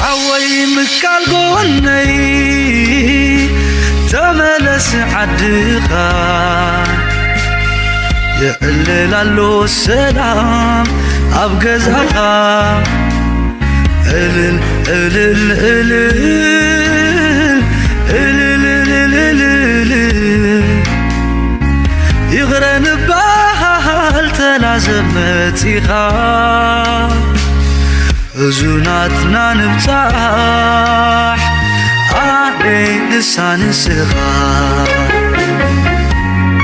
ሓወይ ምካል ጎነይ ተመለስ ዓድኻ፣ የዕልል ኣሎ ሰላም ኣብ ገዛኻ። እልል እልል እልል እልል እልል እልል፣ ይቕረ ንበሃል ተላዘብ መጺኻ። ሕዙናትና ንብጻሕ ኣደይ ንሳ ንስኻ።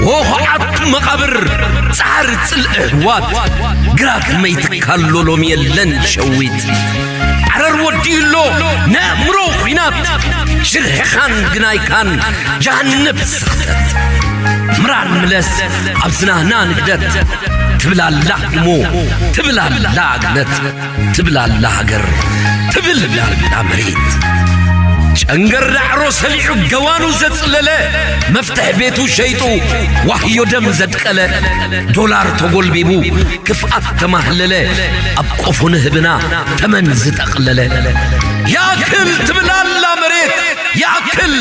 ወኹዓት መቓብር ጻዕሪ ጽልኢ ኣሕዋት፣ ግራት መይትካሎ ሎሚ የለን ሸዊት። ዓረር ወዲኡ ኣሎ ነእምሮ ኲናት፣ ሽርሕኻን ግናይካን ጀሃነብ ስኽተት። ምራን ምለስ ኣብ ዝናህና ንግደት፣ ትብል ኣላ እሞ ትብል ኣላ ግነት። ትብል ኣላ ሃገር፣ ትብል ኣላ መሬት። ጨንገር ዳዕሮ ሰሊዑ ገዋኑ ዘጽለለ፣ መፍትሕ ቤቱ ሸይጡ ዋህዮ ደም ዘድቀለ፣ ዶላር ተጎልቢቡ ክፍኣት ተማህለለ፣ ኣብ ቆፎ ንህብና ተመን ዝጠቕለለ። ያክል ትብል ኣላ መሬት፣ ያክል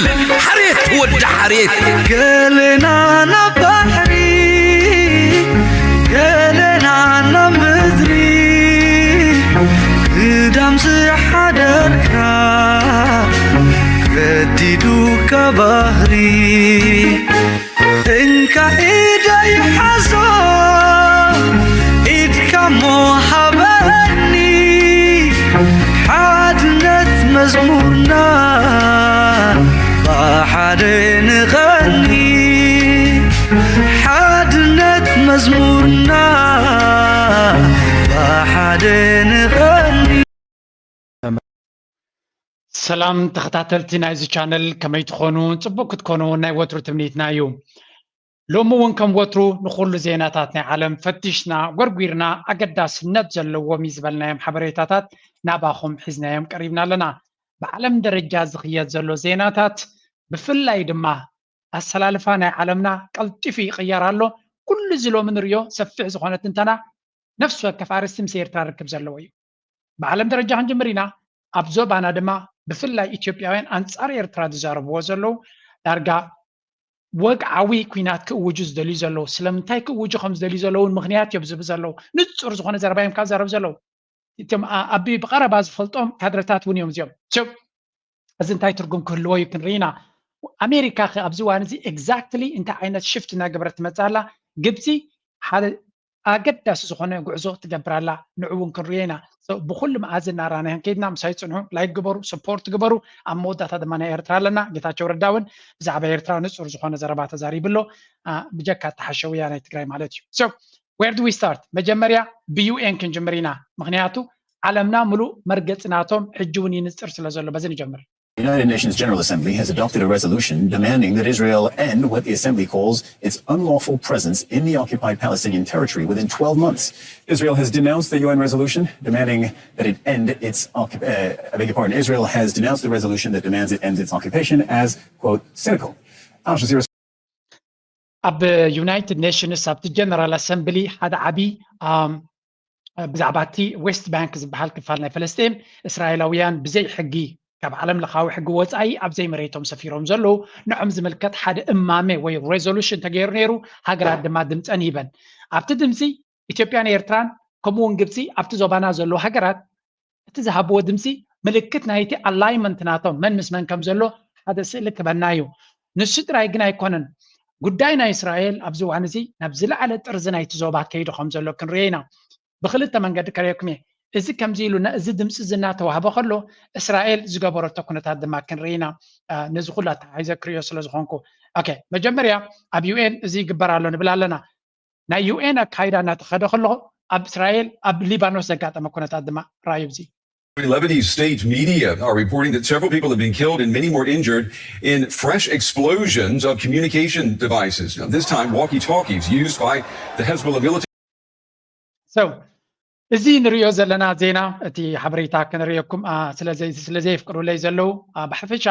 ሓሬት ወዲ ሓሬት። ገለና ናብ ባሕሪ፣ ገለና ናብ ምድሪ፣ ግዳም ዝሓደርካ ገዲዱካ ባህሪ። እንካ ኢደይ ሓዞ፣ ኢድካ እሞ ሃበኒ፣ ሓድነት መዝሙርና ብሓደ ንቐኒ፣ ሓድነት መዝሙርና ብሓደ ንቐኒ። ሰላም ተኸታተልቲ ናይዚ ቻነል፣ ከመይ ትኾኑ? ጽቡቕ ክትኮኑ ናይ ወትሩ ትምኒትና እዩ። ሎሚ እውን ከም ወትሩ ንኹሉ ዜናታት ናይ ዓለም ፈቲሽና፣ ጎርጒርና፣ ኣገዳስነት ዘለዎም እዩ ዝበልናዮም ሓበሬታታት ናባኹም ሒዝናዮም ቀሪብና ኣለና። ብዓለም ደረጃ ዝኽየድ ዘሎ ዜናታት፣ ብፍላይ ድማ ኣሰላልፋ ናይ ዓለምና ቀልጢፉ ይቕየር ኣሎ። ኩሉ እዚ ሎሚ ንሪኦ ሰፊሕ ዝኾነ ትንተና ነፍሲ ወከፍ ኣርእስቲ ምስ ኤርትራ ርክብ ዘለዎ እዩ። ብዓለም ደረጃ ክንጅምር ኢና። ኣብ ዞባና ድማ ብፍላይ ኢትዮጵያውያን ኣንጻር ኤርትራ ዝዛረብዎ ዘለዉ ዳርጋ ወግዓዊ ኲናት ክእውጁ ዝደልዩ ዘለዉ፣ ስለምንታይ ክእውጁ ከም ዝደልዩ ዘለዉ እውን ምኽንያት እዮም ዝህቡ ዘለዉ። ንጹር ዝኾነ ዘረባ እዮም ካብ ዘረብ ዘለዉ። እቶም ኣ- ኣቢ ብቐረባ ዝፈልጦም ካድረታት እውን እዮም እዚኦም። So፣ እዚ እንታይ ትርጉም ክህልዎ እዩ ክንርኢ ኢና። ኣሜሪካ ኸ ኣብዚ እዋን እዚ exactly እንታይ ዓይነት ሽፍት እናገበረት ትመጽእ ኣላ? ግብጺ ሓደ ኣገዳሲ ዝኾነ ጉዕዞ ትገብር ኣላ። ንዑ እውን ክንሪኦ ኢና። So፣ ብኹሉ መኣዝን እናረኣናዮ ከይድና ምሳይ ጽንሑ፣ ላይክ ግበሩ፣ ሰፖርት ግበሩ። ኣብ መወዳእታ ድማ ናይ ኤርትራ ኣለና። ጌታቸው ረዳ እውን ብዛዕባ ኤርትራ ንጹር ዝኾነ ዘረባ ተዛሪቡ ኣሎ። ኣ፣ ብጀካ ኣተሓሸውያ ናይ ትግራይ ማለት እዩ። So, where do we start? መጀመርያ ብዩ ኤን ክንጅምር ኢና። ምኽንያቱ ዓለምና ምሉእ መርገጺ ናቶም ሕጂ እውን ይንጽር ስለ ዘሎ በዚ ንጀምር። The United Nations General Assembly has adopted a resolution demanding that Israel end what the assembly calls its unlawful presence in the occupied Palestinian territory within twelve months. Israel has denounced the U N resolution demanding that it end its occup- uh, I beg your pardon. Israel has denounced the resolution that demands it ends its occupation as, quote, cynical. Al Jazeera ኣብ ዩናይትድ ኔሽንስ ኣብቲ ጀነራል ኣሰምብሊ ሓደ ዓቢ ኣም፣ ብዛዕባ እቲ ዌስት ባንክ ዝበሃል ክፋል ናይ ፈለስጢን እስራኤላውያን ብዘይ ሕጊ ካብ ዓለም ለኻዊ ሕጊ ወጻኢ ኣብ ዘይመሬቶም ሰፊሮም ዘለዉ ንዖም ዝምልከት ሓደ እማመ ወይ ሬዞሉሽን ተገይሩ ነይሩ። ሃገራት ድማ ድምፀን ሂበን። ኣብቲ ድምፂ ኢትዮጵያን ኤርትራን ከምኡ እውን ግብፂ ኣብቲ ዞባና ዘለዉ ሃገራት እቲ ዝሃብዎ ድምፂ ምልክት ናይቲ ኣላይመንት ናቶም መን ምስ መን ከም ዘሎ ሓደ ስእሊ ክበና እዩ። ንሱ ጥራይ ግን ኣይኮነን። ጉዳይ ናይ እስራኤል ኣብዚ እዋን እዚ ናብ ዝለዓለ ጥርዚ ናይቲ ዞባ ከይዱ ከም ዘሎ ክንርኢ ኢና። ብክልተ መንገዲ ከርእየኩም እየ። እዚ ከምዚ ኢሉ ነ- እዚ ድምፂ እዚ እናተዋህበ ከሎ እስራኤል ዝገበረቶ ኩነታት ድማ ክንርኢ ኢና። አ፣ ነዚ ኩሉ ኣተሓሒዘ ክርእዮ ስለ ዝኾንኩ ኦኬ፣ መጀመርያ ኣብ ዩ ኤን እዚ ይግበር ኣሎ ንብል ኣለና። ናይ ዩ ኤን ኣካይዳ እናተኸደ ከሎ ኣብ እስራኤል ኣብ ሊባኖስ ዘጋጠመ ኩነታት ድማ ራእዩ እዚ Lebanese state media are reporting that several people have been killed and many more injured in fresh explosions of communication devices. Now, this time, walkie talkies used by the Hezbollah military. So፣ እዚ ንሪኦ ዘለና ዜና እቲ ሓበሬታ ክንርእየኩም ኣ፣ ስለ ዘይ- ስለ ዘየፍቅዱለይ ዘለዉ ኣ፣ ብሓፈሻ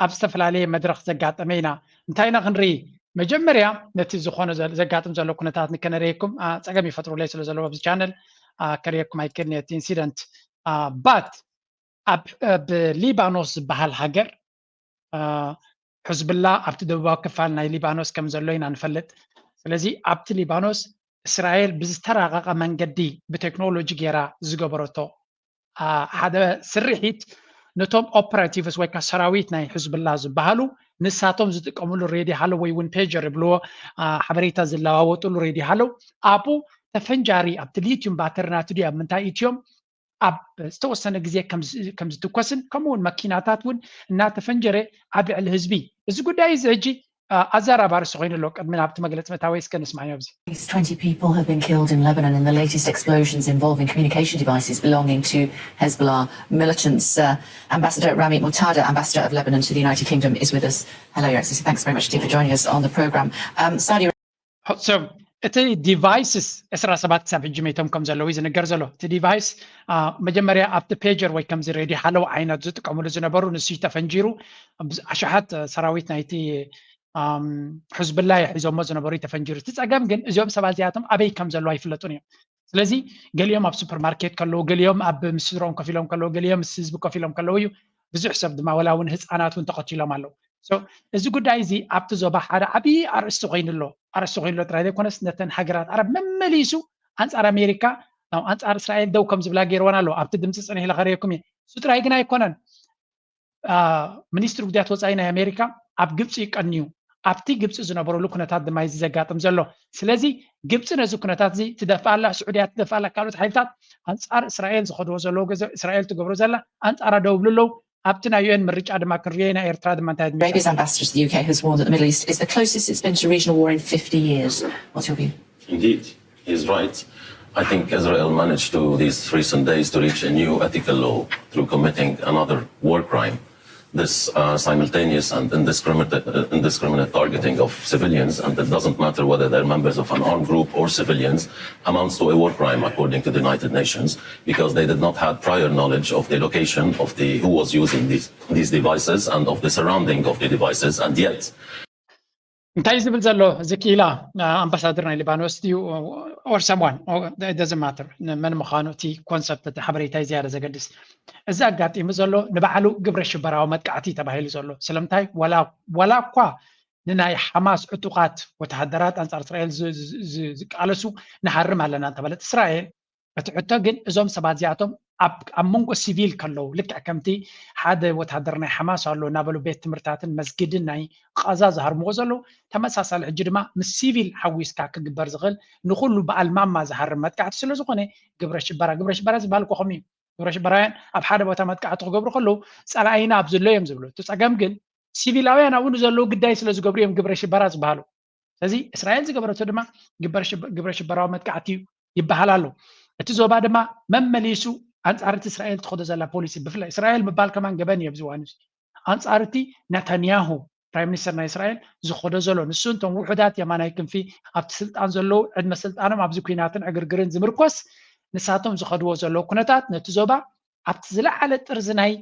ኣብ ዝተፈላለየ መድረኽ ዘጋጠመ ኢና። እንታይ ኢና ክንርኢ? መጀመርያ ነቲ ዝኾነ ዘ- ዘጋጥም ዘሎ ኩነታት ንከነርእየኩም ኣ፣ ጸገም ይፈጥሩለይ ስለ ዘለዉ ኣብዚ ቻነል ኣ፣ ከርእየኩም ኣይክእልን እየ እቲ ኢንሲደንት ባት ኣብ ሊባኖስ ዝበሃል ሃገር ሕዝብላ ኣብቲ ደቡባዊ ክፋል ናይ ሊባኖስ ከም ዘሎ ኢና ንፈልጥ። ስለዚ ኣብቲ ሊባኖስ እስራኤል ብዝተራቐቐ መንገዲ ብቴክኖሎጂ ገይራ ዝገበረቶ ሓደ ስርሒት ነቶም ኦፐራቲቭስ ወይ ከዓ ሰራዊት ናይ ሕዝብላ ዝበሃሉ ንሳቶም ዝጥቀምሉ ሬዲ ሃለው ወይ እውን ፔጀር ይብልዎ ሓበሬታ ዝለዋወጥሉ ሬዲ ሃለው ኣብኡ ተፈንጃሪ ኣብቲ ሊትዩም ባተሪ ናቱ ድዩ ኣብ ምንታይ ኢትዮም ኣብ ዝተወሰነ ግዜ ከም ዝትኮስን ከምኡ እውን መኪናታት እውን እናተፈንጀረ ኣብ ልዕሊ ህዝቢ እዚ ጉዳይ እዚ ሕጂ ኣዘራባሪ ኮይኑ ኣሎ። ቅድሚ ናብቲ መግለፂ ምእታወይ እስከ ንስማዕዮ ኣብዚ። At least twenty people have been killed in Lebanon in the latest explosions involving communication devices belonging to Hezbollah militants. Uh, Ambassador Rami Muqtada, Ambassador of Lebanon to the United Kingdom, is with us. Hello, Your Excellency. Thanks very much indeed for joining us on the programme. Um, Saudi So, እቲ ዲቫይስስ ዕስራ ሰባት ክሳብ ሕጂ መይቶም ከም ዘለዉ እዩ ዝንገር ዘሎ። እቲ ዲቫይስ መጀመርያ ኣብቲ ፔጀር ወይ ከምዚ ሬዲ ሓለው ዓይነት ዝጥቀምሉ ዝነበሩ ንሱ ተፈንጂሩ ኣሽሓት ሰራዊት ናይቲ ሕዝብላ ሒዞሞ ዝነበሩ ተፈንጂሩ። እቲ ፀገም ግን እዚኦም ሰባት እዚኣቶም ኣበይ ከም ዘለዉ ኣይፍለጡን እዮም። ስለዚ ገሊኦም ኣብ ሱፐርማርኬት ከለዉ፣ ገሊኦም ኣብ ምስ ስድሮም ኮፍ ኢሎም ከለዉ፣ ገሊኦም ምስ ህዝቢ ኮፍ ኢሎም ከለዉ እዩ። ብዙሕ ሰብ ድማ ወላ እውን ህፃናት እውን ተቐቲሎም ኣለዉ። እዚ ጉዳይ እዚ ኣብቲ ዞባ ሓደ ዓብዪ ኣርእስቲ ኮይኑ ኣሎ። ኣርእስቲ ኮይኑ ኣሎ ጥራይ ዘይኮነስ ነተን ሃገራት ዓረብ መመሊሱ ኣንፃር ኣሜሪካ ኣንፃር እስራኤል ደው ከም ዝብላ ገይርወን ኣሎ። ኣብቲ ድምፂ ፅንሕ ኢለ ከርእየኩም እየ። እሱ ጥራይ ግን ኣይኮነን። ሚኒስትሪ ጉዳያት ወፃኢ ናይ ኣሜሪካ ኣብ ግብፂ ይቀንዩ። ኣብቲ ግብፂ ዝነበረሉ ኩነታት ድማ እዩ ዘጋጥም ዘሎ። ስለዚ ግብፂ ነዚ ኩነታት እዚ ትደፍእ ኣላ፣ ስዑድያ ትደፍእ ኣላ፣ ካልኦት ሓይልታት ኣንፃር እስራኤል ዝኸድዎ ዘለዉ ገ እስራኤል ትገብሮ ዘላ ኣንፃራ ደው ይብሉ ኣለዉ። ኣብቲ ናይ ዩኤን ምርጫ ድማ ክንሪኦ ኢና። ኤርትራ ድማ እንታይ Arabia's ambassador to the U K has warned that the Middle East is the closest it's been to regional war in fifty years. What's your view? Indeed, he's right. I think Israel managed to these recent days to reach a new ethical law through committing another war crime. This uh, simultaneous and indiscriminate, uh, indiscriminate targeting of civilians, and it doesn't matter whether they're members of an armed group or civilians, amounts to a war crime according to the United Nations, because they did not have prior knowledge of the location of the who was using these, these devices and of the surrounding of the devices, and yet እንታይ ዝብል ዘሎ እዚ ክኢላ ኣምባሳደር ናይ ሊባኖስ ድዩ or someone doesn't matter መን ምዃኑ እቲ ኮንሰፕት እቲ ሓበሬታ ዝያዳ ዘገድስ እዚ ኣጋጢሙ ዘሎ ንባዕሉ ግብረ ሽበራዊ መጥቃዕቲ ተባሂሉ ዘሎ ስለምንታይ ዋላ እኳ ንናይ ሓማስ ዕጡቓት ወተሃደራት ኣንፃር እስራኤል ዝቃለሱ ንሃርም ኣለና እንተበለት እስራኤል እቲ ሕቶ ግን እዞም ሰባት እዚኣቶም ኣብ መንጎ ሲቪል ከለዉ ልክዕ ከምቲ ሓደ ወታደር ናይ ሓማስ ኣሎ እናበሉ ቤት ትምህርታትን መስጊድን ናይ ቃዛ ዝሃርምዎ ዘለዉ ተመሳሳሊ ሕጂ ድማ ምስ ሲቪል ሓዊስካ ክግበር ዝኽእል ንኩሉ በዓል ማማ ዝሃርም መጥቃዕቲ ስለ ዝኾነ ግብረ ሽበራ ግብረ ሽበራ ዝበሃል እኮ ከምኡ እዩ ግብረ ሽበራውያን ኣብ ሓደ ቦታ መጥቃዕቲ ክገብሩ ከለዉ ፀላኢና ኣብ ዝሎ እዮም ዝብሉ እቲ ፀገም ግን ሲቪላውያን ኣብኡ ንዘለዉ ግዳይ ስለ ዝገብሩ እዮም ግብረ ሽበራ ዝበሃሉ ስለዚ እስራኤል ዝገበረቶ ድማ ግብረ ሽበራዊ መጥቃዕቲ እዩ ይበሃል ኣሎ። እቲ ዞባ ድማ መመሊሱ ኣንጻር እቲ እስራኤል ትኸዶ ዘላ ፖሊሲ ብፍላይ እስራኤል ምባል ከማን ገበን እዩ ኣብዚ እዋን እዚ ኣንጻር እቲ ነታንያሁ ፕራይም ሚኒስተር ናይ እስራኤል ዝኸዶ ዘሎ ንሱ እንቶም ውሑዳት የማናይ ክንፊ ኣብቲ ስልጣን ዘለዉ ዕድመ ስልጣኖም ኣብዚ ኩናትን ዕግርግርን ዝምርኮስ ንሳቶም ዝኸድዎ ዘለዉ ኩነታት ነቲ ዞባ ኣብቲ ዝለዓለ ጥርዚ ናይ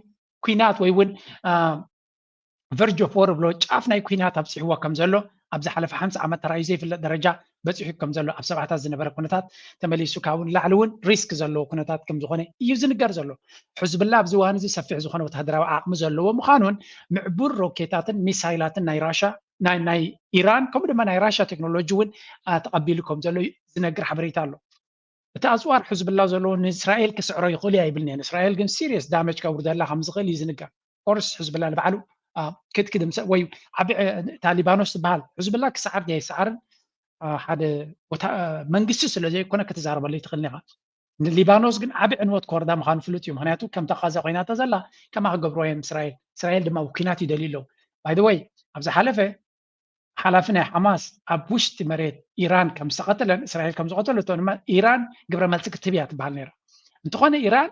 ኩናት ወይ እውን verge of war ብሎ ጫፍ ናይ ኩናት ኣብፂሕዎ ከም ዘሎ ኣብ ዝሓለፈ ሓምሳ ዓመት ተራእዩ ዘይፍለጥ ደረጃ በፂሑ ከም ዘሎ ኣብ ሰብዓታት ዝነበረ ኩነታት ተመሊሱ ካብኡ ንላዕሊ እውን ሪስክ ዘለዎ ኩነታት ከም ዝኾነ እዩ ዝንገር ዘሎ። ሕዝብላ ኣብዚ እዋን እዚ ሰፊሕ ዝኾነ ወታደራዊ ዓቕሚ ዘለዎ ምዃኑን ምዕቡል ሮኬታትን ሚሳይላትን ናይ ራሻ ናይ ናይ ኢራን ከምኡ ድማ ናይ ራሻ ቴክኖሎጂ እውን ተቐቢሉ ከም ዘሎ ዝነግር ሓበሬታ ኣሎ። እቲ ኣፅዋር ሕዝብላ ዘለዎ ንእስራኤል ክስዕሮ ይኽእል እያ ይብልኒ እየ። እስራኤል ግን ሲሪየስ ዳመጅ ከውርደላ ከም ዝኽእል እዩ ዝንገር። ኦርስ ሕዝብላ ንባዕሉ ክትክድምሰ ወይ ዓቢ እታ ሊባኖስ ትበሃል ሕዝብላ ክሰዓር ድያ ይሰዓርን ሓደ መንግስቲ ስለ ዘይኮነ ክትዛረበሉ ይትኽእል ኢኻ። ንሊባኖስ ግን ዓቢ ዕንወት ክወርዳ ምዃኑ ፍሉጥ እዩ። ምክንያቱ ከምታ ቃዛ ኮይናታ ዘላ ከማ ክገብርዎ እዮም እስራኤል። እስራኤል ድማ ኩናት ይደልዩ ኣለዉ። ባይ ወይ ኣብ ዝሓለፈ ሓላፊ ናይ ሓማስ ኣብ ውሽጢ መሬት ኢራን ከም ዝተቐተለን እስራኤል ከም ዝቐተለቶ ድማ ኢራን ግብረ መልሲ ክትህብ እያ ትበሃል ነይራ። እንተኾነ ኢራን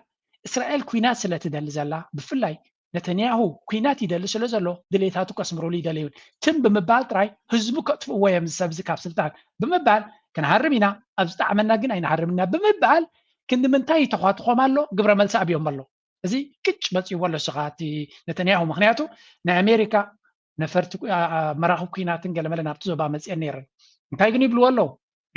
እስራኤል ኩናት ስለ ትደሊ ዘላ ብፍላይ ነተንያሁ ኩናት ይደሊ ስለ ዘሎ ድሌታቱ ከስምሩሉ ይደለዩን ትም ብምባል ጥራይ ህዝቡ ከጥፍእዎ እዮም ዝሰብዚ ካብ ስልጣን ብምባል ክንሃርም ኢና ኣብ ዝጣዕመና ግን ኣይንሃርምና ብምባል ክንዲ ምንታይ ይተኳትኾም ኣሎ ግብረ መልሲ ኣብዮም ኣሎ እዚ ቅጭ መፅእዎ ኣሎ ስኻ እቲ ነተንያሁ ምክንያቱ ናይ ኣሜሪካ ነፈርቲ መራኽብ ኩናትን ገለመለ ናብቲ ዞባ መፅአን ነይረን እንታይ ግን ይብልዎ ኣለዉ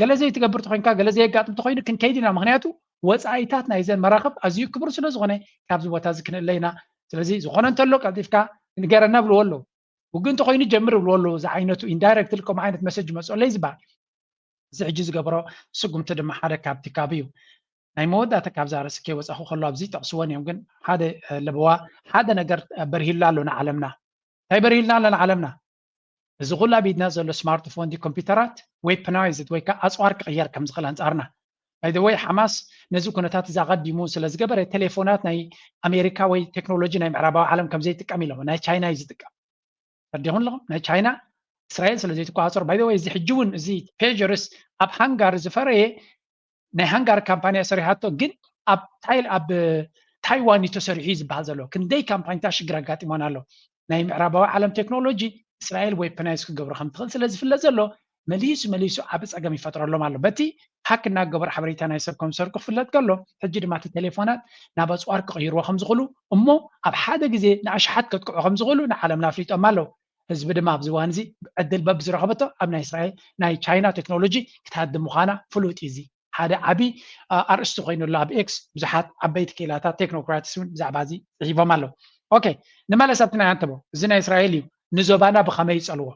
ገለ ዘይትገብር ተኮይንካ ገለ ዘየጋጥም ተኮይኑ ክንከይድ ኢና ምክንያቱ ወፃኢታት ናይዘን መራኽብ ኣዝዩ ክቡር ስለ ዝኾነ ካብዚ ቦታ እዚ ክንእለ ኢና። ስለዚ ዝኾነ እንተሎ ቀልጢፍካ ንገረና ብልዎ ኣለዉ። ውግእ እንተኮይኑ ጀምር ብልዎ ኣለዉ። እዚ ዓይነቱ ኢንዳይረክትሊ ከምኡ ዓይነት መሰጅ ይመፅኦ ኣለይ ዝበሃል። እዚ ሕጂ ዝገበሮ ስጉምቲ ድማ ሓደ ካብቲ ካብ እዩ። ናይ መወዳእታ ካብዛ ርእሲ ከይወፃኹ ከሎ ኣብዚ ይጠቕስወን እዮም፣ ግን ሓደ ለበዋ ሓደ ነገር በርሂሉና ኣሎ ንዓለምና። እንታይ በርሂሉና ኣሎ ንዓለምና? እዚ ኩሉ ኣብ ኢድና ዘሎ ስማርትፎን ድዩ ኮምፒውተራት ዌፐናይዝድ ወይ ከዓ ኣፅዋር ክቕየር ከም ዝኽእል ኣንፃርና። ባይ ዘ ወይ ሓማስ ነዚ ኩነታት እዚ ኣቐዲሙ ስለ ዝገበረ ቴሌፎናት ናይ ኣሜሪካ ወይ ቴክኖሎጂ ናይ ምዕራባዊ ዓለም ከም ዘይጥቀም ኢሎም ናይ ቻይና እዩ ዝጥቀም። ተረዲኹም ኣለኹም? ናይ ቻይና እስራኤል ስለ ዘይትቆፃፀሩ። ባይ ዘ ወይ እዚ ሕጂ እውን እዚ ፔጀርስ ኣብ ሃንጋሪ ዝፈረየ ናይ ሃንጋሪ ካምፓንያ ሰሪሓቶ፣ ግን ኣብ ታይል ኣብ ታይዋን እዩ ተሰሪሑ እዩ ዝበሃል ዘሎ። ክንደይ ካምፓኒታት ሽግር ኣጋጢሞን ኣሎ። ናይ ምዕራባዊ ዓለም ቴክኖሎጂ እስራኤል ዌፐናይዝ ክገብሮ ከም ትኽእል ስለ ዝፍለጥ ዘሎ መሊሱ መሊሱ ዓቢ ጸገም ይፈጥረሎም ኣሎ። በቲ ሃክ እናገበሩ ሓበሬታ ናይ ሰብ ከም ዝሰርቁ ክፍለጥ ከሎ፣ ሕጂ ድማ እቲ ቴሌፎናት ናብ ኣጽዋር ክቕይርዎ ከም ዝኽእሉ እሞ ኣብ ሓደ ግዜ ንኣሽሓት ከጥቅዑ ከም ዝኽእሉ ንዓለምና ኣፍሊጦም ኣለዉ። ህዝቢ ድማ ኣብዚ እዋን እዚ ዕድል በብዝረኸበቶ ኣብ ናይ እስራኤል ናይ ቻይና ቴክኖሎጂ ክትሃድም ምዃና ፍሉጥ እዩ። እዚ ሓደ ዓቢ ኣርእስቲ ኮይኑ ኣሎ ኣብ ኤክስ። ብዙሓት ዓበይቲ ክኢላታት ቴክኖክራትስ እውን ብዛዕባ እዚ ጽሒፎም ኣለዉ። ኦኬ፣ ንመለስ ኣብቲ ናይ ኣንተቦ። እዚ ናይ እስራኤል እዩ። ንዞባና ብኸመይ ይጸልዎ?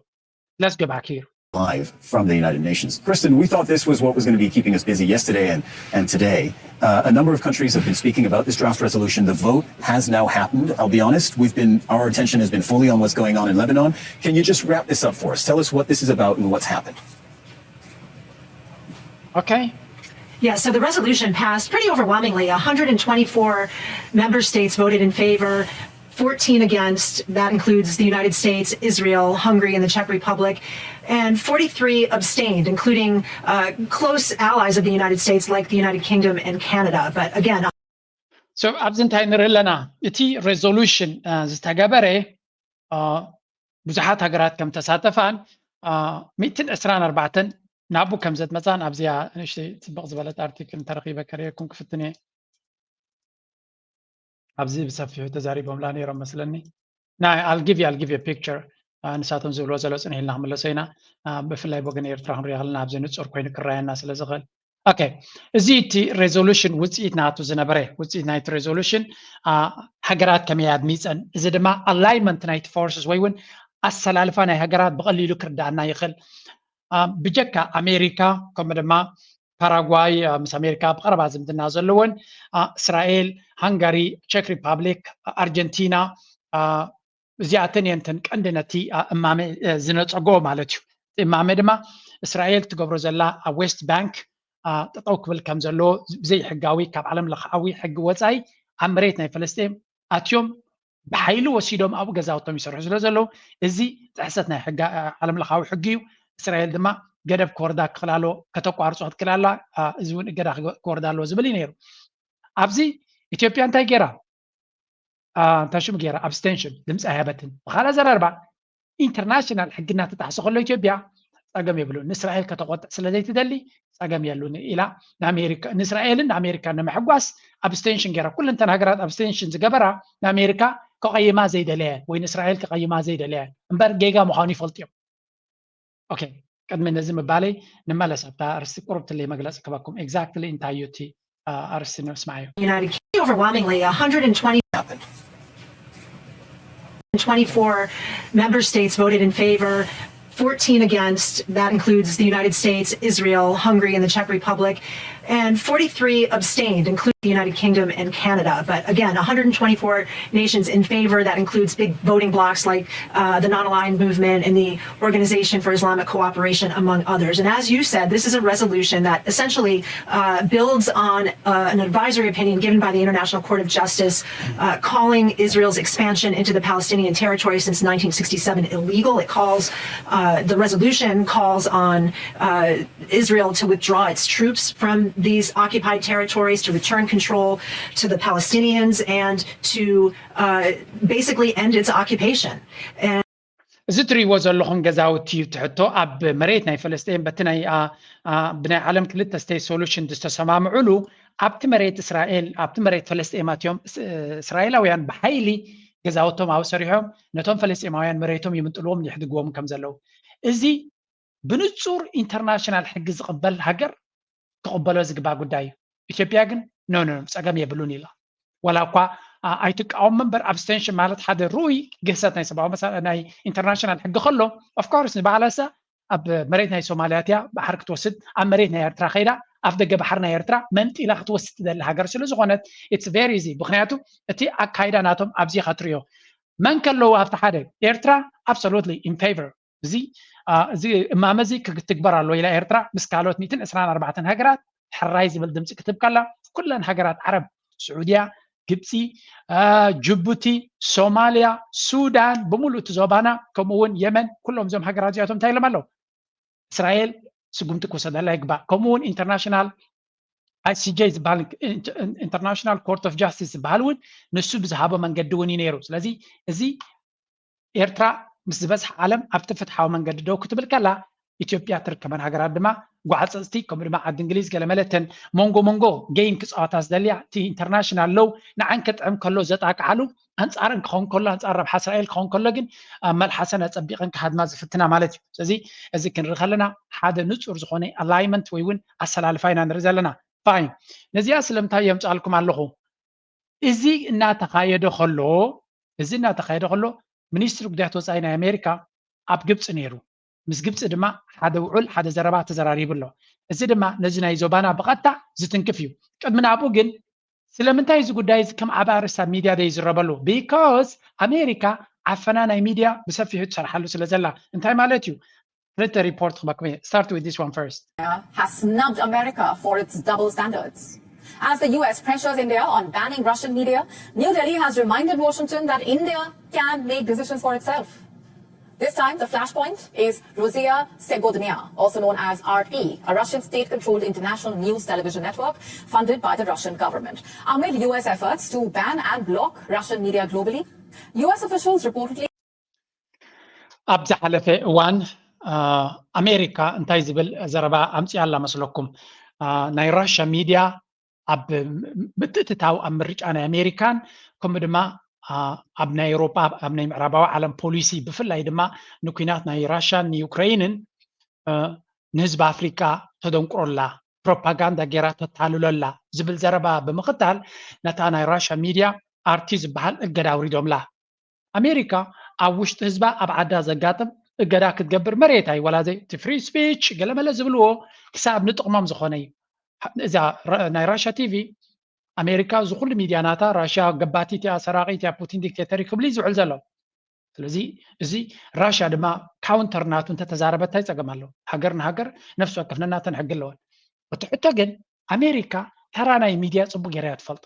Let's go back here. Live from the United Nations. Kristen, we thought this was what was going to be keeping us busy yesterday and, and today. Uh, a number of countries have been speaking about this draft resolution. The vote has now happened. I'll be honest, we've been, our attention has been fully on what's going on in Lebanon. Can you just wrap this up for us? Tell us what this is about and what's happened. Okay. Yeah, so the resolution passed pretty overwhelmingly. one hundred twenty-four member states voted in favor, fourteen against. That includes the United States, Israel, Hungary, and the Czech Republic. And forty-three abstained, including uh, close allies of the United States like the United Kingdom and Canada. But again, so ኣብዚ እንታይ ንርኢ ኣለና? እቲ ሬዞሉሽን ዝተገበረ ብዙሓት ሃገራት ከም ተሳተፋን ሚእትን ዕስራን ኣርባዕተን ናብኡ ከም ዘትመፃን ኣብዚኣ ንእሽተይ ፅብቕ ዝበለት ኣርቲክል እንተረኺበ ከርእየኩም ክፍትን እየ። ኣብዚ ብሰፊሑ ተዛሪቦምላ ነይሮም መስለኒ። ናይ I'll give you I'll give you picture ንሳቶም ዝብልዎ ዘሎ ፅንሕ ኢልና ክምለሶ ኢና። ብፍላይ ብወገን ኤርትራ ክንሪኦ ከለና ኣብዚ ንፁር ኮይኑ ክረኣየና ስለ ዝኽእል። ኦኬ፣ እዚ እቲ ሬዞሉሽን ውፅኢት ናቱ ዝነበረ ውፅኢት ናይቲ ሬዞሉሽን ሃገራት ከመይ ኣድሚፀን፣ እዚ ድማ ኣላይንመንት ናይቲ ፎርስስ ወይ እውን ኣሰላልፋ ናይ ሃገራት ብቐሊሉ ክርዳኣና ይኽእል። ብጀካ ኣሜሪካ ከምኡ ድማ ፓራጓይ ምስ ኣሜሪካ ብቐረባ ዝምድና ዘለወን፣ እስራኤል፣ ሃንጋሪ፣ ቼክ ሪፓብሊክ፣ ኣርጀንቲና እዚኣተን እየን እተን ቀንዲ ነቲ እማመ ዝነፀጎ ማለት እዩ። እቲ እማመ ድማ እስራኤል ትገብሮ ዘላ ኣብ ዌስት ባንክ ጠጠው ክብል ከም ዘለዎ ብዘይሕጋዊ ካብ ዓለም ለኽዓዊ ሕጊ ወፃኢ ኣብ መሬት ናይ ፈለስጤም ኣትዮም ብሓይሊ ወሲዶም ኣብኡ ገዛውቶም ይሰርሑ ስለ ዘለዉ እዚ ጥሕሰት ናይ ሕጊ ዓለም ለኻዊ ሕጊ እዩ። እስራኤል ድማ ገደብ ክወርዳ ክኽእል ኣለዎ፣ ከተቋርጾ ክትክእል ኣላ፣ እዚ እውን እገዳ ክወርዳ ኣለዎ ዝብል እዩ ነይሩ። ኣብዚ ኢትዮጵያ እንታይ ገይራ? እንታይ ሽም ገይራ? ኣብስቴንሽን ድምፂ ኣይሃበትን። ብኻልእ ኣዘራርባ ኢንተርናሽናል ሕጊ እናተጣሕሰ ከሎ ኢትዮጵያ ፀገም የብሉን። ንእስራኤል ከተቆጥዕ ስለ ዘይትደሊ ፀገም የሉን ኢላ ንኣሜሪካ ንእስራኤልን ንኣሜሪካ ንምሕጓስ ኣብስቴንሽን ገይራ። ኩለንተን ሃገራት ኣብስቴንሽን ዝገበራ ንኣሜሪካ ከቐይማ ዘይደለየን ወይ ንእስራኤል ከቐይማ ዘይደለየን እምበር ጌጋ ምዃኑ ይፈልጡ እዮም። ኦኬ፣ ቅድሚ ነዚ ምባለይ ንመለስ ኣብታ ኣርስቲ ቁርብትለይ መግለፂ ክበኩም። ኤግዛክትሊ እንታይ እዩ እቲ ኣርስቲ ንስማዓዮ። United Kingdom overwhelmingly one hundred twenty happened. twenty-four member states voted in favor, fourteen against. That includes the United States, Israel, Hungary, and the Czech Republic. And forty-three abstained, including the United Kingdom and Canada. But again, one hundred twenty-four nations in favor. That includes big voting blocs like uh, the Non Aligned Movement and the Organization for Islamic Cooperation, among others. And as you said, this is a resolution that essentially uh, builds on uh, an advisory opinion given by the International Court of Justice uh, calling Israel's expansion into the Palestinian territory since nineteen sixty-seven illegal. It calls, uh, the resolution calls on uh, Israel to withdraw its troops from these occupied territories, to return control to the Palestinians, and to uh, basically end its occupation. And እዚ እትሪእዎ ዘለኹም ገዛውቲ እዩ ትሕቶ ኣብ መሬት ናይ ፈለስጤን በቲ ናይ ብናይ ዓለም ክልተ ስቴት ሶሉሽን ዝተሰማምዑሉ ኣብቲ መሬት እስራኤል ኣብቲ መሬት ፈለስጤም ኣትዮም እስራኤላውያን ብሓይሊ ገዛውቶም ኣብኡ ሰሪሖም ነቶም ፈለስጤማውያን መሬቶም ይምንጥልዎም ይሕድግዎም ከም ዘለዉ እዚ ብንጹር ኢንተርናሽናል ሕጊ ዝቕበል ሃገር ክቕበሎ ዝግባእ ጉዳይ እዩ። ኢትዮጵያ ግን ኖ ኖ ጸገም የብሉን ኢላ። ዋላ እኳ ኣይትቃወም እምበር፣ ኣብስቴንሽን ማለት ሓደ ርኡይ ግህሰት ናይ ሰብኣዊ ናይ ኢንተርናሽናል ሕጊ ከሎ፣ ኦፍኮርስ ንባዕላሳ ኣብ መሬት ናይ ሶማልያ እቲያ ባሕር ክትወስድ፣ ኣብ መሬት ናይ ኤርትራ ከይዳ ኣብ ደገ ባሕር ናይ ኤርትራ መንጢላ ክትወስድ ትደሊ ሃገር ስለ ዝኾነት፣ ኢትስ ቨሪ ኢዚ። ምክንያቱ እቲ ኣካይዳ ናቶም ኣብዚ ኢኻ ትሪኦ። መን ከለዉ ኣብቲ ሓደ? ኤርትራ ኣብሶሉትሊ ኢን ፌቨር። እዚ እዚ እማመ እዚ ክትግበር ኣለዎ ኢላ ኤርትራ ምስ ካልኦት ሚእትን ዕስራን ኣርባዕተን ሃገራት ሕራይ ዝብል ድምፂ ክትብ ከላ፣ ኩለን ሃገራት ዓረብ፣ ስዑድያ፣ ግብፂ፣ ጅቡቲ፣ ሶማልያ፣ ሱዳን፣ ብምሉእ እቲ ዞባና፣ ከምኡ እውን የመን፣ ኩሎም እዞም ሃገራት እዚኣቶም እንታይ ኢሎም ኣለዉ? እስራኤል ስጉምቲ ክወሰደላ ይግባእ። ከምኡ እውን ኢንተርናሽናል ኣይሲጄ ዝበሃል፣ ኢንተርናሽናል ኮርት ኦፍ ጃስቲስ ዝበሃል እውን ንሱ ብዝሃቦ መንገዲ እውን እዩ ነይሩ። ስለዚ እዚ ኤርትራ ምስ ዝበዝሐ ዓለም ኣብቲ ፍትሓዊ መንገዲ ደው ክትብል ከላ፣ ኢትዮጵያ ትርከበን ሃገራት ድማ ጓዕፀፅቲ፣ ከምኡ ድማ ዓዲ እንግሊዝ ገለ መለተን መንጎ መንጎ ጌም ክፃወታ ዝደልያ፣ እቲ ኢንተርናሽናል ሎው ንዓን ከጥዕም ከሎ ዘጣቅዓሉ፣ ኣንፃረን ክኸውን ከሎ፣ ኣንፃር ረብሓ እስራኤል ክኸውን ከሎ ግን ኣብ መልሓሰን ኣፀቢቐን ክሃድማ ዝፍትና ማለት እዩ። ስለዚ እዚ ክንርኢ ከለና ሓደ ንፁር ዝኾነ ኣላይመንት ወይ እውን ኣሰላልፋ ኢና ንርኢ ዘለና። ፋይን፣ ነዚኣ ስለምንታይ የምፃልኩም ኣለኹ? እዚ እናተኻየደ ከሎ፣ እዚ እናተኻየደ ከሎ፣ ሚኒስትሪ ጉዳያት ወፃኢ ናይ ኣሜሪካ ኣብ ግብፂ ነይሩ። ምስ ግብፂ ድማ ሓደ ውዑል ሓደ ዘረባ ተዘራሪቡ ኣሎ። እዚ ድማ ነዚ ናይ ዞባና ብቐጥታ ዝትንክፍ እዩ። ቅድሚ ናብኡ ግን ስለምንታይ እዚ ጉዳይ እዚ ከም ኣብ ኣርእስቲ ኣብ ሚድያ ዘይዝረበሉ? ቢካዝ ኣሜሪካ ዓፈና ናይ ሚድያ ብሰፊሑ ትሰርሓሉ ስለ ዘላ። እንታይ ማለት እዩ? ክልተ ሪፖርት ክበኩም እየ። Start with this one first. Has snubbed America for its double standards. As the U S pressures India on banning Russian media, New Delhi has reminded Washington that India can make decisions for itself. This time, the flashpoint is Rossiya Segodnaya, also known as R T, a Russian state-controlled international news television network funded by the Russian government. Amid U S efforts to ban and block Russian media globally, U S officials reportedly ኣብ ዝሓለፈ እዋን ኣሜሪካ እንታይ ዝብል ዘረባ ኣምፅያ ኣላ መስለኩም? ናይ ራሻ ሚድያ ኣብ ምትእትታው ኣብ ምርጫ ናይ ኣሜሪካን ከምኡ ድማ ኣብ ናይ ኤውሮጳ ኣብ ናይ ምዕራባዊ ዓለም ፖሊሲ ብፍላይ ድማ ንኩናት ናይ ራሻን ንዩክሬይንን ንህዝቢ ኣፍሪካ ተደንቁሮላ፣ ፕሮፓጋንዳ ገይራ ተታልሎላ ዝብል ዘረባ ብምኽታል ነታ ናይ ራሻ ሚድያ ኣርቲ ዝበሃል እገዳ ኣውሪዶምላ። ኣሜሪካ ኣብ ውሽጢ ህዝባ ኣብ ዓዳ ዘጋጥም እገዳ ክትገብር መሬት ኣይወላዘይ እቲ ፍሪ ስፒች ገለመለ ዝብልዎ ክሳብ ንጥቕሞም ዝኾነ እዩ። እዛ ናይ ራሻ ቲቪ ኣሜሪካ እዚ ኩሉ ሚድያ ናታ ራሽያ ገባቲት እያ፣ ሰራቒት እያ፣ ፑቲን ዲክቴተር እዩ ክብል እዩ ዝውዕል ዘሎ። ስለዚ እዚ ራሽያ ድማ ካውንተር ናቱ እንተተዛረበ እንታይ ፀገም ኣለዎ? ሃገር ንሃገር ነፍሲ ወከፍ ነናተን ሕጊ ኣለወን። እቲ ሕቶ ግን ኣሜሪካ ተራ ናይ ሚድያ ፅቡቅ ገይራ እያ ትፈልጦ።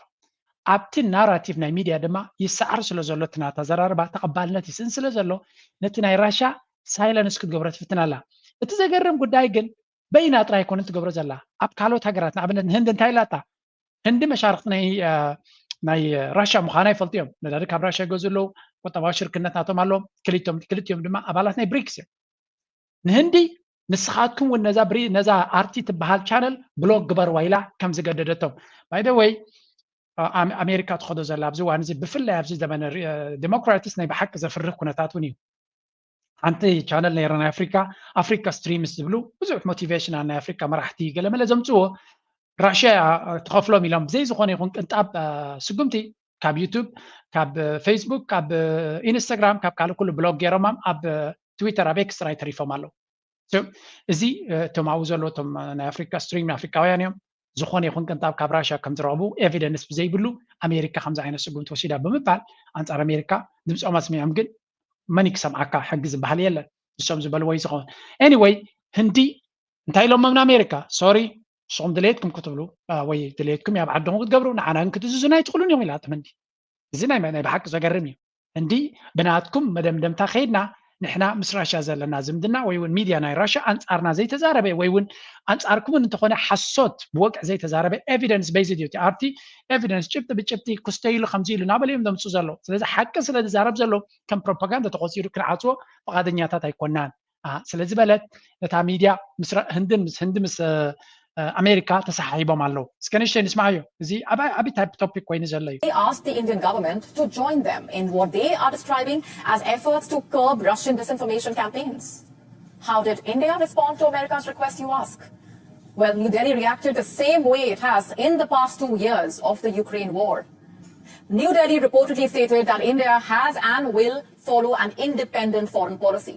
ኣብቲ ናራቲቭ ናይ ሚድያ ድማ ይሰዓር ስለ ዘሎ እቲ ናታ ዘራርባ ተቐባልነት ይስእን ስለ ዘሎ ነቲ ናይ ራሽያ ሳይለንስ ክትገብሮ ትፍትን ኣላ። እቲ ዘገርም ጉዳይ ግን በይና ጥራይ ኣይኮነን ትገብሮ ዘላ። ኣብ ካልኦት ሃገራት ንኣብነት ንህንዲ እንታይ ኢላታ? ህንዲ መሻርክቲ ናይ ናይ ራሽያ ምዃና ይፈልጡ እዮም። ነዳዲ ካብ ራሽያ ይገዝኡ ኣለዉ። ቁጠባዊ ሽርክነት ናቶም ኣለዎም። ክልቲኦም ክልቲኦም ድማ ኣባላት ናይ ብሪክስ እዮም። ንህንዲ ንስኻትኩም እውን ነዛ ብሪ ነዛ ኣርቲ ትበሃል ቻነል ብሎክ ግበርዋ ኢላ ከም ዝገደደቶም። ባይ ዘ ወይ ኣሜሪካ ትኸዶ ዘላ ኣብዚ እዋን እዚ ብፍላይ ኣብዚ ዘመነ ዴሞክራቲስ ናይ ብሓቂ ዘፍርህ ኩነታት እውን እዩ። ሓንቲ ቻነል ነይራ ናይ ኣፍሪካ ኣፍሪካ ስትሪምስ ዝብሉ ብዙሕ ሞቲቬሽናል ናይ ኣፍሪካ መራሕቲ ገለመለ ዘምፅዎ ራሽያ ትኸፍሎም ኢሎም ብዘይ ዝኾነ ይኹን ቅንጣብ ስጉምቲ ካብ ዩቱብ ካብ ፌስቡክ ካብ ኢንስታግራም ካብ ካልእ ኩሉ ብሎክ ገይሮሞም ኣብ ትዊተር ኣብ ኤክስ ጥራይ ተሪፎም ኣለዉ። እዚ እቶም ኣብኡ ዘለዉ እቶም ናይ ኣፍሪካ ስትሪም ኣፍሪካውያን እዮም። ዝኾነ ይኹን ቅንጣብ ካብ ራሽያ ከም ዝረኸቡ ኤቪደንስ ብዘይብሉ ኣሜሪካ ከምዚ ዓይነት ስጉምቲ ወሲዳ ብምባል ኣንፃር ኣሜሪካ ድምፆም ኣስሚዖም። ግን መን ክሰምዓካ? ሕጊ ዝበሃል የለን። ንሶም ዝበልዎ እዩ ዝኸውን። ኤኒወይ ህንዲ እንታይ ኢሎሞም ንኣሜሪካ? ሶሪ ንስኹም ድሌትኩም ክትብሉ ወይ ድሌትኩም ኣብ ዓድኹም ክትገብሩ ንዓና ግን ክትእዝዙና ኣይትኽእሉን እዮም ኢላቶም ህንዲ። እዚ ናይ ናይ ብሓቂ ዘገርም እዩ። ህንዲ ብናትኩም መደምደምታ ከይድና ንሕና ምስ ራሽያ ዘለና ዝምድና ወይ እውን ሚድያ ናይ ራሽያ ኣንፃርና ዘይተዛረበ ወይ እውን ኣንፃርኩም እውን እንተኾነ ሓሶት ብወግዒ ዘይተዛረበ ኤቪደንስ ቤዝድ እዩ። እቲ ኣርቲ ኤቪደንስ ጭብጢ ብጭብጢ ክስተይ ኢሉ ከምዚ ኢሉ እናበለ እዮም ዘምፅኡ ዘለዉ። ስለዚ ሓቂ ስለ ዝዛረብ ዘሎ ከም ፕሮፓጋንዳ ተቆፂሩ ክንዓፅዎ ፍቓደኛታት ኣይኮናን ስለ ዝበለት ነታ ሚድያ ምስ ህንድን ምስ ህንዲ ምስ ኣሜሪካ ተሰሓሒቦም ኣለዉ። እስከ ንእሽተይ ንስማዓዮ። እዚ ዓቢ ዓቢ ታይፕ ቶፒክ ኮይኑ ዘሎ እዩ። They asked the Indian government to join them in what they are describing as efforts to curb Russian disinformation campaigns. How did India respond to America's request, you ask? Well, New Delhi reacted the same way it has in the past two years of the Ukraine war. New Delhi reportedly stated that India has and will follow an independent foreign policy.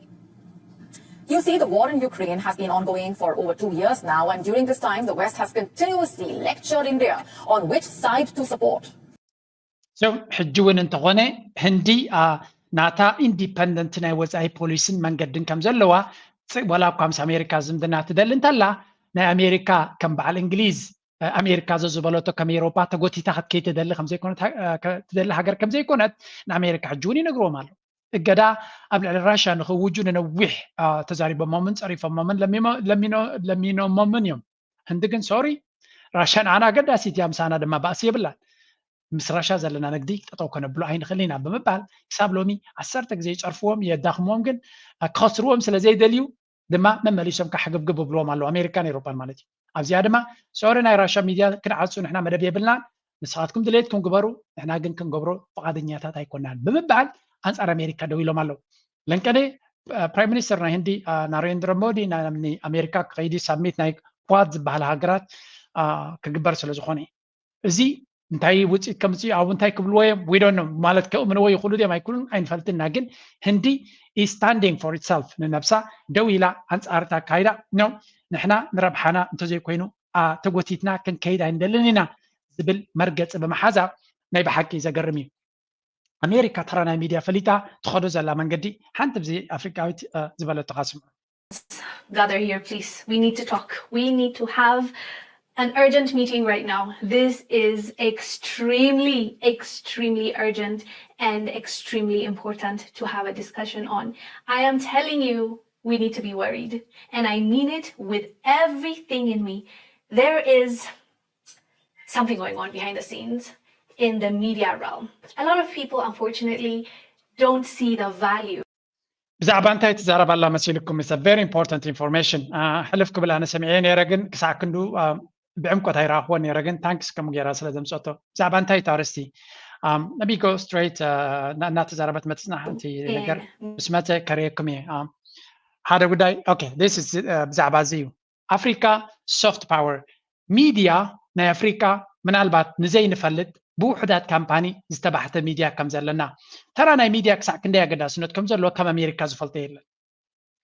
You see, the war in Ukraine has been ongoing for over two years now, and during this time, the West has continuously lectured India on which side to support. ሕጂ እውን እንተኾነ ህንዲ ናታ ኢንዲፐንደንት ናይ ወፃኢ ፖሊሲን መንገድን ከም ዘለዋ፣ ዋላ እኳ ምስ ኣሜሪካ ዝምድና ትደሊ እንተላ፣ ናይ ኣሜሪካ ከም በዓል እንግሊዝ ኣሜሪካ ዘዝበለቶ ከም ኤሮፓ ተጎቲታ ክትከይ ትደሊ ከምዘይኮነት ትደሊ ሃገር ከምዘይኮነት ንኣሜሪካ ሕጂ እውን ይነግርዎም ኣሎ። እገዳ ኣብ ልዕሊ ራሻ ንክውጁ ንነዊሕ ተዛሪቦሞምን ፀሪፎሞምን ለሚኖሞምን እዮም። ህንዲ ግን ሶሪ፣ ራሻ ንዓና ኣገዳሲት እያ፣ ምሳና ድማ ባእሲ የብላን። ምስ ራሻ ዘለና ንግዲ ጠጠው ከነብሎ ኣይንኽእል ኢና ብምባል ክሳብ ሎሚ ዓሰርተ ግዜ ይፀርፍዎም የዳኽምዎም፣ ግን ክኸስርዎም ስለ ዘይደልዩ ድማ መመሊሶም ካሕግብግብ ብልዎም ኣለዉ፣ ኣሜሪካን ኤሮፓን ማለት እዩ። ኣብዚኣ ድማ ሶሪ፣ ናይ ራሻ ሚድያ ክንዓፁ ንሕና መደብ የብልናን፣ ንስኻትኩም ድሌትኩም ግበሩ፣ ንሕና ግን ክንገብሮ ፍቓደኛታት ኣይኮናን ብምባል ኣንፃር ኣሜሪካ ደው ኢሎም ኣለዉ። ለንቀኔ ፕራይም ሚኒስተር ናይ ህንዲ ናሬንድረ ሞዲ ናብ ኣሜሪካ ክኸይዲ ሳሚት ናይ ኳድ ዝበሃል ሃገራት ክግበር ስለ ዝኾነ እዩ። እዚ እንታይ ውፅኢት ከምፅኡ ኣብኡ እንታይ ክብልዎ እዮም ዊዶን ማለት ከእምንዎ ይኽእሉ ድዮም ኣይክሉን ኣይንፈልጥና። ግን ህንዲ standing for itself ንነብሳ ደው ኢላ ኣንፃር እቲ ኣካይዳ ነው። ንሕና ንረብሓና እንተዘይኮይኑ ተጎቲትና ክንከይድ ኣይንደልን ኢና ዝብል መርገፂ ብምሓዛ ናይ ብሓቂ ዘገርም እዩ። ኣሜሪካ ተራ ናይ ሚድያ ፈሊጣ ትኸዶ ዘላ መንገዲ ሓንቲ ብዚ ኣፍሪቃዊት ዝበለቶ ካስምዑ። Gather here, please. We need to talk. We need to have an urgent meeting right now. This is extremely, extremely urgent and extremely important to have a discussion on. I am telling you, we need to be worried. And I mean it with everything in me. There is something going on behind the scenes in the media realm. A lot of people, unfortunately, don't see the value. ብዛዕባ እንታይ ትዛረብ ኣላ መሲልኩም? It's a very important information. ሕልፍ ክብል ኣነ ሰሚዐ ነይረ፣ ግን ክሳዕ ክንዱ ብዕምቆት ኣይረኣኽዎ ነይረ፣ ግን ታንክስ ከም ገይራ ስለ ዘምፀቶ። ብዛዕባ እንታይ እቲ ኣርስቲ? Let me go straight እናተዛረበት መፅና ሓንቲ ነገር ምስ መፀ ከርእየኩም እየ ሓደ ጉዳይ። Okay, this is ብዛዕባ እዚ እዩ። ኣፍሪካ soft power ሚድያ ናይ ኣፍሪካ ምናልባት ንዘይንፈልጥ ብውሑዳት ካምፓኒ ዝተባሕተ ሚድያ ከም ዘለና፣ ተራ ናይ ሚድያ ክሳዕ ክንደይ ኣገዳስነት ከም ዘለዎ ካብ ኣሜሪካ ዝፈልጦ የለን።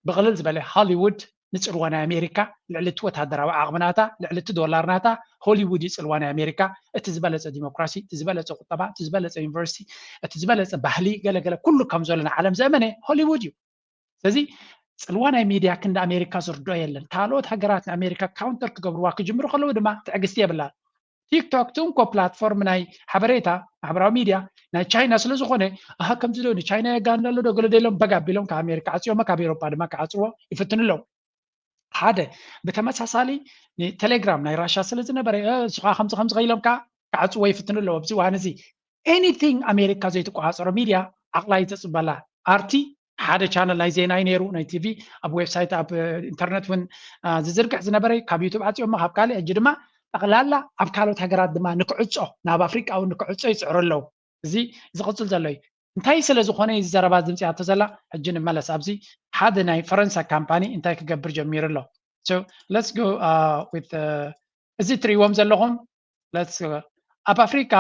ብቕልል ዝበለ ሆሊውድ ንፅልዋ ናይ ኣሜሪካ ልዕሊ እቲ ወታደራዊ ዓቕሚ ናታ፣ ልዕሊ እቲ ዶላር ናታ ሆሊውድ እዩ ፅልዋ ናይ ኣሜሪካ። እቲ ዝበለፀ ዲሞክራሲ፣ እቲ ዝበለፀ ቁጠባ፣ እቲ ዝበለፀ ዩኒቨርሲቲ፣ እቲ ዝበለፀ ባህሊ ገለገለ ኩሉ ከም ዘሎ ንዓለም ዘእመነ ሆሊውድ እዩ። ስለዚ ፅልዋ ናይ ሚድያ ክንዲ ኣሜሪካ ዝርድኦ የለን። ካልኦት ሃገራት ንኣሜሪካ ካውንተር ክገብርዋ ክጅምሩ ከለዉ ድማ ትዕግስቲ የብላን። ቲክቶክ እቲ እንኮ ፕላትፎርም ናይ ሓበሬታ ማሕበራዊ ሚድያ ናይ ቻይና ስለ ዝኾነ ኣሃ ከምዚ ዶ ንቻይና የጋንና ኣሎ ዶ ገለ ዶ ኢሎም በግ ኣቢሎም ካብ ኣሜሪካ ዓፅዮሞ ካብ ኤሮፓ ድማ ክዓፅዎ ይፍትኑ ኣለዉ። ሓደ ብተመሳሳሊ ንቴሌግራም ናይ ራሻ ስለ ዝነበረ ንስኻ ከምዚ ከምዚ ከኢሎም ከዓ ክዓፅዎ ይፍትኑ ኣለዉ። ኣብዚ እዋን እዚ anything ኣሜሪካ ዘይትቆፃፀሮ ሚድያ ዓቕላ ይተፅበላ። ኣርቲ ሓደ ቻነል ናይ ዜና እዩ ነይሩ ናይ ቲቪ ኣብ ዌብሳይት ኣብ ኢንተርነት እውን ዝዝርግሕ ዝነበረ ካብ ዩቱብ ዓፅዮሞ ካብ ካልእ ሕጂ ድማ ጠቕላላ ኣብ ካልኦት ሃገራት ድማ ንክዕፆ ናብ ኣፍሪቃ እውን ንክዕፆ ይፅዕሩ ኣለዉ። እዚ ዝቕፅል ዘሎ እዩ። እንታይ ስለ ዝኾነ እዩ እዚ ዘረባ ዝምፅኣቶ ዘላ? ሕጂ ንመለስ ኣብዚ ሓደ ናይ ፈረንሳ ካምፓኒ እንታይ ክገብር ጀሚሩ ኣሎ። So let's go with እዚ ትሪእዎም ዘለኹም። Let's go. ኣብ ኣፍሪካ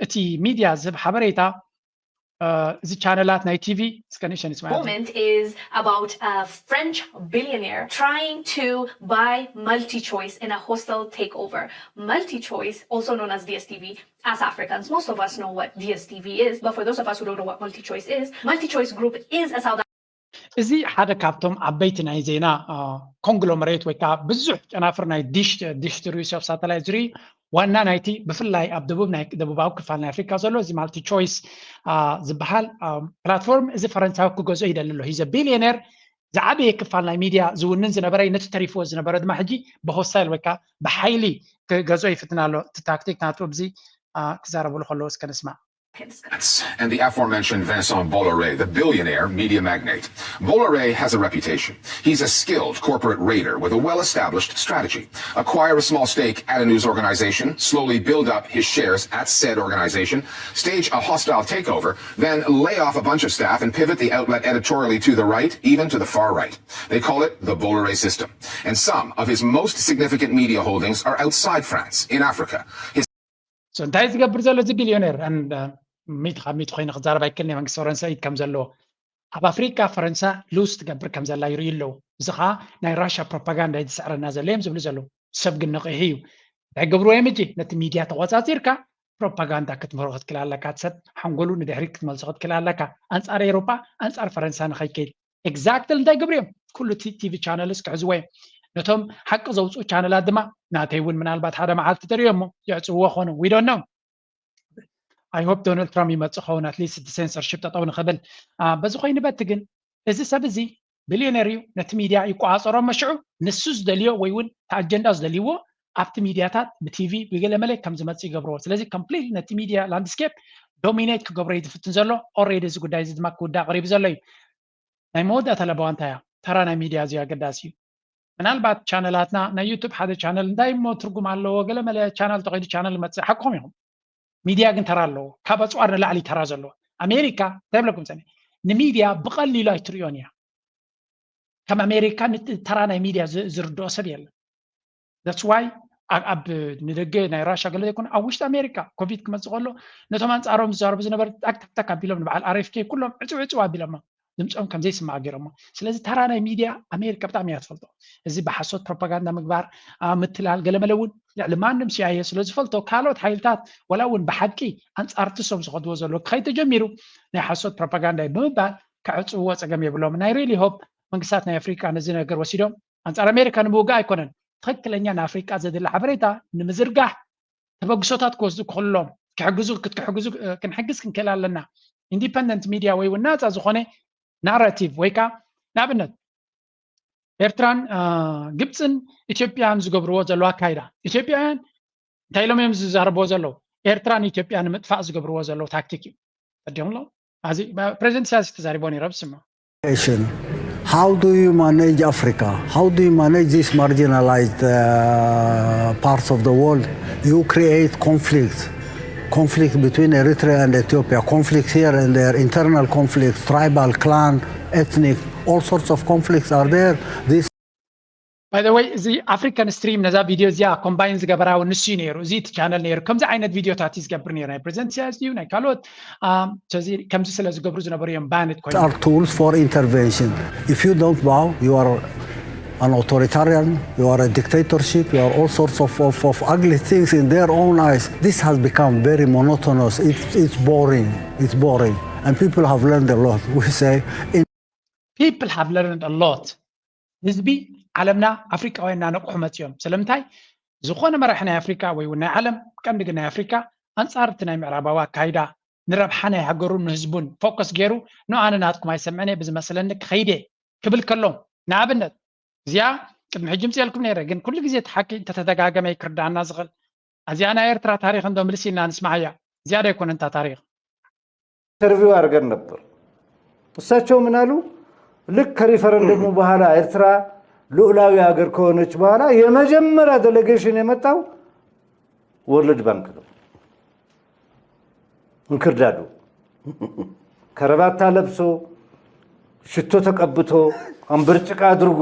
እቲ ሚድያ ዝህብ ሓበሬታ እዚ ቻነላት ናይ ቲቪ እስከ ንእሽተን ንስማዕ። Moment is about a French billionaire trying to buy MultiChoice in a hostile takeover. MultiChoice, also known as DSTV, as Africans, most of us know what DSTV is, but for those of us who don't know what MultiChoice is, MultiChoice Group is a South እዚ ሓደ ካብቶም ዓበይቲ ናይ ዜና ኮንግሎመሬት ወይ ከዓ ብዙሕ ጨናፍር ናይ ዲሽ ዲሽ ትሪስ ኦፍ ሳተላይት ዝርኢ ዋና ናይቲ ብፍላይ ኣብ ደቡብ ናይ ደቡባዊ ክፋል ናይ ኣፍሪካ ዘሎ እዚ ማልቲ ቾይስ ዝበሃል ፕላትፎርም እዚ ፈረንሳዊ ክገዝኦ ይደሊ ኣሎ። ሂዘ ቢልዮኔር ዝዓበየ ክፋል ናይ ሚድያ ዝውንን ዝነበረ ነቲ ተሪፍዎ ዝነበረ ድማ ሕጂ ብሆስታይል ወይ ከዓ ብሓይሊ ክገዝኦ ይፍትን ኣሎ። እቲ ታክቲክ ናቱ ኣብዚ ክዛረብሉ ከለዉ እስከ ንስማዕ። and the aforementioned Vincent Bolloré, the billionaire media magnate. Bolloré has a reputation. He's a skilled corporate raider with a well-established strategy. Acquire a small stake at a news organization, slowly build up his shares at said organization, stage a hostile takeover, then lay off a bunch of staff and pivot the outlet editorially to the right, even to the far right. They call it the Bolloré system. And some of his most significant media holdings are outside France, in Africa. His እንታይ ዝገብር ዘሎ እዚ ቢልዮነር ሚት ካብ ሚት ኮይኑ ክዛረብ ኣይክልን። መንግስቲ ፈረንሳ ኢድ ከም ዘለዎ ኣብ ኣፍሪካ ፈረንሳ ሉዝ ትገብር ከም ዘላ ይርእዩ ኣለዉ። እዚ ከዓ ናይ ራሻ ፕሮፓጋንዳ እዩ ዝስዕረና ዘሎ እዮም ዝብሉ ዘለዉ። ሰብ ግን ንቕሂ እዩ። እንታይ ገብርዎ እዮም እጂ ነቲ ሚድያ ተቆፃፂርካ ፕሮፓጋንዳ ክትምህሮ ክትክል ኣለካ። ሰብ ሓንጎሉ ንድሕሪት ክትመልሶ ክትክል ኣለካ። ኣንፃር ኤሮጳ ኣንፃር ፈረንሳ ንኸይከይድ ኤግዛክትሊ እንታይ ገብሩ እዮም ኩሉ ቲቪ ቻነልስ ክሕዝዎ እዮም። ነቶም ሓቂ ዘውፅኡ ቻነላት ድማ ናተይ እውን ምናልባት ሓደ መዓልቲ ተርእዮ እሞ የዕፅውዎ ኾኑ ዊዶን ነው። ኣይ ሆፕ ዶናልድ ትራምፕ ይመፅእ ኸውን ኣትሊስት እቲ ሴንሰርሽፕ ጠጠው ንኽብል። በዚ ኮይኑ በቲ ግን እዚ ሰብ እዚ ቢልዮነር እዩ። ነቲ ሚድያ ይቆፃፀሮ መሽዑ ንሱ ዝደልዮ ወይ እውን ኣጀንዳ ዝደልይዎ ኣብቲ ሚድያታት ብቲቪ ብገለመለ ከም ዝመፅእ ይገብርዎ። ስለዚ ኮምፕሊት ነቲ ሚድያ ላንድስኬፕ ዶሚኔት ክገብሮ እዩ ዝፍትን ዘሎ። ኦሬዲ እዚ ጉዳይ እዚ ድማ ክውዳእ ቀሪቡ ዘሎ እዩ። ናይ መወዳእታ ለበዋ እንታይ እያ? ተራ ናይ ሚድያ ኣዝዩ ኣገዳሲ እዩ። ምናልባት ቻነላትና ናይ ዩቱብ ሓደ ቻነል እንታይ እሞ ትርጉም ኣለዎ? ገለመለ ቻነል ተኸይዱ ቻነል መፅእ ሓቅኹም ኢኹም። ሚድያ ግን ተራ ኣለዎ። ካብ ኣፅዋር ንላዕሊ ተራ ዘለዎ ኣሜሪካ እንታይ ብለኩም ሰኒ ንሚድያ ብቐሊሉ ኣይትርእዮን እያ። ከም ኣሜሪካ ተራ ናይ ሚድያ ዝርድኦ ሰብ የለን። That's why ኣብ ንደገ ናይ ራሻ ገለ ዘይኮነ ኣብ ውሽጢ ኣሜሪካ ኮቪድ ክመፅእ ከሎ ነቶም ኣንፃሮም ዝዛረቡ ዝነበሩ ታክታክ ኣቢሎም ንበዓል ኣርኤፍኬ ኩሎም ዕፅው ዕፅው ኣቢሎማ ድምፆም ከም ዘይስማዕ ገይሮሞ። ስለዚ ተራ ናይ ሚድያ ኣሜሪካ ብጣዕሚ እያ ትፈልጦ። እዚ ብሓሶት ፕሮፓጋንዳ ምግባር ምትላል ገለመለ እውን ልዕሊ ማንም ሲኣይኤ ስለ ዝፈልጦ ካልኦት ሓይልታት ወላ እውን ብሓቂ ኣንፃርቲ እሶም ዝኸድዎ ዘሎ ክኸይድ ተጀሚሩ ናይ ሓሶት ፕሮፓጋንዳ እዩ ብምባል ከዕፅውዎ ፀገም የብሎም። ናይ ሪሊ ሆፕ መንግስታት ናይ ኣፍሪካ ነዚ ነገር ወሲዶም ኣንፃር ኣሜሪካ ንምውጋእ ኣይኮነን ትኽክለኛ ንኣፍሪቃ ዘድሊ ሓበሬታ ንምዝርጋሕ ተበግሶታት ክወስዱ ክኽሎም ክሕግዙ ክትክሕግዙ ክንሕግዝ ክንክእል ኣለና። ኢንዲፐንደንት ሚድያ ወይ እውን ናፃ ዝኾነ ናራቲቭ ወይ ከዓ ንኣብነት ኤርትራን ግብፅን ኢትዮጵያን ዝገብርዎ ዘለዉ ኣካይዳ ኢትዮጵያውያን እንታይ ኢሎም እዮም ዝዛረብዎ ዘለዉ? ኤርትራ ንኢትዮጵያ ንምጥፋእ ዝገብርዎ ዘለዉ ታክቲክ እዩ። ተዲኹም ኣሎ ዚ ፕሬዚደንት ኢሳያስ ተዛሪቦ ነይረ ብስማ How do you manage Africa? How do you manage these marginalized uh, parts of the world? You create conflicts, conflict between Eritrea and Ethiopia, conflict here and there, internal conflicts, tribal, clan, ethnic, all sorts of conflicts are there. This By the way እዚ ኣፍሪካን ስትሪም ነዛ ቪድዮ እዚኣ ኮምባይን ዝገበራ እውን ንሱ እዩ ነይሩ። እዚ እቲ ቻነል ነይሩ ከምዚ ዓይነት ቪድዮታት እዩ ዝገብር ነይሩ ናይ ፕሬዚደንት ኢሳያስ እዩ ናይ ካልኦት ስለዚ ከምዚ ስለ ዝገብሩ ዝነበሩ እዮም ባንድ ኮይኑ are tools for intervention. If you don't bow, you are an authoritarian, you are a dictatorship, you are all sorts of, of, of ugly things in their own eyes. This has become very monotonous. It's, it's boring. It's boring. And people have learned a lot. We say in people have learned a lot. ህዝቢ ዓለምና ኣፍሪቃውያን እናነቅሑ መፅዮም። ስለምንታይ ዝኾነ መራሒ ናይ ኣፍሪካ ወይ እውን ናይ ዓለም ቀንዲ ግን ናይ ኣፍሪካ ኣንፃር እቲ ናይ ምዕራባዊ ኣካይዳ ንረብሓ ናይ ሃገሩን ንህዝቡን ፎከስ ገይሩ ንኣነ ናትኩም ኣይሰምዕን እየ ብዝመስለኒ ክኸይድ እየ ክብል ከሎ ንኣብነት እዚኣ ቅድሚ ሕጂ ምፅኤልኩም ነይረ ግን ኩሉ ግዜ እቲ ሓቂ እንተተደጋገመ ይክርዳኣና ዝኽእል እዚኣ ናይ ኤርትራ ታሪክ እንዶ ምልስ ኢልና ንስማዓያ እዚኣ ዶ ኣይኮነን እታ ታሪክ ኢንተርቪው አድርገን ነበር። እሳቸው ምን አሉ? ልክ ከሪፈረንደሙ በኋላ ኤርትራ ልዑላዊ ሀገር ከሆነች በኋላ የመጀመሪያ ዴሌጌሽን የመጣው ወርልድ ባንክ ነው። እንክርዳዱ ከረባታ ለብሶ ሽቶ ተቀብቶ አንበርጭቃ አድርጎ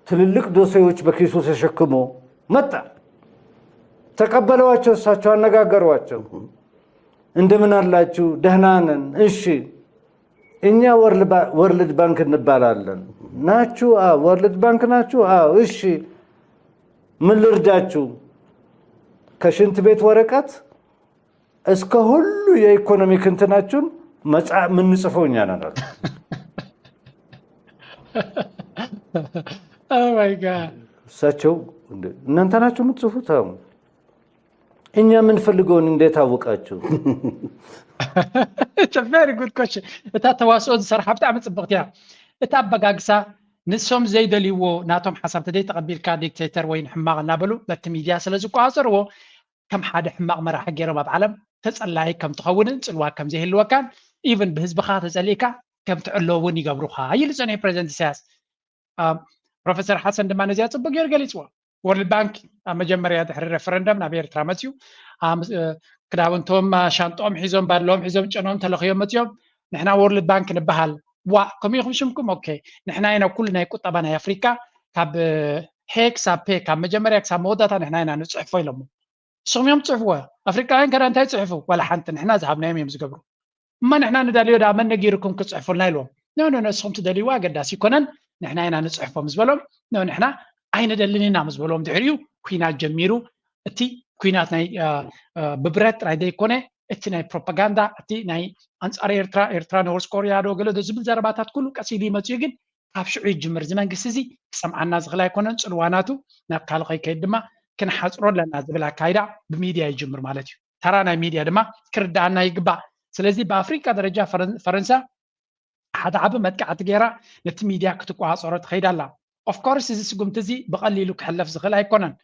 ትልልቅ ዶሴዎች በኪሱ ተሸክሞ መጣ። ተቀበለዋቸው፣ እሳቸው አነጋገሯቸው። እንደምን አላችሁ? ደህና ነን። እሺ እኛ ወርልድ ባንክ እንባላለን። ናችሁ? አዎ። ወርልድ ባንክ ናችሁ? አዎ። እሺ ምን ልርዳችሁ? ከሽንት ቤት ወረቀት እስከ ሁሉ የኢኮኖሚክ እንትናችሁን መጻ ምንጽፈው እኛ ነን አሉ። Oh my God. እሳቸው እናንተ ናችሁ የምትጽፉት? አዎ። እኛ የምንፈልገውን እንዴት አወቃችሁ? It's a very good question. እታ ተዋስኦ ዝሰርሓ ብጣዕሚ ፅብቕቲ እያ። እታ ኣበጋግሳ ንሶም ዘይደልይዎ ናቶም ሓሳብ ተደይ ተቐቢልካ ዲክቴተር ወይ ሕማቕ እናበሉ በቲ ሚድያ ስለ ዝቆፃፀርዎ ከም ሓደ ሕማቕ መራሒ ገይሮም ኣብ ዓለም ተጸላኢ ከም ትኸውንን ጽልዋ ከም ዘይህልወካን፣ ኢቨን ብህዝብኻ ተጸሊእካ ከም ትዕሎ እውን ይገብሩኻ ኢሉ ጸኒሑ ፕሬዚደንት ኢሳያስ። ፕሮፌሰር ሓሰን ድማ ነዚኣ ጽቡቅ ገይሩ ገሊጽዎ። ወርልድ ባንክ ኣብ መጀመርያ ድሕሪ ሬፈረንደም ናብ ኤርትራ መጽዩ፣ ክዳውንቶም ሻንጦም ሒዞም ባድሎም ሒዞም ጨኖም ተለኽዮም መጽዮም። ንሕና ወርልድ ባንክ ንበሃል። ዋ፣ ከምኡ ኢኹም ሽምኩም? ኦኬ፣ ንሕና ኢና ኩሉ ናይ ቁጠባ ናይ ኣፍሪካ ካብ ሄ ክሳብ ፔ፣ ካብ መጀመርያ ክሳብ መወዳእታ ንሕና ኢና ንጽሕፎ ኢሎሞ። ንስኹም እዮም ትጽሕፍዎ። ኣፍሪቃውያን ከዳ እንታይ ይጽሕፉ? ዋላ ሓንቲ። ንሕና ዝሃብናዮም እዮም ዝገብሩ። እማ ንሕና ንደልዮ ደኣ መን ነጊርኩም ክጽሕፉልና ኢልዎም። ኖ ኖ፣ ንስኹም ትደልይዎ ኣገዳሲ ይኮነን፣ ንሕና ኢና ንጽሕፎ ምስ በሎም፣ ኖ ንሕና ኣይንደልን ኢና ምስ በሎም፣ ድሕሪኡ ኩናት ጀሚሩ። እቲ ኩናት ናይ ብብረት ጥራይ ዘይኮነ፣ እቲ ናይ ፕሮፓጋንዳ፣ እቲ ናይ ኣንጻር ኤርትራ፣ ኤርትራ ኖርዝ ኮርያ ዶ ገለ ዶ ዝብል ዘረባታት ኩሉ ቀስ ኢሉ ይመጽኡ። ግን ካብ ሽዑ ይጅምር። እዚ መንግስቲ እዚ ክሰምዓና ዝኽእል ኣይኮነን። ጽልዋ ናቱ ናብ ካልእ ከይከይድ ድማ ክንሓጽሮ ኣለና ዝብል ኣካይዳ ብሚድያ ይጅምር ማለት እዩ። ተራ ናይ ሚድያ ድማ ክርዳኣና ይግባእ። ስለዚ ብኣፍሪቃ ደረጃ ፈረንሳ ሓደ ዓቢ መጥቃዕቲ ገይራ ነቲ ሚድያ ክትቆጻጸሮ ትኸይድ ኣላ። ኦፍኮርስ እዚ ስጉምቲ እዚ ብቐሊሉ ክሕለፍ ዝኽእል ኣይኮነን።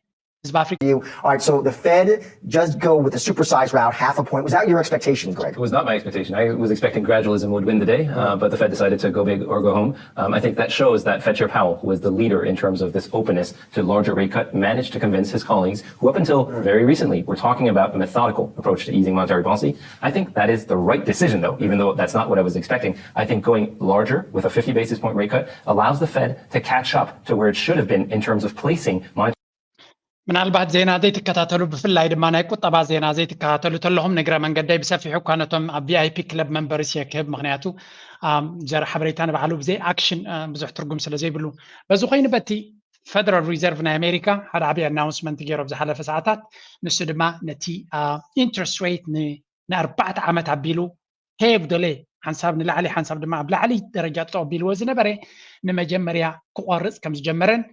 ህዝቢ ኣፍሪቃ All right, so the Fed does go with a supersized route, half a point. Was that your expectation, Greg? It was not my expectation. I was expecting gradualism would win the day, uh, but the Fed decided to go big or go home. Um, I think that shows that Fed Chair Powell, who is the leader in terms of this openness to larger rate cut, managed to convince his colleagues, who up until very recently were talking about a methodical approach to easing monetary policy. I think that is the right decision, though, even though that's not what I was expecting. I think going larger with a fifty basis point rate cut allows the Fed to catch up to where it should have been in terms of placing monetary ምናልባት ዜና ዘይትከታተሉ፣ ብፍላይ ድማ ናይ ቁጠባ ዜና ዘይትከታተሉ ተለኹም፣ ንግረ መንገደይ ብሰፊሑ እኳ ነቶም ኣብ ቪኣይፒ ክለብ መንበርስ የክህብ። ምክንያቱ ዘር ሓበሬታ ንባዕሉ ብዘይ ኣክሽን ብዙሕ ትርጉም ስለ ዘይብሉ። በዚ ኮይኑ በቲ ፈደራል ሪዘርቭ ናይ ኣሜሪካ ሓደ ዓብዪ ኣናውንስመንት ገይሮም ዝሓለፈ ሰዓታት፣ ንሱ ድማ ነቲ ኢንትረስት ሬት ንኣርባዕተ ዓመት ኣቢሉ ሄብ ዶሌ ሓንሳብ ንላዕሊ ሓንሳብ ድማ ኣብ ላዕሊ ደረጃ ጠጠው ኣቢልዎ ዝነበረ ንመጀመርያ ክቆርፅ ከም ዝጀመረን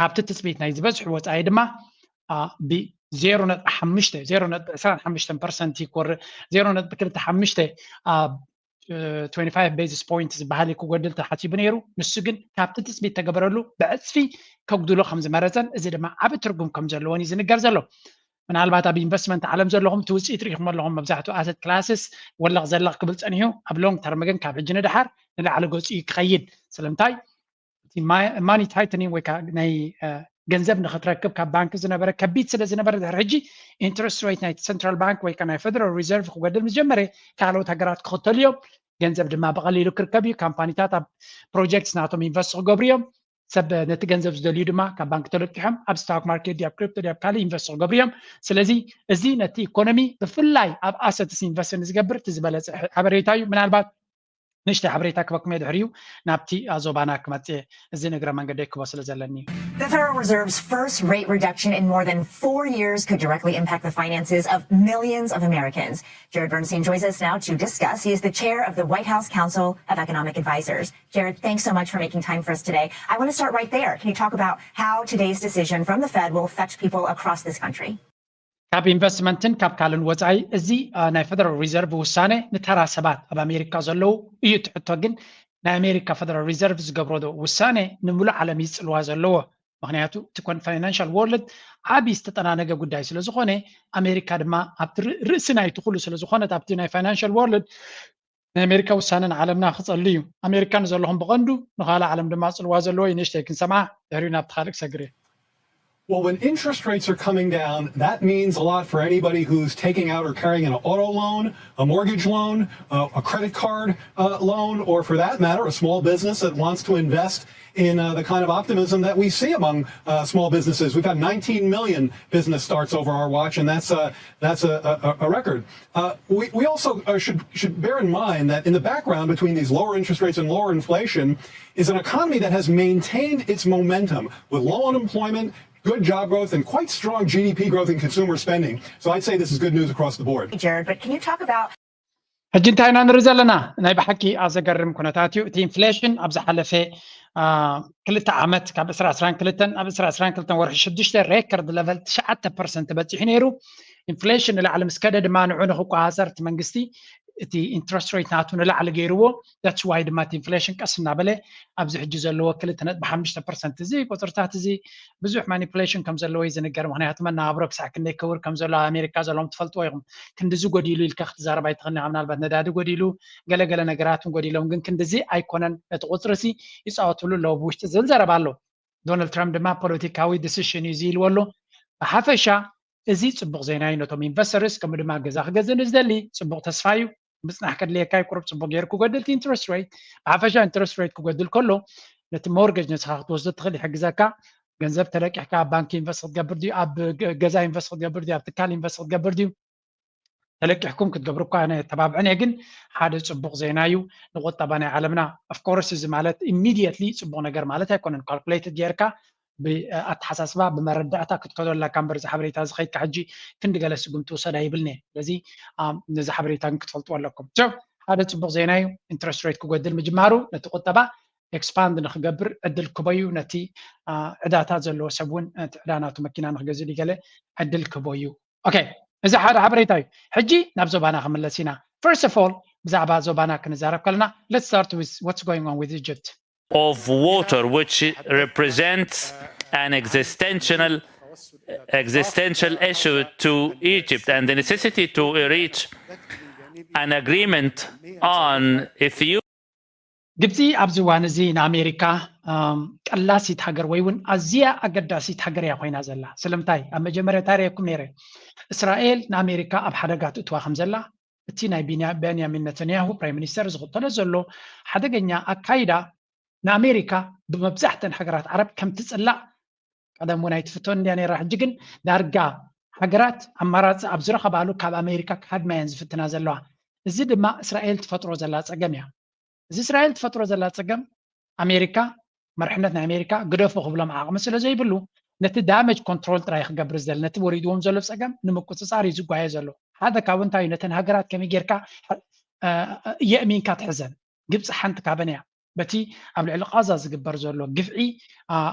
ካብቲ ትፅቢት ናይ ዝበዝሑ ወፃኢ ድማ ብ ዜሮ ነጥቢ ሓሙሽተ ዜሮ ነጥቢ ዕስራን ሓሙሽተን ፐርሰንት ይኮር ዜሮ ነጥቢ ክልተ ሓሙሽተ twenty-five basis point ዝበሃል ክጎድል ተሓሲቡ ነይሩ። ንሱ ግን ካብቲ ትፅቢት ተገበረሉ ብዕፅፊ ከጉድሎ ከም ዝመረፀን እዚ ድማ ዓቢ ትርጉም ከም ዘለዎን እዩ ዝንገር ዘሎ። ምናልባት ኣብ ኢንቨስትመንት ዓለም ዘለኹም እቲ ውፅኢት ርኢኹም ኣለኹም። መብዛሕትኡ ኣሰት ክላስስ ወለቕ ዘለቕ ክብል ፀኒሑ ኣብ ሎንግ ተርም ግን ካብ ሕጂ ንደሓር ንላዕሊ ገፂኡ ክኸይድ። ስለምንታይ? እቲ ማኒ ታይትኒንግ ወይ ከዓ ናይ ገንዘብ ንክትረክብ ካብ ባንክ ዝነበረ ከቢድ ስለ ዝነበረ ድሕሪ ሕጂ ኢንትረስት ሬት ናይ ሰንትራል ባንክ ወይ ከዓ ናይ ፈደራል ሪዘርቭ ክጎድል ምስ ጀመረ ካልኦት ሃገራት ክኽተሉ እዮም። ገንዘብ ድማ ብቐሊሉ ክርከብ እዩ። ካምፓኒታት ኣብ ፕሮጀክትስ ናቶም ኢንቨስት ክገብሩ እዮም። ሰብ ነቲ ገንዘብ ዝደልዩ ድማ ካብ ባንክ ተለቂሖም ኣብ ስቶክ ማርኬት ድያብ ክሪፕቶ ድያብ ካልእ ኢንቨስት ክገብሩ እዮም። ስለዚ እዚ ነቲ ኢኮኖሚ ብፍላይ ኣብ ኣሰትስ ኢንቨስት ንዝገብር እቲ ዝበለፀ ሓበሬታ እዩ። ምናልባት ንእሽተይ ሓበሬታ ክበኩም እየ ድሕሪኡ ናብቲ ዞባና ክመፅእ እዚ ንግረ መንገደይ ክቦ ስለ ዘለኒ እዩ። The Federal Reserve's first rate reduction in more than four years could directly impact the finances of millions of Americans. Jared Bernstein joins us now to discuss. He is the chair of the White House Council of Economic Advisors. Jared, thanks so much for making time for us today. I want to start right there. Can you talk about how today's decision from the Fed will affect people across this country? ካብ ኢንቨስትመንትን ካብ ካልእን ወፃኢ እዚ ናይ ፈደራል ሪዘርቭ ውሳነ ንተራ ሰባት ኣብ ኣሜሪካ ዘለዉ እዩ እቲ ሕቶ። ግን ናይ ኣሜሪካ ፈደራል ሪዘርቭ ዝገብሮ ዶ ውሳነ ንምሉእ ዓለም እዩ ፅልዋ ዘለዎ? ምክንያቱ እቲ ኮን ፋይናንሻል ወርልድ ዓብዪ ዝተጠናነገ ጉዳይ ስለዝኾነ ኣሜሪካ ድማ ኣብቲ ርእሲ ናይቲ ኩሉ ስለዝኾነት ኣብቲ ናይ ፋይናንሻል ወርልድ ናይ ኣሜሪካ ውሳነ ንዓለምና ክፀሉ እዩ። ኣሜሪካ ንዘለኹም ብቐንዱ ንኻልእ ዓለም ድማ ፅልዋ ዘለዎ እዩ። ንእሽተይ ክንሰምዓ ድሕሪኡ ናብቲ ካልእ ክሰግር እየ። Well, when interest rates are coming down, that means a lot for anybody who's taking out or carrying an auto loan, a mortgage loan, uh, a credit card uh, loan, or for that matter, a small business that wants to invest in uh, the kind of optimism that we see among uh, small businesses. We've had nineteen million business starts over our watch, and that's uh, that's a, a, a record. Uh, we, we also uh, should should bear in mind that in the background between these lower interest rates and lower inflation is an economy that has maintained its momentum with low unemployment, good job growth, and quite strong G D P growth and consumer spending. So I'd say this is good news across the board. Jared, but can you talk about ሕጂ እንታይ ኢና ንርኢ ዘለና? ናይ ብሓቂ ኣዘገርም ኩነታት እዩ። እቲ ኢንፍሌሽን ኣብ ዝሓለፈ ክልተ ዓመት ካብ ዕስራ ዕስራን ክልተን ናብ ዕስራ ዕስራን ክልተን ወርሒ ሽዱሽተ ሬከርድ ለቨል ትሽዓተ ፐርሰንት በፂሑ ነይሩ። ኢንፍሌሽን ንላዕሊ ምስ ከደ ድማ ንዑ ንክቆፃፀር እቲ መንግስቲ እቲ interest rate ናቱ ንላዕሊ ገይርዎ። That's why ድማ እቲ inflation ቀስ እናበለ ኣብዚ ሕጂ ዘለዎ ክልተ ነጥቢ ሓሙሽተ ፐርሰንት፣ እዚ ቁፅርታት እዚ ብዙሕ manipulation ከም ዘለዎ እዩ ዝንገር። ምክንያቱ መነባብሮ ክሳዕ ክንደይ ክብር ከም ዘሎ ኣብ ኣሜሪካ ዘለዎም ትፈልጥዎ ኢኹም። ክንድዚ ጎዲሉ ኢልካ ክትዛረብ ኣይትኽእልን ኢኻ። ምናልባት ነዳዲ ጎዲሉ፣ ገለገለ ነገራትን ጎዲሎም፣ ግን ክንድዚ ኣይኮነን። ነቲ ቁፅሪ ሲ ይፃወትሉ ኣለዉ ብውሽጢ ዝብል ዘረባ ኣሎ። ዶናልድ ትራምፕ ድማ ፖለቲካዊ decision እዩ ኢልዎ ኣሎ። ብሓፈሻ እዚ ፅቡቕ ዜና እዩ ነቶም investors፣ ከምኡ ድማ ገዛ ክገዝእ ንዝደሊ ፅቡቕ ተስፋ እዩ። ምፅናሕ ከድልየካ እዩ፣ ቁሩብ ፅቡቕ ገይሩ ክጎድል እቲ interest rate። ብሓፈሻ interest rate ክጎድል ከሎ ነቲ mortgage ንስኻ ክትወስዶ ትኽእል ይሕግዘካ። ገንዘብ ተለቂሕካ ኣብ ባንክ invest ክትገብር ድዩ፣ ኣብ ገ- ገዛ invest ክትገብር ድዩ፣ ኣብ ትካል invest ክትገብር ድዩ፣ ተለቂሕኩም ክትገብሩ እኳ ኣነ የተባብዕን እየ። ግን ሓደ ፅቡቕ ዜና እዩ ንቁጠባ ናይ ዓለምና። Of course እዚ ማለት immediately ፅቡቕ ነገር ማለት ኣይኮነን። Calculated ጌርካ ብኣተሓሳስባ ብመረዳእታ ክትከዶ ኣለካ እምበር፣ እዚ ሓበሬታ እዚ ከይድካ ሕጂ ክንዲ ገለ ስጉምቲ ውሰድ ኣይብልን እየ። ስለዚ ነዚ ሓበሬታ ግን ክትፈልጥዎ ኣለኩም። ሓደ ፅቡቅ ዜና እዩ። Interest rate ክጎድል ምጅማሩ ነቲ ቁጠባ expand ንክገብር ዕድል ክበዩ፣ ነቲ ዕዳታት ዘለዎ ሰብ እውን እቲ ዕዳ ናቱ መኪና ንክገዝእ ገለ ዕድል ክበዩ። Okay፣ እዚ ሓደ ሓበሬታ እዩ። ሕጂ ናብ ዞባና ክምለስ ኢና። First of all፣ ብዛዕባ ዞባና ክንዛረብ ከለና፣ let's start with what's going on with Egypt. Of water, which represents an existential existential issue to Egypt and the necessity to reach an agreement on Ethiopia. ግብፂ ኣብዚ እዋን እዚ ንኣሜሪካ ቀላሲት ሃገር ወይ እውን ኣዝያ ኣገዳሲት ሃገር እያ ኮይና ዘላ። ስለምንታይ? ኣብ መጀመርያ እንታይ ርእየኩም ነይረ? እስራኤል ንኣሜሪካ ኣብ ሓደጋ ትእትዋ ከም ዘላ፣ እቲ ናይ ቤንያሚን ነተንያሁ ፕራይም ሚኒስተር ዝኽተሎ ዘሎ ሓደገኛ ኣካይዳ ንኣሜሪካ ብመብዛሕተን ሃገራት ዓረብ ከም ትፅላእ ቀደም እውን ኣይትፍቶን እንድያ ነይራ። ሕጂ ግን ዳርጋ ሃገራት ኣማራፂ ኣብ ዝረኸባሉ ካብ ኣሜሪካ ክሃድማ እየን ዝፍትና ዘለዋ። እዚ ድማ እስራኤል ትፈጥሮ ዘላ ፀገም እያ። እዚ እስራኤል ትፈጥሮ ዘላ ፀገም ኣሜሪካ፣ መርሕነት ናይ ኣሜሪካ ግደፉ ክብሎም ዓቕሚ ስለ ዘይብሉ ነቲ damage control ጥራይ ክገብር ዝደሊ፣ ነቲ ወሪድዎም ዘሎ ፀገም ንምቁፅፃር እዩ ዝጓየ ዘሎ። ሓደ ካብኡ እንታይ እዩ? ነተን ሃገራት ከመይ ጌርካ የእሚንካ ትሕዘን? ግብፂ ሓንቲ ካበን እያ። በቲ ኣብ ልዕሊ ቃዛ ዝግበር ዘሎ ግፍዒ፣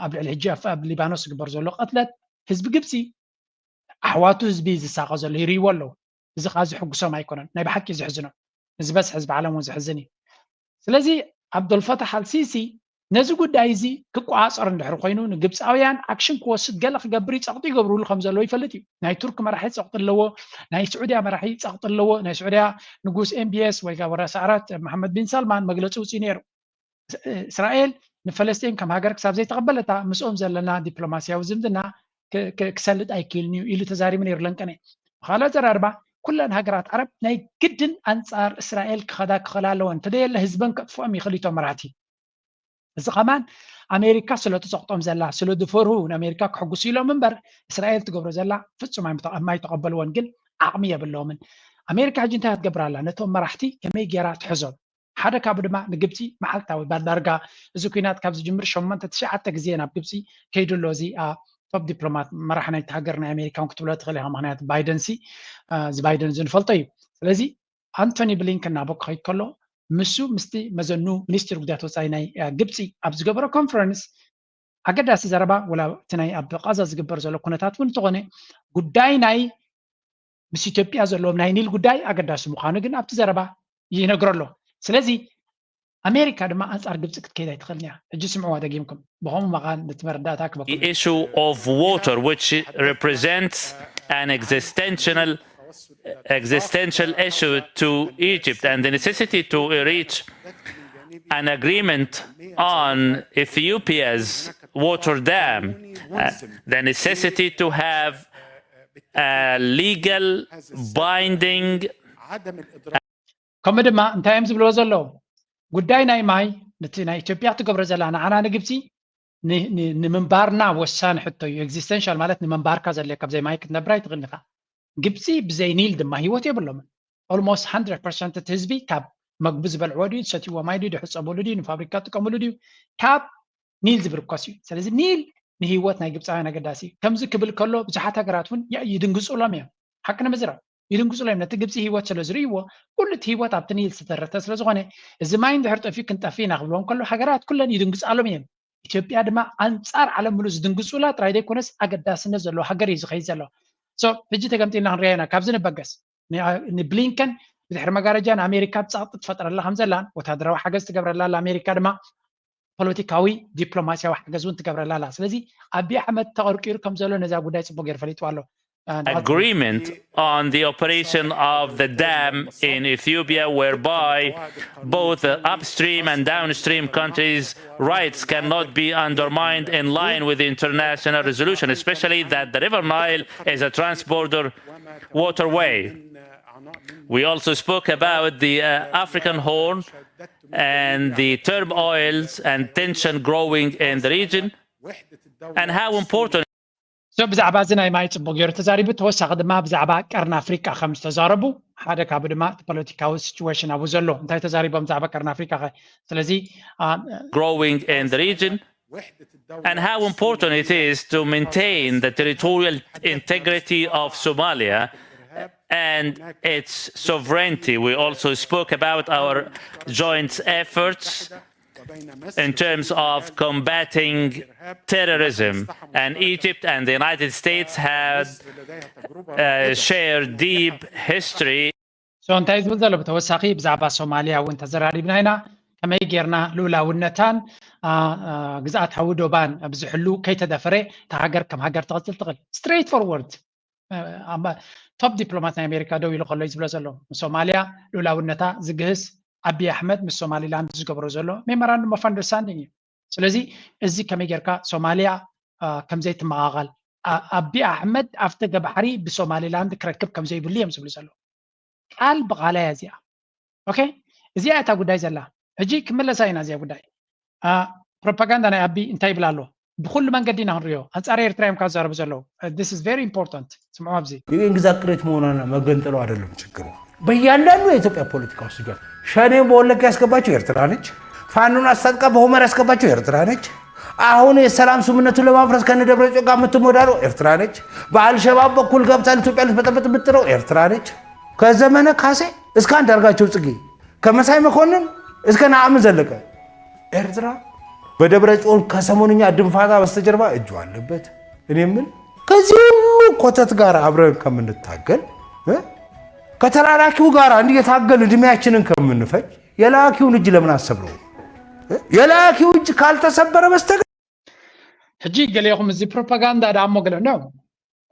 ኣብ ልዕሊ ሕጂ ኣብ ሊባኖስ ዝግበር ዘሎ ቅትለት፣ ህዝቢ ግብፂ ኣሕዋቱ ህዝቢ ዝሳቐ ዘሎ ይርእይዎ ኣለዉ። እዚ ከዓ ዝሕጉሶም ኣይኮነን፣ ናይ ብሓቂ ዝሕዝኖም። ንዝበዝሕ ህዝቢ ዓለም እውን ዝሕዝን እዩ። ስለዚ ኣብዶልፈታሕ ኣልሲሲ ነዚ ጉዳይ እዚ ክቆፃፀር እንድሕር ኮይኑ ንግብፃውያን action ክወስድ ገለ ክገብር እዩ፣ ፀቕጢ ይገብርሉ ከም ዘለዉ ይፈልጥ እዩ። ናይ ቱርክ መራሒ ፀቕጢ ኣለዎ፣ ናይ ስዑድያ መራሒ ፀቕጢ ኣለዎ። ናይ ስዑድያ ንጉስ ኤምቢኤስ ወይ ከዓ ወራሲ ዓራት መሓመድ ቢን ሳልማን መግለፂ ውፅኡ ነይሩ። እስራኤል ንፈለስጢን ከም ሃገር ክሳብ ዘይተቐበለታ ምስኦም ዘለና ዲፕሎማስያዊ ዝምድና ክሰልጥ ኣይክእልን እዩ ኢሉ ተዛሪቡ ነይሩ ለንቀነ። ብካልእ ኣዘራርባ ኩለን ሃገራት ዓረብ ናይ ግድን ኣንፃር እስራኤል ክኸዳ ክኸላ ኣለወን፣ እንተደየለ ህዝበን ከጥፍኦም ይኽእል እቶም መራሕቲ። እዚ ከማን ኣሜሪካ ስለ ትፀቕጦም ዘላ ስለ ዝፈርሁ ንኣሜሪካ ክሕጉሱ ኢሎም እምበር እስራኤል ትገብሮ ዘላ ፍፁም ኣይተቐበልዎን። ግን ዓቕሚ የብለዎምን። ኣሜሪካ ሕጂ እንታይ ክትገብር ኣላ? ነቶም መራሕቲ ከመይ ገይራ ትሕዞም? ሓደ ካብኡ ድማ ንግብፂ መዓልታዊ ባዳርጋ እዚ ኩናት ካብ ዝጅምር ሸሞንተ ትሽዓተ ግዜ ናብ ግብፂ ከይዱ ኣሎ። እዚ top diplomat መራሕ ናይቲ ሃገር ናይ ኣሜሪካ እውን ክትብሎ ትኽእል ኢኻ። ምክንያቱ ባይደን ሲ እዚ ባይደን እዚ ንፈልጦ እዩ። ስለዚ ኣንቶኒ ብሊንከን ናቦ ክኸይድ ከሎ ምስ ምስቲ መዘኑ ሚኒስትር ጉዳያት ወፃኢ ናይ ግብፂ ኣብ ዝገበሮ ኮንፈረንስ ኣገዳሲ ዘረባ ወላ እቲ ናይ ኣብ ቃዛ ዝግበር ዘሎ ኩነታት እውን እንተኾነ ጉዳይ ናይ ምስ ኢትዮጵያ ዘለዎም ናይ ኒል ጉዳይ ኣገዳሲ ምዃኑ ግን ኣብቲ ዘረባ ይነግሮ ኣሎ። ስለዚ ኣሜሪካ ድማ ኣንፃር ግብፂ ክትከይድ ኣይትኽእልን እያ። ሕጂ ስምዕዋ ደጊምኩም ብኸምኡ መቓን ነቲ መረዳእታ ክበኩም። The issue of water, which represents an existential existential issue to Egypt and the necessity to reach an agreement on Ethiopia's water dam, uh, the necessity to have a legal binding ከምኡ ድማ እንታይ እዮም ዝብልዎ ዘለዉ? ጉዳይ ናይ ማይ ነቲ ናይ ኢትዮጵያ ትገብሮ ዘላ ንዓና ንግብፂ ንምንባርና ወሳኒ ሕቶ እዩ። Existential ማለት ንምንባርካ ዘድልየካ፣ ብዘይ ማይ ክትነብር ኣይትኽእልን ኢኻ። ግብፂ ብዘይ ኒል ድማ ህይወት የብሎምን። Almost hundred percent እቲ ህዝቢ ካብ መግቢ ዝበልዕዎ ድዩ፣ ዝሰትይዎ ማይ ድዩ፣ ዝሕፀበሉ ድዩ፣ ንፋብሪካ ዝጥቀምሉ ድዩ፣ ካብ ኒል ዝብርኮስ እዩ። ስለዚ ኒል ንህይወት ናይ ግብፃውያን ኣገዳሲ እዩ። ከምዚ ክብል ከሎ ብዙሓት ሃገራት እውን ይድንግፁሎም እዮም። ሓቂ ንምዝራብ ይድንግፁሎም እዮም። ነቲ ግብፂ ህይወት ስለ ዝርእይዎ ኩሉ እቲ ህይወት ኣብቲ ኒል ዝተደረተ ስለ ዝኾነ እዚ ማይ እንድሕር ጠፊኡ ክንጠፍእ ኢና ክብልዎም ከሎ ሃገራት ኩለን ይድንግፃሎም እየን። ኢትዮጵያ ድማ ኣንፃር ዓለም ምሉእ ዝድንግፁላ ጥራይ ዘይኮነስ ኣገዳስነት ዘለዎ ሃገር እዩ ዝኸይድ ዘሎ። ሕጂ ተገምጢልና ክንሪኣ ኢና። ካብዚ ንበገስ ንብሊንከን ድሕሪ መጋረጃ ንኣሜሪካ ጸቕጢ ትፈጥረላ ከም ዘላን ወታደራዊ ሓገዝ ትገብረላ ኣላ፣ ኣሜሪካ ድማ ፖለቲካዊ ዲፕሎማሲያዊ ሓገዝ እውን ትገብረላ ኣላ። ስለዚ ኣቢ ኣሕመድ ተቐርቂሩ ከም ዘሎ ነዛ ጉዳይ ጽቡቅ ገይሩ ፈሊጥዋ ኣሎ። Agreement on the operation of the dam in Ethiopia, whereby both the upstream and downstream countries' rights cannot be undermined, in line with the international resolution, especially that the River Nile is a transborder waterway. We also spoke about the uh, African Horn and the turmoils and tension growing in the region, and how important So ብዛዕባ እዚ ናይ ማይ ጽቡቅ ገይሩ ተዛሪቡ። ተወሳኺ ድማ ብዛዕባ ቀርኒ ኣፍሪቃ ከም ዝተዛረቡ ሓደ ካብኡ ድማ እቲ ፖለቲካዊ ሲቹዌሽን ኣብኡ ዘሎ እንታይ ተዛሪቦም ብዛዕባ ቀርኒ ኣፍሪቃ ኸ? ስለዚ growing in the region and how important it is to maintain the territorial integrity of Somalia and its sovereignty. We also spoke about our joint efforts in terms of combating terrorism, and Egypt and the United States had uh, shared deep history. So እንታይ ዝብል ዘሎ ብተወሳኺ ብዛዕባ ሶማልያ እውን ተዘራሪብና ኢና። ከመይ ጌርና ልኡላውነታን ግዝኣታዊ ዶባን ብዝሕሉ ከይተደፈረ እታ ሃገር ከም ሃገር ትቐፅል ትኽእል? Straight forward top diplomat ናይ ኣሜሪካ ደው ኢሉ ከሎ እዩ ዝብሎ ዘሎ። ንሶማልያ ልኡላውነታ ዝግህስ ኣቢ ኣሕመድ ምስ ሶማሊላንድ ዝገብሮ ዘሎ memorandum of understanding እዩ። ስለዚ እዚ ከመይ ጌርካ ሶማልያ ከምዘይትመቓቐል ኣቢ ኣሕመድ ኣፍደገ ባሕሪ ብሶማሊላንድ ክረክብ ከምዘይብሉ እዮም ዝብሉ ዘለዉ። ቃል ብቓላ እያ እዚኣ። ኦኬ፣ እዚኣ እታ ጉዳይ ዘላ። ሕጂ ክመለሳ ኢና እዚኣ ጉዳይ። ፕሮፓጋንዳ ናይ ኣቢ እንታይ ይብል ኣሎ? ብኩሉ መንገዲ ኢና ክንሪኦ። ኣንጻር ኤርትራ እዮም ካብ ዝዛረቡ ዘለዉ። This is very important። ስምዑ ኣብዚ። የቅኝ ግዛት ቅሬት መሆኗና መገንጠሉ አይደለም ችግሩ። በእያንዳንዱ የኢትዮጵያ ፖለቲካ ውስጥ ችግር። ሸኔን በወለጋ ያስገባቸው ኤርትራ ነች። ፋኖን አስታጥቃ በሁመራ ያስገባቸው ኤርትራ ነች። አሁን የሰላም ስምምነቱን ለማፍረስ ከነ ደብረጽዮን ጋር የምትሞዳለው ኤርትራ ነች። በአልሸባብ በኩል ገብታ ኢትዮጵያ ልትበጠበጥ የምትጥረው ኤርትራ ነች። ከዘመነ ካሴ እስከ አንዳርጋቸው ጽጌ፣ ከመሳይ መኮንን እስከ ነአምን ዘለቀ ኤርትራ በደብረ ጽዮን ከሰሞንኛ ድንፋታ በስተጀርባ እጁ አለበት። እኔ ምን ከዚህ ሁሉ ኮተት ጋር አብረን ከምንታገል ከተላላኪው ጋር እንዲህ የታገል እድሜያችንን ከምንፈጅ የላኪውን እጅ ለምን አሰብረው? የላኪው እጅ ካልተሰበረ በስተቀር ሕጂ ገሌኹም እዚ ፕሮፓጋንዳ ደኣ እሞ ገለ ነው።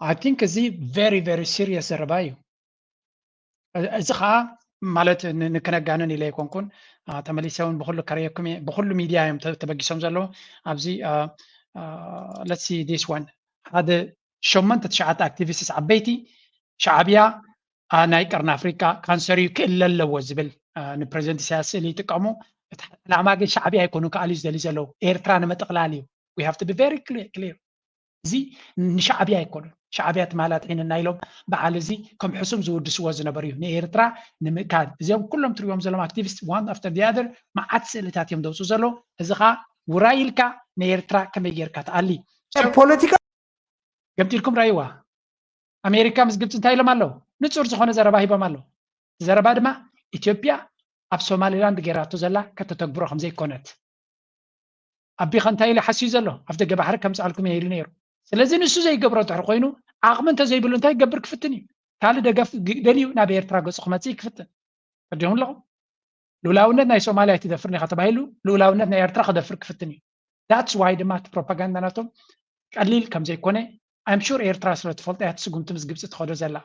I think እዚ very very serious ዘረባ እዩ። እዚ ከዓ ማለት ንክነጋንን ኢለ ኣይኮንኩን፣ ተመሊሰ እውን ብኩሉ ከረየኩም እየ። ብኩሉ ሚድያ እዮም ተበጊሶም ዘለዉ ኣብዚ። Let's see this one፣ ሓደ ሸሞንተ ትሽዓተ activists ዓበይቲ ሻዕብያ ናይ ቀርኒ ኣፍሪቃ ካንሰር እዩ ክእለ ኣለዎ ዝብል ንፕረዚደንት ኢሳያስ ስእሊ ይጥቀሙ። እቲ ዕላማ ግን ሻዕብያ ኣይኮኑ ክኣልዩ ዝደልዩ ዘለዉ፣ ኤርትራ ንምጥቕላል እዩ። We have to be very clear። እዚ ንሻዕብያ ኣይኮኑን። ሻዕብያ ትማል ኣጥዒንና ኢሎም በዓል እዚ ከም ሕሱም ዝውድስዎ ዝነበሩ እዩ። ንኤርትራ ንምእካል እዚኦም ኩሎም ትሪኦም ዘለዎም activists one after the other መዓት ስእልታት እዮም ዘውፅኡ ዘለዉ። እዚ ከዓ ውራይ ኢልካ ንኤርትራ ከመይ ጌርካ ትኣሊ? ፖለቲካ ገምጢልኩም ራይዋ። ኣሜሪካ ምስ ግብፂ እንታይ ኢሎም ኣለዉ? ንፁር ዝኾነ ዘረባ ሂቦም ኣለዉ። ዘረባ ድማ ኢትዮጵያ ኣብ ሶማሊላንድ ጌራቶ ዘላ ከተተግብሮ ከም ዘይኮነት። ኣቢኻ እንታይ ኢሉ ሓስዩ ዘሎ? ኣፍ ደገ ባሕሪ ከምፅኣልኩም እየ ኢሉ ነይሩ። ስለዚ ንሱ ዘይገብሮ ድሕሪ ኮይኑ ዓቕሚ እንተዘይብሉ እንታይ ክገብር ክፍትን እዩ? ካልእ ደገፍ ደልዩ ናብ ኤርትራ ገፁ ክመፅእ ክፍትን። ተረዲኹም ኣለኹም? ልኡላውነት ናይ ሶማልያ ኣይትደፍርን ኢኻ ተባሂሉ ልኡላውነት ናይ ኤርትራ ክደፍር ክፍትን እዩ። That's why ድማ እቲ ፕሮፓጋንዳ ናቶም ቀሊል ከም ዘይኮነ I'm sure ኤርትራ ስለ ትፈልጦ እያ እቲ ስጉምቲ ምስ ግብፂ ትኸዶ ዘላ፣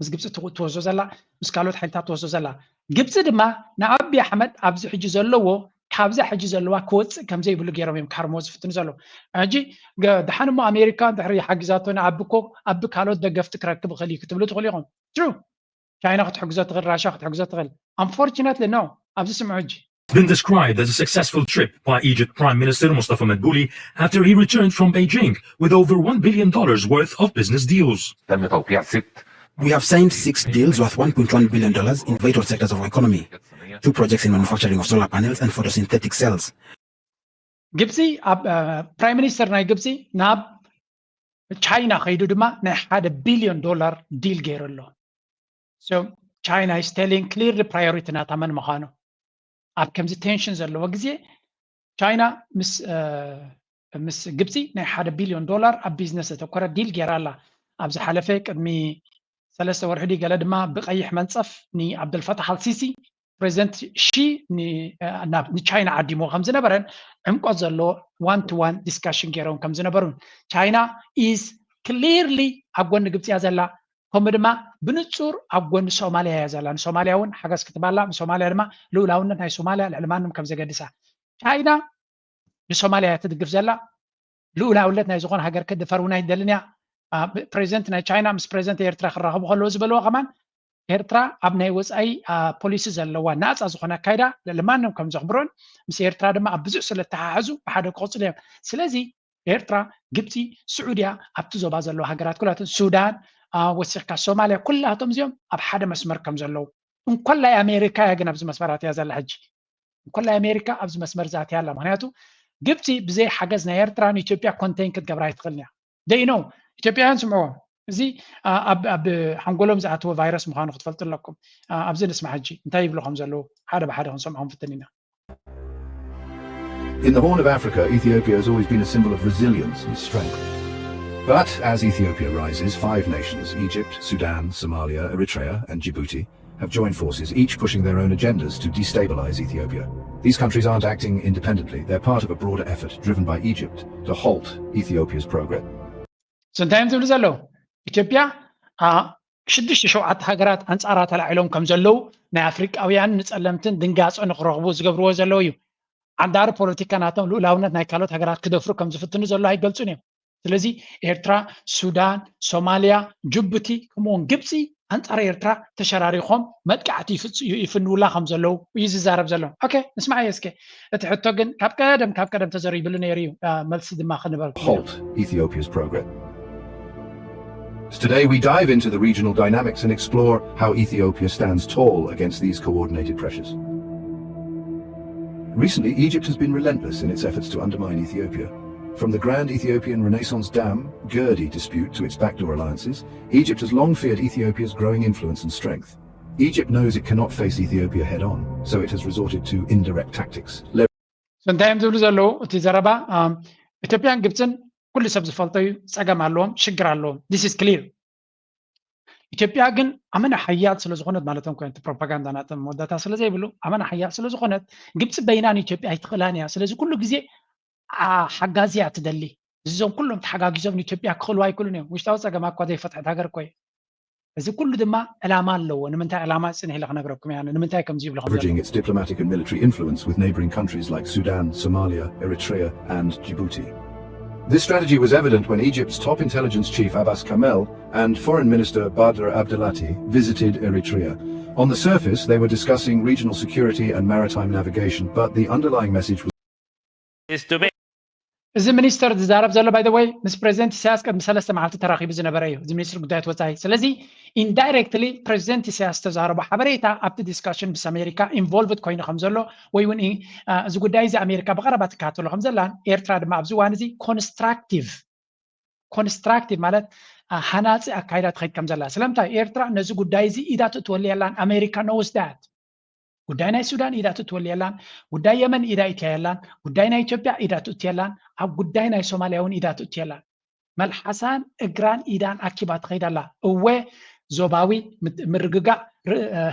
ምስ ግብፂ ትወስዶ ዘላ፣ ምስ ካልኦት ሓይልታት ትወስዶ ዘላ። ግብፂ ድማ ንኣቢ ኣሕመድ ኣብዚ ሕጂ ዘለዎ ካብዛ ሕጂ ዘለዋ ክወፅእ ከም ዘይብሉ ገይሮም እዮም ክሃርምዎ ዝፍትኑ ዘለዉ። ሕጂ ደሓን እሞ ኣሜሪካ ድሕሪ ሓጊዛቶ ንኣቢ እኮ ኣቢ ካልኦት ደገፍቲ ክረክብ ይኽእል እዩ ክትብሉ ትኽእሉ ኢኹም። True። ቻይና ክትሕግዞ ትኽእል፣ ራሽያ ክትሕግዞ ትኽእል። Unfortunately no። ኣብዚ ስምዑ ሕጂ። Been described as a successful trip by Egypt Prime Minister Mustafa Madbouly after he returned from Beijing with over one billion dollars worth of business deals. We have signed six deals worth one point one billion dollars in vital sectors of our economy. Two projects in manufacturing of solar panels and photosynthetic cells. ግብፂ ኣብ ፕራይም ሚኒስተር ናይ ግብፂ ናብ ቻይና ከይዱ ድማ ናይ ሓደ ቢልዮን ዶላር ዲል ገይሩ ኣሎ። So China is telling clearly priority ናታ መን ምዃኑ። ኣብ ከምዚ ቴንሽን ዘለዎ ግዜ ቻይና ምስ ምስ ግብፂ ናይ ሓደ ቢልዮን ዶላር ኣብ ቢዝነስ ዘተኮረ ዲል ገይራ ኣላ። ኣብ ዝሓለፈ ቅድሚ ሰለስተ ወርሒ ድዩ ገለ ድማ ብቀይሕ መንጸፍ ንኣብደልፈታሕ ኣልሲሲ ፕሬዚደንት ሺ ንቻይና ዓዲምዎ ከም ዝነበረን ዕምቆት ዘለዎ one to one discussion ገይሮም ከም ዝነበሩን። ቻይና is clearly ኣብ ጎኒ ግብፂ እያ ዘላ። ከምኡ ድማ ብንፁር ኣብ ጎኒ ሶማልያ እያ ዘላ። ንሶማልያ እውን ሓገዝ ክትባላ፣ ንሶማልያ ድማ ልኡላውነት ናይ ሶማልያ ልዕሊ ማንም ከም ዘገድሳ። ቻይና ንሶማልያ እያ ትድግፍ ዘላ። ልኡላውነት ናይ ዝኾነ ሃገር ክድፈር እውን ኣይደልን እያ። ፕሬዚደንት ናይ ቻይና ምስ ፕሬዚደንት ኤርትራ ክራኸቡ ከለዉ ዝበለዎ ከማን ኤርትራ ኣብ ናይ ወፃኢ ፖሊሲ ዘለዋ ናፃ ዝኾነ ኣካይዳ ልዕሊ ማንም ከም ዘኽብሮን ምስ ኤርትራ ድማ ኣብ ብዙሕ ስለ ተሓሕዙ ብሓደ ክቕፅሉ እዮም። ስለዚ ኤርትራ፣ ግብፂ፣ ስዑድያ ኣብቲ ዞባ ዘለዋ ሃገራት ኩላተን፣ ሱዳን ወሲኽካ ሶማልያ ኩላቶም እዚኦም ኣብ ሓደ መስመር ከም ዘለዉ። እንኮላይ ኣሜሪካ እያ ግን ኣብዚ መስመራት እያ ዘላ ሕጂ። እንኮላይ ኣሜሪካ ኣብዚ መስመር እዛ ኣትያ ኣላ። ምክንያቱ ግብፂ ብዘይ ሓገዝ ናይ ኤርትራ ንኢትዮጵያ ኮንቴን ክትገብራ ኣይትኽእልን እያ። ደይ ነው ኢትዮጵያውያን ስምዕዎም። እዚ ኣብ ሓንጎሎም ዝኣተወ ቫይረስ ምዃኑ ክትፈልጡ ኣለኩም። ኣብዚ ንስማ ሕጂ እንታይ ይብሉ ከም ዘለዉ ሓደ ብሓደ ክንሰምዖ ክንፍትን ኢና። In the Horn of Africa, Ethiopia has always been a symbol of resilience and strength. But as Ethiopia rises, five nations, Egypt, Sudan, Somalia, Eritrea, and Djibouti, have joined forces, each pushing their own agendas to destabilize Ethiopia. These countries aren't acting independently, they're part of a broader effort driven by Egypt to halt Ethiopia's progress. እንታይ እዮም ዝብሉ ዘለዉ? ኢትዮጵያ ሽዱሽተ ሸውዓተ ሃገራት ኣንፃራ ተላዒሎም ከም ዘለዉ ናይ ኣፍሪቃውያን ንፀለምትን ድንጋፀ ንክረኽቡ ዝገብርዎ ዘለዉ እዩ። ዓንዳሪ ፖለቲካ ናቶም ልኡላውነት ናይ ካልኦት ሃገራት ክደፍሩ ከም ዝፍትኑ ዘለዉ ኣይገልፁን እዮም። ስለዚ ኤርትራ፣ ሱዳን፣ ሶማልያ፣ ጅቡቲ ከምኡውን ግብፂ ኣንፃር ኤርትራ ተሸራሪኾም መጥቃዕቲ ይፍንውላ ከም ዘለዉ እዩ ዝዛረብ ዘሎ። ኦኬ፣ ንስማዓዮ እስከ። እቲ ሕቶ ግን ካብ ቀደም ካብ ቀደም ተዘሪብሉ ነይሩ እዩ። መልሲ ድማ ክንበል halt Ethiopia's progress. Today we dive into the regional dynamics and explore how Ethiopia stands tall against these coordinated pressures. Recently, Egypt has been relentless in its efforts to undermine Ethiopia. From the Grand Ethiopian Renaissance Dam, Girdi dispute to its backdoor alliances, Egypt has long feared Ethiopia's growing influence and strength. Egypt knows it cannot face Ethiopia head-on, so it has resorted to indirect tactics. እንታይ እዮም ዝብሉ ዘለዉ? እቲ ዘረባ ኢትዮጵያን ግብፅን ኩሉ ሰብ ዝፈልጦ እዩ። ፀገም ኣለዎም፣ ሽግር ኣለዎም። This is clear። ኢትዮጵያ ግን ኣመና ሓያል ስለ ዝኾነት ማለቶም ኮይነ ፕሮፓጋንዳ ናቶም መወዳእታ ስለ ዘይብሉ ኣመና ሓያል ስለ ዝኾነት ግብፂ በይና ንኢትዮጵያ ኣይትኽእላን እያ። ስለዚ ኩሉ ግዜ ሓጋዚ እያ ትደሊ። እዞም ኩሎም ተሓጋጊዞም ንኢትዮጵያ ክኽእልዋ ኣይክእሉን እዮም። ውሽጣዊ ፀገማ እኳ ዘይፈትሐት ሃገር እኮ እየ። እዚ ኩሉ ድማ ዕላማ ኣለዎ። ንምንታይ ዕላማ ፅንሕ ኢለ ክነግረኩም እያ። ንምንታይ ከምዚ ይብሉ ከም ዘለዉ። Leveraging its diplomatic and military influence with neighboring countries like Sudan, Somalia, Eritrea, and Djibouti. This strategy was evident when Egypt's top intelligence chief Abbas Kamel and Foreign Minister Badr Abdelati visited Eritrea. On the surface, they were discussing regional security and maritime navigation, but the underlying message was እዚ ሚኒስተር ዝዛረብ ዘሎ by the way ምስ ፕሬዚደንት ኢሳያስ ቅድሚ ሰለስተ መዓልቲ ተራኺቡ ዝነበረ እዩ። እዚ ሚኒስትር ጉዳያት ወፃኢ። ስለዚ ኢንዳይሬክትሊ ፕሬዚደንት ኢሳያስ ዝተዛረቦ ሓበሬታ ኣብቲ ዲስካሽን ምስ ኣሜሪካ ኢንቮልቭድ ኮይኑ ከም ዘሎ ወይ እውን እዚ ጉዳይ እዚ ኣሜሪካ ብቐረባ ትከታተሎ ከም ዘላን ኤርትራ ድማ ኣብዚ እዋን እዚ ኮንስትራክቲቭ ኮንስትራክቲቭ ማለት ሃናፂ ኣካይዳ ትኸይድ ከም ዘላ። ስለምንታይ ኤርትራ ነዚ ጉዳይ እዚ ኢዳ ትእትወሉ የላን። ኣሜሪካ knows that። ጉዳይ ናይ ሱዳን ኢዳ ትእትወሉ የላን። ጉዳይ የመን ኢዳ ኢትያ የላን። ጉዳይ ናይ ኢትዮጵያ ኢዳ ትእቱ የላን። ኣብ ጉዳይ ናይ ሶማልያ እውን ኢዳ ትእቱ የላን። መልሓሳን እግራን ኢዳን ኣኪባ ትኸይድ ኣላ። እወ ዞባዊ ምርግጋእ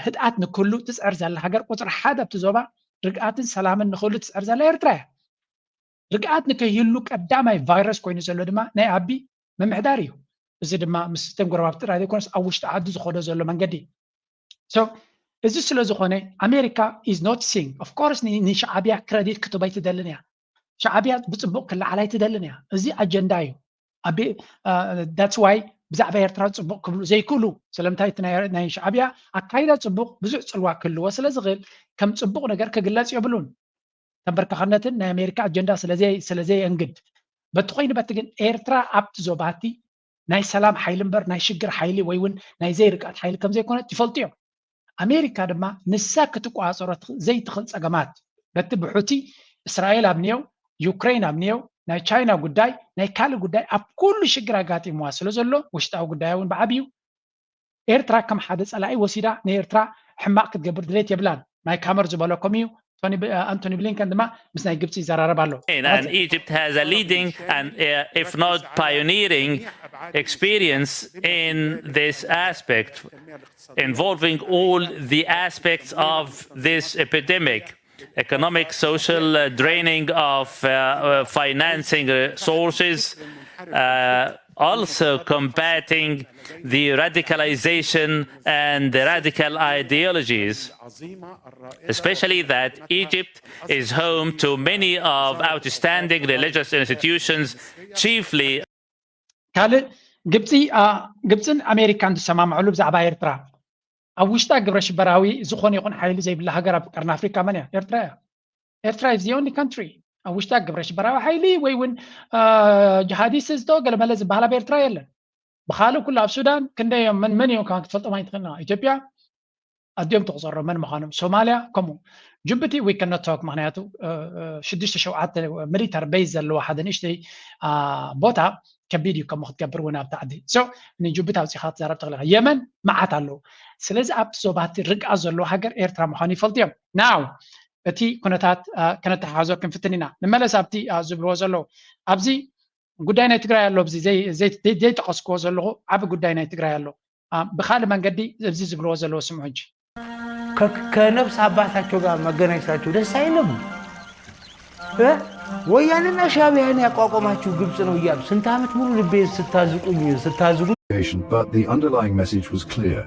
ህድኣት ንክህሉ ትፅዕር ዘላ ሃገር ቁፅሪ ሓደ ኣብቲ ዞባ ርግኣትን ሰላምን ንክህሉ ትፅዕር ዘላ ኤርትራ እያ። ርግኣት ንከይህሉ ቀዳማይ ቫይረስ ኮይኑ ዘሎ ድማ ናይ ኣቢ ምምሕዳር እዩ። እዚ ድማ ምስ ተን ጎረባብቲ ጥራይ ዘይኮነስ ኣብ ውሽጢ ዓዲ ዝኸዶ ዘሎ መንገዲ። So እዚ ስለ ዝኾነ ኣሜሪካ is not seeing of course ንሻዕብያ ክረዲት ክትህብ ኣይትደልን እያ። ሻዕብያ ብፅቡቕ ክለዓል ኣይትደልን እያ። እዚ ኣጀንዳ እዩ። ኣቢ that's why ብዛዕባ ኤርትራ ፅቡቕ ክብሉ ዘይክእሉ። ስለምንታይ እቲ ናይ ሻዕብያ ኣካይዳ ፅቡቕ ብዙሕ ፅልዋ ክህልዎ ስለ ዝኽእል ከም ፅቡቕ ነገር ክግለፅ የብሉን። ተንበርካኽነትን ናይ ኣሜሪካ ኣጀንዳ ስለዘይ ስለዘይ እንግድ በቲ ኮይኑ በቲ ግን ኤርትራ ኣብቲ ዞባቲ ናይ ሰላም ሓይሊ እምበር ናይ ሽግር ሓይሊ ወይ እውን ናይ ዘይርግኣት ሓይሊ ከም ዘይኮነት ይፈልጡ እዮም። ኣሜሪካ ድማ ንሳ ክትቆፃፀሮ ዘይትኽእል ፀገማት በቲ ብሑቲ እስራኤል ኣብ ንየው ዩክሬን ኣብ ንየው ናይ ቻይና ጉዳይ ናይ ካልእ ጉዳይ ኣብ ኩሉ ሽግር ኣጋጢምዋ ስለ ዘሎ ውሽጣዊ ጉዳያ እውን ብዓብዩ ኤርትራ ከም ሓደ ጸላኢ ወሲዳ ንኤርትራ ሕማቕ ክትገብር ድሌት የብላን። ማይክ ሃመር ዝበለኩም እዩ። ኣንቶኒ ብሊንከን ድማ ምስ ናይ ግብፂ ይዘራረብ ኣሎ። And Egypt has a leading and uh, if not pioneering experience in this aspect, involving all the aspects of this epidemic, economic, social, uh, draining of uh, uh, financing resources, uh, also combating the radicalization and the radical ideologies, especially that Egypt is home to many of outstanding religious institutions, chiefly ካልእ ግብፂ ግብፅን ኣሜሪካን ዝሰማምዕሉ ብዛዕባ ኤርትራ ኣብ ውሽጣ ግብረ ሽበራዊ ዝኾነ ይኹን ሓይሊ ዘይብላ ሃገር ኣብ ቀርኒ ኣፍሪካ መን እያ? ኤርትራ እያ። ኤርትራ is the only country ኣብ ውሽጣ ግብረ ሽበራዊ ሓይሊ ወይ እውን ጅሃዲስት ዝቶ ገለመለ ዝበሃል ኣብ ኤርትራ የለን። ብካልእ ኩሉ ኣብ ሱዳን ክንደይ እዮም መን መን እዮም ካብ ክትፈልጦም ኣይትኽእልና። ኢትዮጵያ ኣዲኦም ትቁፀሮ መን ምዃኖም። ሶማልያ ከምኡ። ጅቡቲ we cannot talk ምክንያቱ ሽዱሽተ ሸውዓተ ሚሊተር ቤዝ ዘለዋ ሓደ ንእሽተይ ቦታ ከቢድ እዩ ከምኡ ክትገብር እውን ኣብቲ ዓዲ so ንጅቡቲ ኣውፂኻ ትዛረብ ተኽእልኻ። የመን መዓት ኣለዉ። ስለዚ ኣብቲ ዞባቲ ርግኣት ዘለዎ ሃገር ኤርትራ ምዃኑ ይፈልጡ እዮም። ናው እቲ ኩነታት ከነተሓዞ ክንፍትን ኢና። ንመለስ ኣብቲ ዝብልዎ ዘለዉ ኣብዚ ጉዳይ ናይ ትግራይ ኣሎ ኣብዚ ዘይጠቀስክዎ ዘለኹ ዓቢ ጉዳይ ናይ ትግራይ ኣሎ። ብካልእ መንገዲ እዚ ዝብልዎ ዘለዉ ስምዑ እንጂ። ከነብስ አባታቸው ጋር መገናኘታቸው ደስ አይልም። ወያኔና ሻቢያን ያቋቋማችሁ ግብጽ ነው እያሉ ስንት ዓመት ሙሉ ልቤን ስታዝቁኝ ስታዝጉኝ But the underlying message was clear.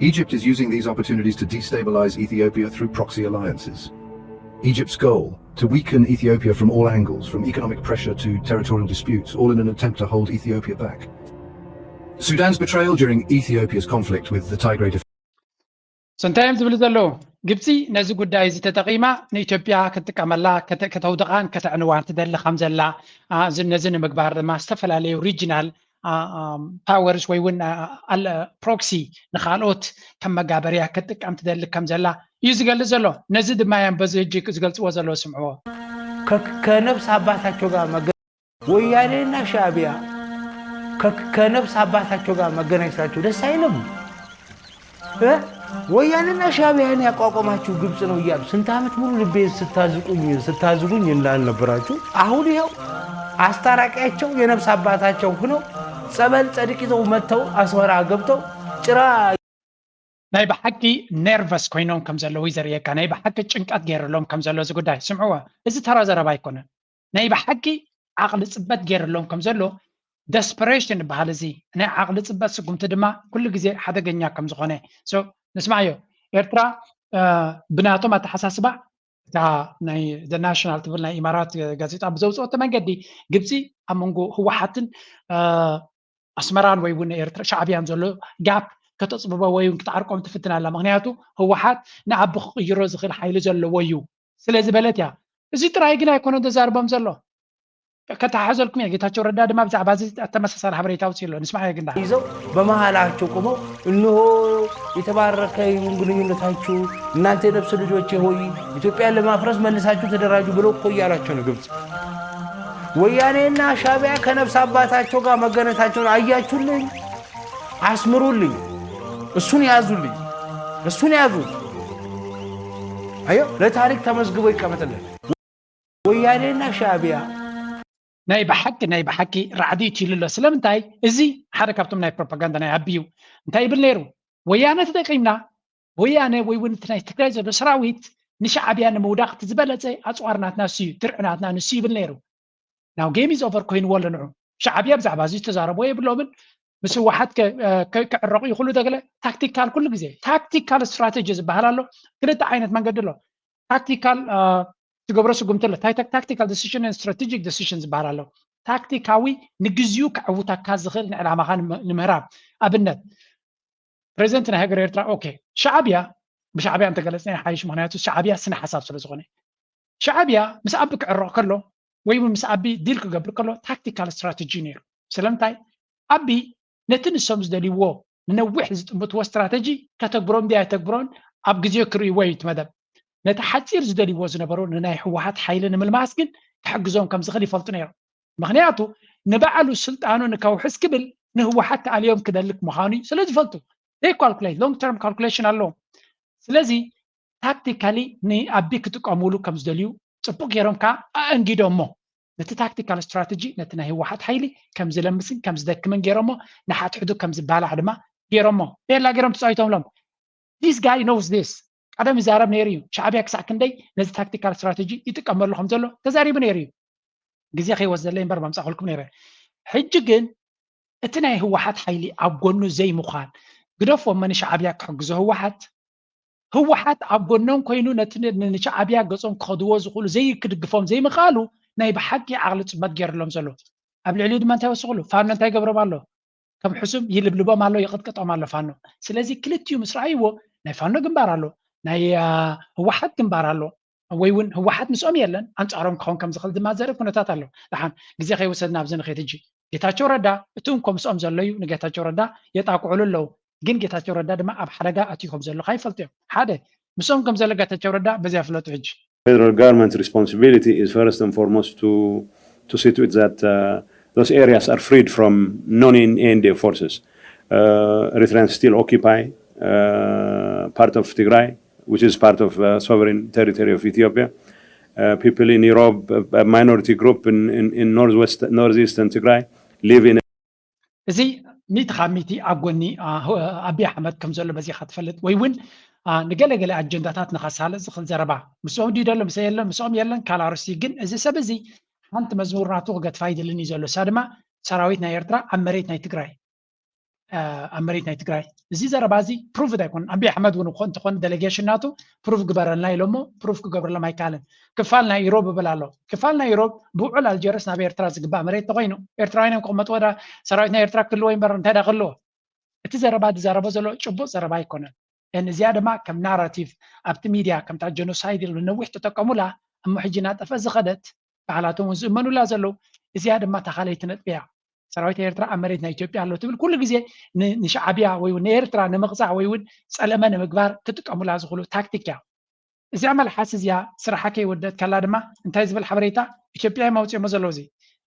Egypt is using these opportunities to destabilize Ethiopia through proxy alliances. Egypt's goal: to weaken Ethiopia from all angles, from economic pressure to territorial disputes, all in an attempt to hold Ethiopia back. Sudan's betrayal during Ethiopia's conflict with the Tigray. እንታይ እዮም ዝብሉ ዘለዉ? ግብፂ ነዚ ጉዳይ እዚ ተጠቒማ ንኢትዮጵያ ክትጥቀመላ ከተውድቓን ከተዕንዋን ትደሊ ከም ዘላ ነዚ ንምግባር ድማ ዝተፈላለዩ regional powers ወይ እውን proxy ንካልኦት ከም መጋበርያ ክትጥቀም ትደሊ ከም ዘላ እዩ ዝገልፅ ዘሎ። ነዚ ድማ እዮም በዚ ሕጂ ዝገልፅዎ ዘለዉ። ስምዕዎ። ከነብስ አባታቸው ጋር ወያኔና ሻቢያ ከነብስ አባታቸው ጋር መገናኘታቸው ደስ አይልም። ወያኔና ሻቢያን ያቋቋማችሁ ግብጽ ነው እያሉ ስንት ዓመት ሙሉ ልቤን ስታዝቁኝ ስታዝጉኝ እንዳልነበራችሁ አሁን ይኸው አስታራቂያቸው የነብስ አባታቸው ሆነው ጸበል ጸድቅ ይዘው መጥተው አስመራ ገብተው ጭራ ናይ ብሓቂ nervous ኮይኖም ከም ዘለዉ እዩ ዘርእየካ። ናይ ብሓቂ ጭንቀት ገይርሎም ከም ዘሎ እዚ ጉዳይ ስምዕዎ። እዚ ተራ ዘረባ ኣይኮነን። ናይ ብሓቂ ዓቕሊ ፅበት ገይርሎም ከም ዘሎ desperation ይበሃል። እዚ ናይ ዓቕሊ ፅበት ስጉምቲ ድማ ኩሉ ግዜ ሓደገኛ ከም ዝኾነ ንስማዮ። ኤርትራ ብናቶም ኣተሓሳስባ እታ ናይ ናሽናል ትብል ናይ ኢማራት ጋዜጣ ብዘውፅኦቶ መንገዲ ግብፂ ኣብ መንጎ ህወሓትን ኣስመራን ወይ እውን ኤርትራ ሻዕብያን ዘሎ ጋፕ ከተፅብቦ ወይ እውን ክትዓርቆም ትፍትን ኣላ። ምክንያቱ ህወሓት ንኣቢ ክቅይሮ ዝኽእል ሓይሊ ዘለዎ እዩ ስለዝበለት እያ። እዚ ጥራይ ግን ኣይኮነን ተዛርቦም ዘሎ። ከተሓሕዘልኩም እየ። ጌታቸው ረዳ ድማ ብዛዕባ እዚ ተመሳሳሊ ሓበሬታ ኣውፅኡ ኣሎ። ንስማዕ ግን ደሓን። ይዘው በመሃላቸው ቆመው እንሆ የተባረከ ይሁን ግንኙነታችሁ እናንተ የነብስ ልጆቼ ሆይ ኢትዮጵያን ለማፍረስ መልሳችሁ ተደራጁ ብለው እኮ እያላቸው ነው ግብፅ። ወያኔና ሻቢያ ከነብስ አባታቸው ጋር መገነታቸውን አያችሁልኝ፣ አስምሩልኝ፣ እሱን ያዙልኝ፣ እሱን ያዙት። አዮ ለታሪክ ተመዝግቦ ይቀመጥልን። ወያኔና ሻቢያ ናይ ብሓቂ ናይ ብሓቂ ራዕዲ እዩ ኢሉ ኣሎ። ስለምንታይ እዚ ሓደ ካብቶም ናይ ፕሮፓጋንዳ ናይ ኣቢ እዩ። እንታይ ይብል ነይሩ? ወያነ ተጠቂምና ወያነ ወይ እውን እቲ ናይ ትግራይ ዘሎ ሰራዊት ንሻዕብያ ንምውዳቕ እቲ ዝበለፀ ኣፅዋር ናትና ንሱ እዩ፣ ድርዒ ናትና ንሱ ይብል ነይሩ። ናው game is over ኮይንዎ ኣሎ ንዑ። ሻዕብያ ብዛዕባ እዚ ዝተዛረቦ የብሎምን። ምስ ህወሓት ክዕረቑ ይኽእሉ ተገለ ታክቲካል ኩሉ ግዜ ታክቲካል ስትራቴጂ ዝበሃል ኣሎ። ክልተ ዓይነት መንገዲ ኣሎ። ታክቲካል ትገብሮ ስጉምቲ ኣሎ። ታክቲካል decision and strategic decision ዝበሃል ኣሎ። ታክቲካዊ ንግዚኡ ከዕውተካ ዝኽእል ንዕላማኻ ንምህራብ። ኣብነት ፕሬዚደንት ናይ ሃገር ኤርትራ ኦኬ ሻዕብያ ብሻዕብያ እንተገለፅና ይሓይሽ። ምክንያቱ ሻዕብያ ስነ ሓሳብ ስለ ዝኾነ ሻዕብያ ምስ ኣቢ ክዕረቕ ከሎ ወይ እውን ምስ ኣቢ ዲል ክገብር ከሎ ታክቲካል ስትራቴጂ ነይሩ። ስለምንታይ ኣቢ ነቲ ንሶም ዝደልይዎ ንነዊሕ ዝጥምትዎ ስትራተጂ ከተግብሮም ድያ ኣይተግብሮን ኣብ ግዜ ክርእይዎ እዩ እቲ መደብ። ነቲ ሓፂር ዝደልይዎ ዝነበሩ ንናይ ህወሓት ሓይሊ ንምልማስ ግን ክሕግዞም ከም ዝኽእል ይፈልጡ ነይሮም። ምክንያቱ ንባዕሉ ስልጣኑ ንከውሕስ ክብል ንህወሓት ክኣልዮም ክደልክ ምዃኑ እዩ ስለ ዝፈልጡ። They calculate long term calculation ኣለዎም። ስለዚ ታክቲካሊ ንኣቢ ክጥቀሙሉ ከም ዝደልዩ ፅቡቅ ገይሮም ከዓ ኣእንጊዶሞ። ነቲ ታክቲካል ስትራተጂ ነቲ ናይ ህወሓት ሓይሊ ከም ዝለምስን ከም ዝደክምን ገይሮሞ፣ ንሓትሕዱ ከም ዝባላዕ ድማ ገይሮሞ። ቤላ ገይሮም ተፃዊቶምሎም። This guy knows this። ቀደም ይዛረብ ነይሩ እዩ። ሻዕብያ ክሳዕ ክንደይ ነዚ ታክቲካል ስትራተጂ ይጥቀመሉ ከም ዘሎ ተዛሪቡ ነይሩ እዩ። ግዜ ከይወስደለይ እምበር ማምፃእኩልኩም ነይረ። ሕጂ ግን እቲ ናይ ህወሓት ሓይሊ ኣብ ጎኑ ዘይምዃን፣ ግደፎ እመ ንሻዕብያ ክሕግዞ ህወሓት፣ ህወሓት ኣብ ጎኖም ኮይኑ ነቲ ን- ንሻዕብያ ገጾም ክኸድዎ ዝኽእሉ ዘይክድግፎም ዘይምኽኣሉ ናይ ብሓቂ ዓቕሊ ጽበት ገይርሎም ዘሎ። ኣብ ልዕሊኡ ድማ እንታይ ወስኽሉ? ፋኖ እንታይ ገብሮም ኣሎ? ከም ሕሱም ይልብልቦም ኣሎ፣ ይቕጥቅጦም ኣሎ ፋኖ። ስለዚ ክልቲኡ ምስ ረኣይዎ ናይ ፋኖ ግንባር ኣሎ፣ ናይ አ፣ ህወሓት ግንባር ኣሎ፣ ወይ እውን ህወሓት ምስኦም የለን፣ ኣንጻሮም ክኸውን ከም ዝኽእል ድማ ዘርኢ ኩነታት ኣሎ። ደሓን ግዜ ከይወሰድና ኣብዚ ንኸይድ ሕጂ ጌታቸው ረዳ እቲ እንኮ ምስኦም ዘሎ እዩ። ንጌታቸው ረዳ የጣቅዕሉ ኣለዉ፣ ግን ጌታቸው ረዳ ድማ ኣብ ሓደጋ ኣትዩ ከም ዘሎ ከይፈልጡ እዮም። ሓደ ምስኦም ከም ዘሎ ጌታቸው ረዳ በዚያ ፍለጡ። ሕጂ Federal government's responsibility is first and foremost to to see to it that uh, those areas are freed from non-A N D F forces. Uh, Eritreans still occupy uh, part of Tigray, which is part of uh, sovereign territory of Ethiopia. Uh, people in Irob, a minority group in, in, in northwest, northeastern Tigray, live in እዚ ሚእቲ ካብ ሚእቲ ኣብ ጎኒ ኣቢ ኣሕመድ ከም ዘሎ በዚኻ ትፈልጥ ወይ እውን ንገለገለ ኣጀንዳታት ንኸሳልጥ ዝኽእል ዘረባ ምስኦም ድዩ ደሎ ምሰ የለን ምስኦም የለን ካልእ ኣርእስቲ እዩ። ግን እዚ ሰብ እዚ ሓንቲ መዝሙር ናቱ ክገድፋ ይደልን እዩ ዘሎ። እሳ ድማ ሰራዊት ናይ ኤርትራ ኣብ መሬት ናይ ትግራይ ኣብ መሬት ናይ ትግራይ። እዚ ዘረባ እዚ ፕሩቭድ ኣይኮነን። ኣቢ ኣሕመድ እውን እኮ እንተኾነ ዴሌጌሽን ናቱ ፕሩቭ ግበረልና ኢሎሞ ፕሩቭ ክገብረሎም ኣይከኣልን። ክፋል ናይ ኢሮብ እብል ኣሎ። ክፋል ናይ ኢሮብ ብውዕል ኣልጀርስ ናብ ኤርትራ ዝግባእ መሬት ተኮይኑ ኤርትራውያን እዮም ክቕመጥዎ ዳ ሰራዊት ናይ ኤርትራ ክህልዎ ይንበር እንታይ ዳ ክህልዎ? እቲ ዘረባ ዝዛረቦ ዘሎ ጭቡጥ ዘረባ ኣይኮነን። እን እዚኣ ድማ ከም ናራቲቭ ኣብቲ ሚድያ ከምታ ጀኖሳይድ ኢሉ ነዊሕ ተጠቀሙላ እሞ ሕጂ ናጠፈ ዝኸደት ባዕላቶም እውን ዝእመኑላ ዘለዉ። እዚኣ ድማ እታ ካልኣይቲ ነጥቢ እያ። ሰራዊት ኤርትራ ኣብ መሬት ናይ ኢትዮጵያ ኣሎ ትብል ኩሉ ግዜ ንሻዕብያ ወይ እውን ንኤርትራ ንምቕፃዕ ወይ እውን ፀለመ ንምግባር ክጥቀሙላ ዝኽእሉ ታክቲክ እያ። እዚኣ መልሓስ እዚኣ ስራሓ ከይወደት ከላ ድማ እንታይ ዝብል ሓበሬታ ኢትዮጵያ እዮም ኣውፅኦሞ ዘለዉ። እዚ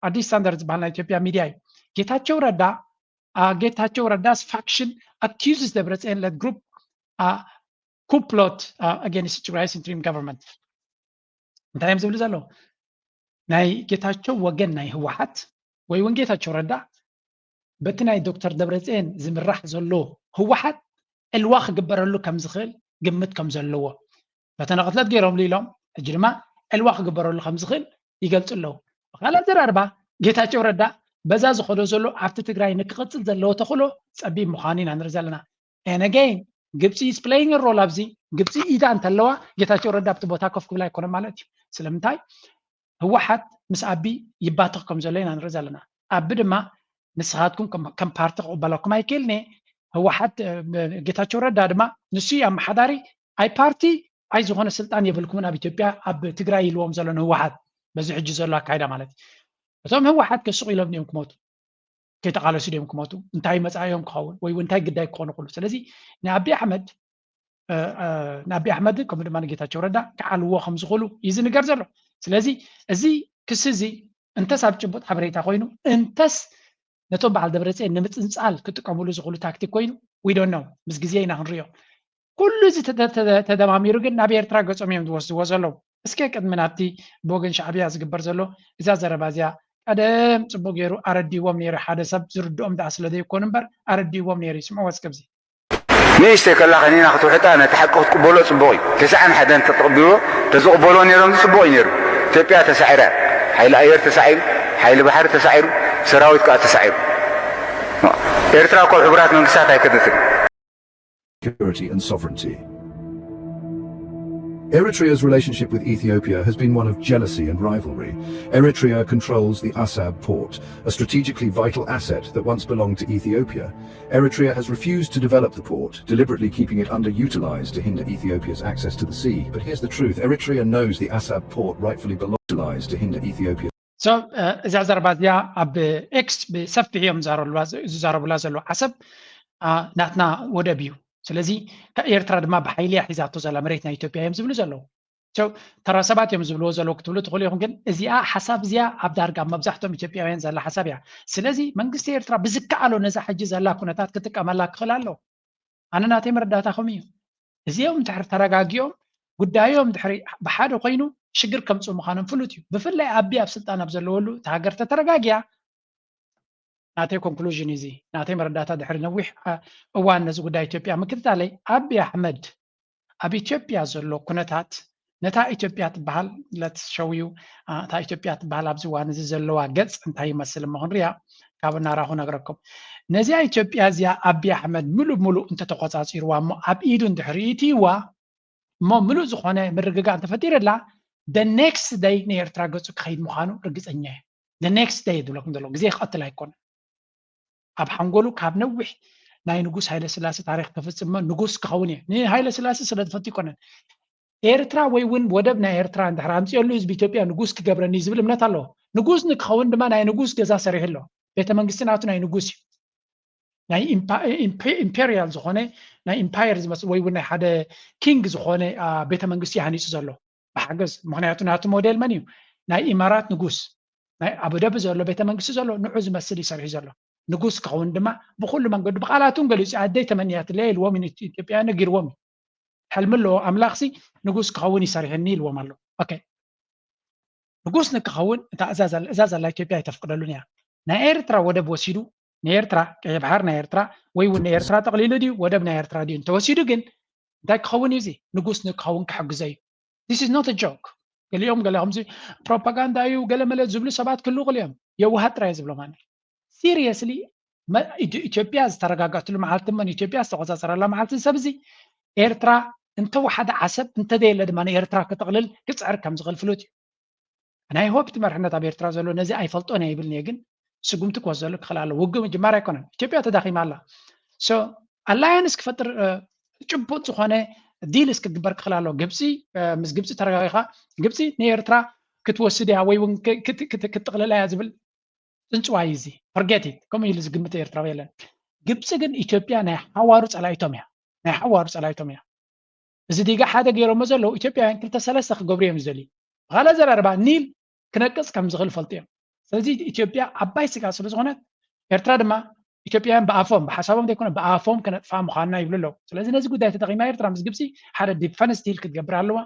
ኣዲስ ስታንዳርድ ዝበሃል ናይ ኢትዮጵያ ሚድያ እዩ። ጌታቸው ረዳ ጌታቸው ረዳስ ፋክሽን ኣኪዩዝስ ደብረፅዮን ለት ግሩፕ ኩፕሎት ኣጌንስት ትግራይስ ኢንትሪም ጋቨርንመንት እንታይ እዮም ዝብሉ ዘለዉ? ናይ ጌታቸው ወገን ናይ ህወሓት ወይ እውን ጌታቸው ረዳ በቲ ናይ ዶክተር ደብረፅዮን ዝምራሕ ዘሎ ህወሓት ዕልዋ ክግበረሉ ከም ዝኽእል ግምት ከም ዘለዎ መተነ ቅትለት ገይሮምሉ ኢሎም ሕጂ ድማ ዕልዋ ክግበረሉ ከም ዝኽእል ይገልፁ ኣለዉ። ብካልእ ኣዘራርባ ጌታቸው ረዳ በዛ ዝኸዶ ዘሎ ኣብቲ ትግራይ ንክቕፅል ዘለዎ ተኽእሎ ፀቢብ ምዃኑ ኢና ንርኢ ዘለና። And again ግብፂ is playing a role ኣብዚ ግብፂ ኢዳ እንተለዋ ጌታቸው ረዳ ኣብቲ ቦታ ኮፍ ክብል ኣይኮነን ማለት እዩ። ስለምንታይ ህወሓት ምስ ኣቢ ይባተኽ ከም ዘሎ ኢና ንርኢ ዘለና። ኣቢ ድማ ንስኻትኩም ከም ፓርቲ ክቕበለኩም ኣይክእልን እየ። ህወሓት ጌታቸው ረዳ ድማ ንሱ እዩ ኣመሓዳሪ ኣይ ፓርቲ ኣይ ዝኾነ ስልጣን የብልኩምን ኣብ ኢትዮጵያ ኣብ ትግራይ ኢልዎም ዘሎ ንህወሓት በዚ ሕጂ ዘሎ ኣካይዳ ማለት እዩ። እቶም ህወሓት ከስቕ ኢሎም ድዮም ክሞቱ? ከይተቓለሱ ድዮም ክሞቱ? እንታይ መፃኢኦም ክኸውን ወይ እንታይ ግዳይ ክኾኑ ክሉ? ስለዚ ንኣቢ ኣሕመድ ንኣቢ ኣሕመድ ከምኡ ድማ ንጌታቸው ረዳ ክዓልዎ ከም ዝኽእሉ እዩ ዝንገር ዘሎ። ስለዚ እዚ ክሲ እዚ እንተስ ኣብ ጭቡጥ ሓበሬታ ኮይኑ እንተስ ነቶም በዓል ደብረፅዮን ንምፅንፃል ክጥቀምሉ ዝኽእሉ ታክቲክ ኮይኑ we don't know ምስ ግዜ ኢና ክንሪኦ። ኩሉ እዚ ተደማሚሩ ግን ናብ ኤርትራ ገፆም እዮም ዝወስድዎ ዘለዉ። እስከ ቅድሚ ናብቲ ብወገን ሻዕብያ ዝግበር ዘሎ እዛ ዘረባ እዚኣ ቀደም ፅቡቅ ገይሩ ኣረዲዎም ነይሩ ሓደ ሰብ ዝርድኦም ደኣ ስለ ዘይኮኑ እምበር ኣረዲዎም ነይሩ ይስምዕዎ እስከ ብዚ ንእሽተይ ከላ ከኒና ክትውሕጣ ነቲ ሓቂ ክትቅበሎ ፅቡቕ እዩ። ተስዓን ሓደን ተተቕቢልዎ ተዝቕበልዎ ነይሮም ፅቡቕ እዩ ነይሩ። ኢትዮጵያ ተሳዒራ እያ። ሓይሊ ኣየር ተሳዒሩ፣ ሓይሊ ባሕሪ ተሳዒሩ፣ ሰራዊት ከዓ ተሳዒሩ። ኤርትራ እኮ ኣብ ሕቡራት መንግስታት ኣይከደትን። Security and sovereignty. Eritrea's relationship with Ethiopia has been one of jealousy and rivalry. Eritrea controls the Assab port, a strategically vital asset that once belonged to Ethiopia. Eritrea has refused to develop the port, deliberately keeping it underutilized to hinder Ethiopia's access to the sea. But here's the truth, Eritrea knows the Assab port rightfully belongs to hinder Ethiopia. So እዛ ዘረባ እዚኣ ኣብ ኤክስ ብሰፊሕ እዮም ዝዛረቡላ ዘለዉ። ዓሰብ ናትና ወደብ እዩ። ስለዚ ኤርትራ ድማ ብሓይሊ እያ ሒዛቶ ዘላ መሬት ናይ ኢትዮጵያ እዮም ዝብሉ ዘለዉ። ተራ ሰባት እዮም ዝብልዎ ዘለዉ ክትብሉ ትኽእሉ ኢኹም። ግን እዚኣ ሓሳብ እዚኣ ኣብ ዳርጋ ኣብ መብዛሕትኦም ኢትዮጵያውያን ዘላ ሓሳብ እያ። ስለዚ መንግስቲ ኤርትራ ብዝከኣሎ ነዛ ሕጂ ዘላ ኩነታት ክጥቀመላ ክኽእል ኣለዎ። ኣነ ናተይ መረዳእታ ከምኡ እዩ። እዚኦም ድሕሪ ተረጋጊኦም ጉዳዮም ድሕሪ ብሓደ ኮይኑ ሽግር ከምፅኡ ምዃኖም ፍሉጥ እዩ። ብፍላይ ኣቢ ኣብ ስልጣን ኣብ ዘለወሉ እታ ሃገር ተተረጋጊያ፣ ናተይ ኮንክሉዥን እዚ ናተይ መረዳእታ ድሕሪ ነዊሕ እዋን ነዚ ጉዳይ ኢትዮጵያ ምክትታለይ፣ ኣቢ ኣሕመድ ኣብ ኢትዮጵያ ዘሎ ኩነታት ነታ ኢትዮጵያ ትበሃል ለትሸውዩ እታ ኢትዮጵያ ትበሃል ኣብዚ እዋን እዚ ዘለዋ ገፅ እንታይ ይመስል እሞ ክንሪኣ ካብ እናራኹ ነግረኩም። ነዚኣ ኢትዮጵያ እዚኣ ኣቢ ኣሕመድ ሙሉእ ሙሉእ እንተተቆፃፂርዋ እሞ ኣብ ኢዱ እንድሕር ኢትይዋ እሞ ምሉእ ዝኾነ ምርግጋእ እንተፈጢርላ the next day ንኤርትራ ገፁ ክኸይድ ምዃኑ ርግፀኛ እየ። The next day ዝብለኩም ዘሎ ግዜ ክቐትል ኣይኮነን። ኣብ ሓንጎሉ ካብ ነዊሕ ናይ ንጉስ ሃይለ ስላሴ ታሪክ ክፍፅም እሞ ንጉስ ክኸውን እየ። ንሃይለ ስላሴ ስለ ዝፈቱ ኣይኮነን። ኤርትራ ወይ እውን ወደብ ናይ ኤርትራ እንድሕር ኣምፅኦሉ ህዝቢ ኢትዮጵያ ንጉስ ክገብረኒ ዝብል እምነት ኣለዎ። ንጉስ ንክኸውን ድማ ናይ ንጉስ ገዛ ሰሪሑ ኣሎ። ቤተ መንግስቲ ናቱ ናይ ንጉስ እዩ። ናይ ኢምፓ- ኢምፔ- ኢምፔሪያል ዝኾነ ናይ ኢምፓየር ዝመስል ወይ እውን ናይ ሓደ ኪንግ ዝኾነ አ፣ ቤተ መንግስቲ ሃኒፁ ዘሎ ብሓገዝ። ምክንያቱ ናቱ ሞዴል መን እዩ? ናይ ኢማራት ንጉስ፣ ናይ ኣቡደቢ ዘሎ ቤተ መንግስቲ ዘሎ ንዑ ዝመስል እዩ ሰሪሑ ዘሎ። ንጉስ ክኸውን ድማ ብኩሉ መንገዱ ብቃላቱ እውን ገሊፁ። ኣደይ ተመንያትለይ ኢልዎም እዩ፣ ኢትዮጵያ ነጊርዎም እዩ። ሕልሚ ኣለዎ ኣምላኽሲ ንጉስ ክኸውን ይሰርሐኒ ኢልዎም ኣሎ። ኦኬ፣ ንጉስ ንክኸውን እታ እዛ ዘላ እዛ ዘላ ኢትዮጵያ ኣይተፍቅደሉን እያ። ናይ ኤርትራ ወደብ ወሲዱ ንኤርትራ ቀይሕ ባሕር ናይ ኤርትራ ወይ እውን ንኤርትራ ጠቕሊሉ ድዩ ወደብ ናይ ኤርትራ ድዩ እንተወሲዱ ግን እንታይ ክኸውን እዩ? እዚ ንጉስ ንክኸውን ክሕግዞ እዩ። This is not a joke። ገሊኦም ገለ ከምዚ ፕሮፓጋንዳ እዩ ገለ መለ ዝብሉ ሰባት ክህልው ክእል እዮም። የዋሃት ጥራይ ዝብሎም ኣነ ሲሪየስሊ ኢትዮጵያ ዝተረጋጋትሉ መዓልቲ እሞ ንኢትዮጵያ ዝተቆፃፀረላ መዓልቲ ሰብ እዚ ኤርትራ እንተወሓደ ዓሰብ እንተዘየለ ድማ ንኤርትራ ክጥቕልል ክፅዕር ከም ዝኽእል ፍሉጥ እዩ። ናይ ሆፕ እቲ መርሕነት ኣብ ኤርትራ ዘሎ ነዚ ኣይፈልጦን እየ ይብል እየ ግን ስጉምቲ ክወስደሉ ክኽእል ኣሎ። ውግእ ምጅማር ኣይኮነን። ኢትዮጵያ ተዳኺማ ኣላ። ሶ ኣላያንስ ክፈጥር እ፣ ጭቡጥ ዝኾነ ዲልስ ክግበር ክኽእል ኣሎ። ግብፂ እ፣ ምስ ግብፂ ተረጋጊኻ ግብፂ ንኤርትራ ክትወስድ እያ ወይ እውን ክ- ክት- ክት- ክትጥቕልላ እያ ዝብል ፅንፅዋይ እዚ ፈርጌት ኢት ከምኡ ኢሉ ዝግምት ኤርትራዊ የለን። ግብፂ ግን ኢትዮጵያ ናይ ሓዋሩ ፀላኢቶም እያ፣ ናይ ሓዋሩ ፀላኢቶም እያ። እዚ ዲጋ ሓደ ገይሮሞ ዘለዉ ኢትዮጵያውያን ክልተ ሰለስተ ክገብሩ እዮም ዝደልዩ። ብኻልእ ኣዘራርባ ኒል ክነቅፅ ከም ዝኽእል ይፈልጡ እዮም። ስለዚ ኢትዮጵያ ዓባይ ስግኣት ስለ ዝኾነት ኤርትራ ድማ ኢትዮጵያውያን ብኣፎም ብሓሳቦም ዘይኮነ ብኣፎም ክነጥፋ ምዃንና ይብሉ ኣለዉ። ስለዚ ነዚ ጉዳይ ተጠቒማ ኤርትራ ምስ ግብፂ ሓደ ዲፈንስ ዲል ክትገብር ኣለዋ።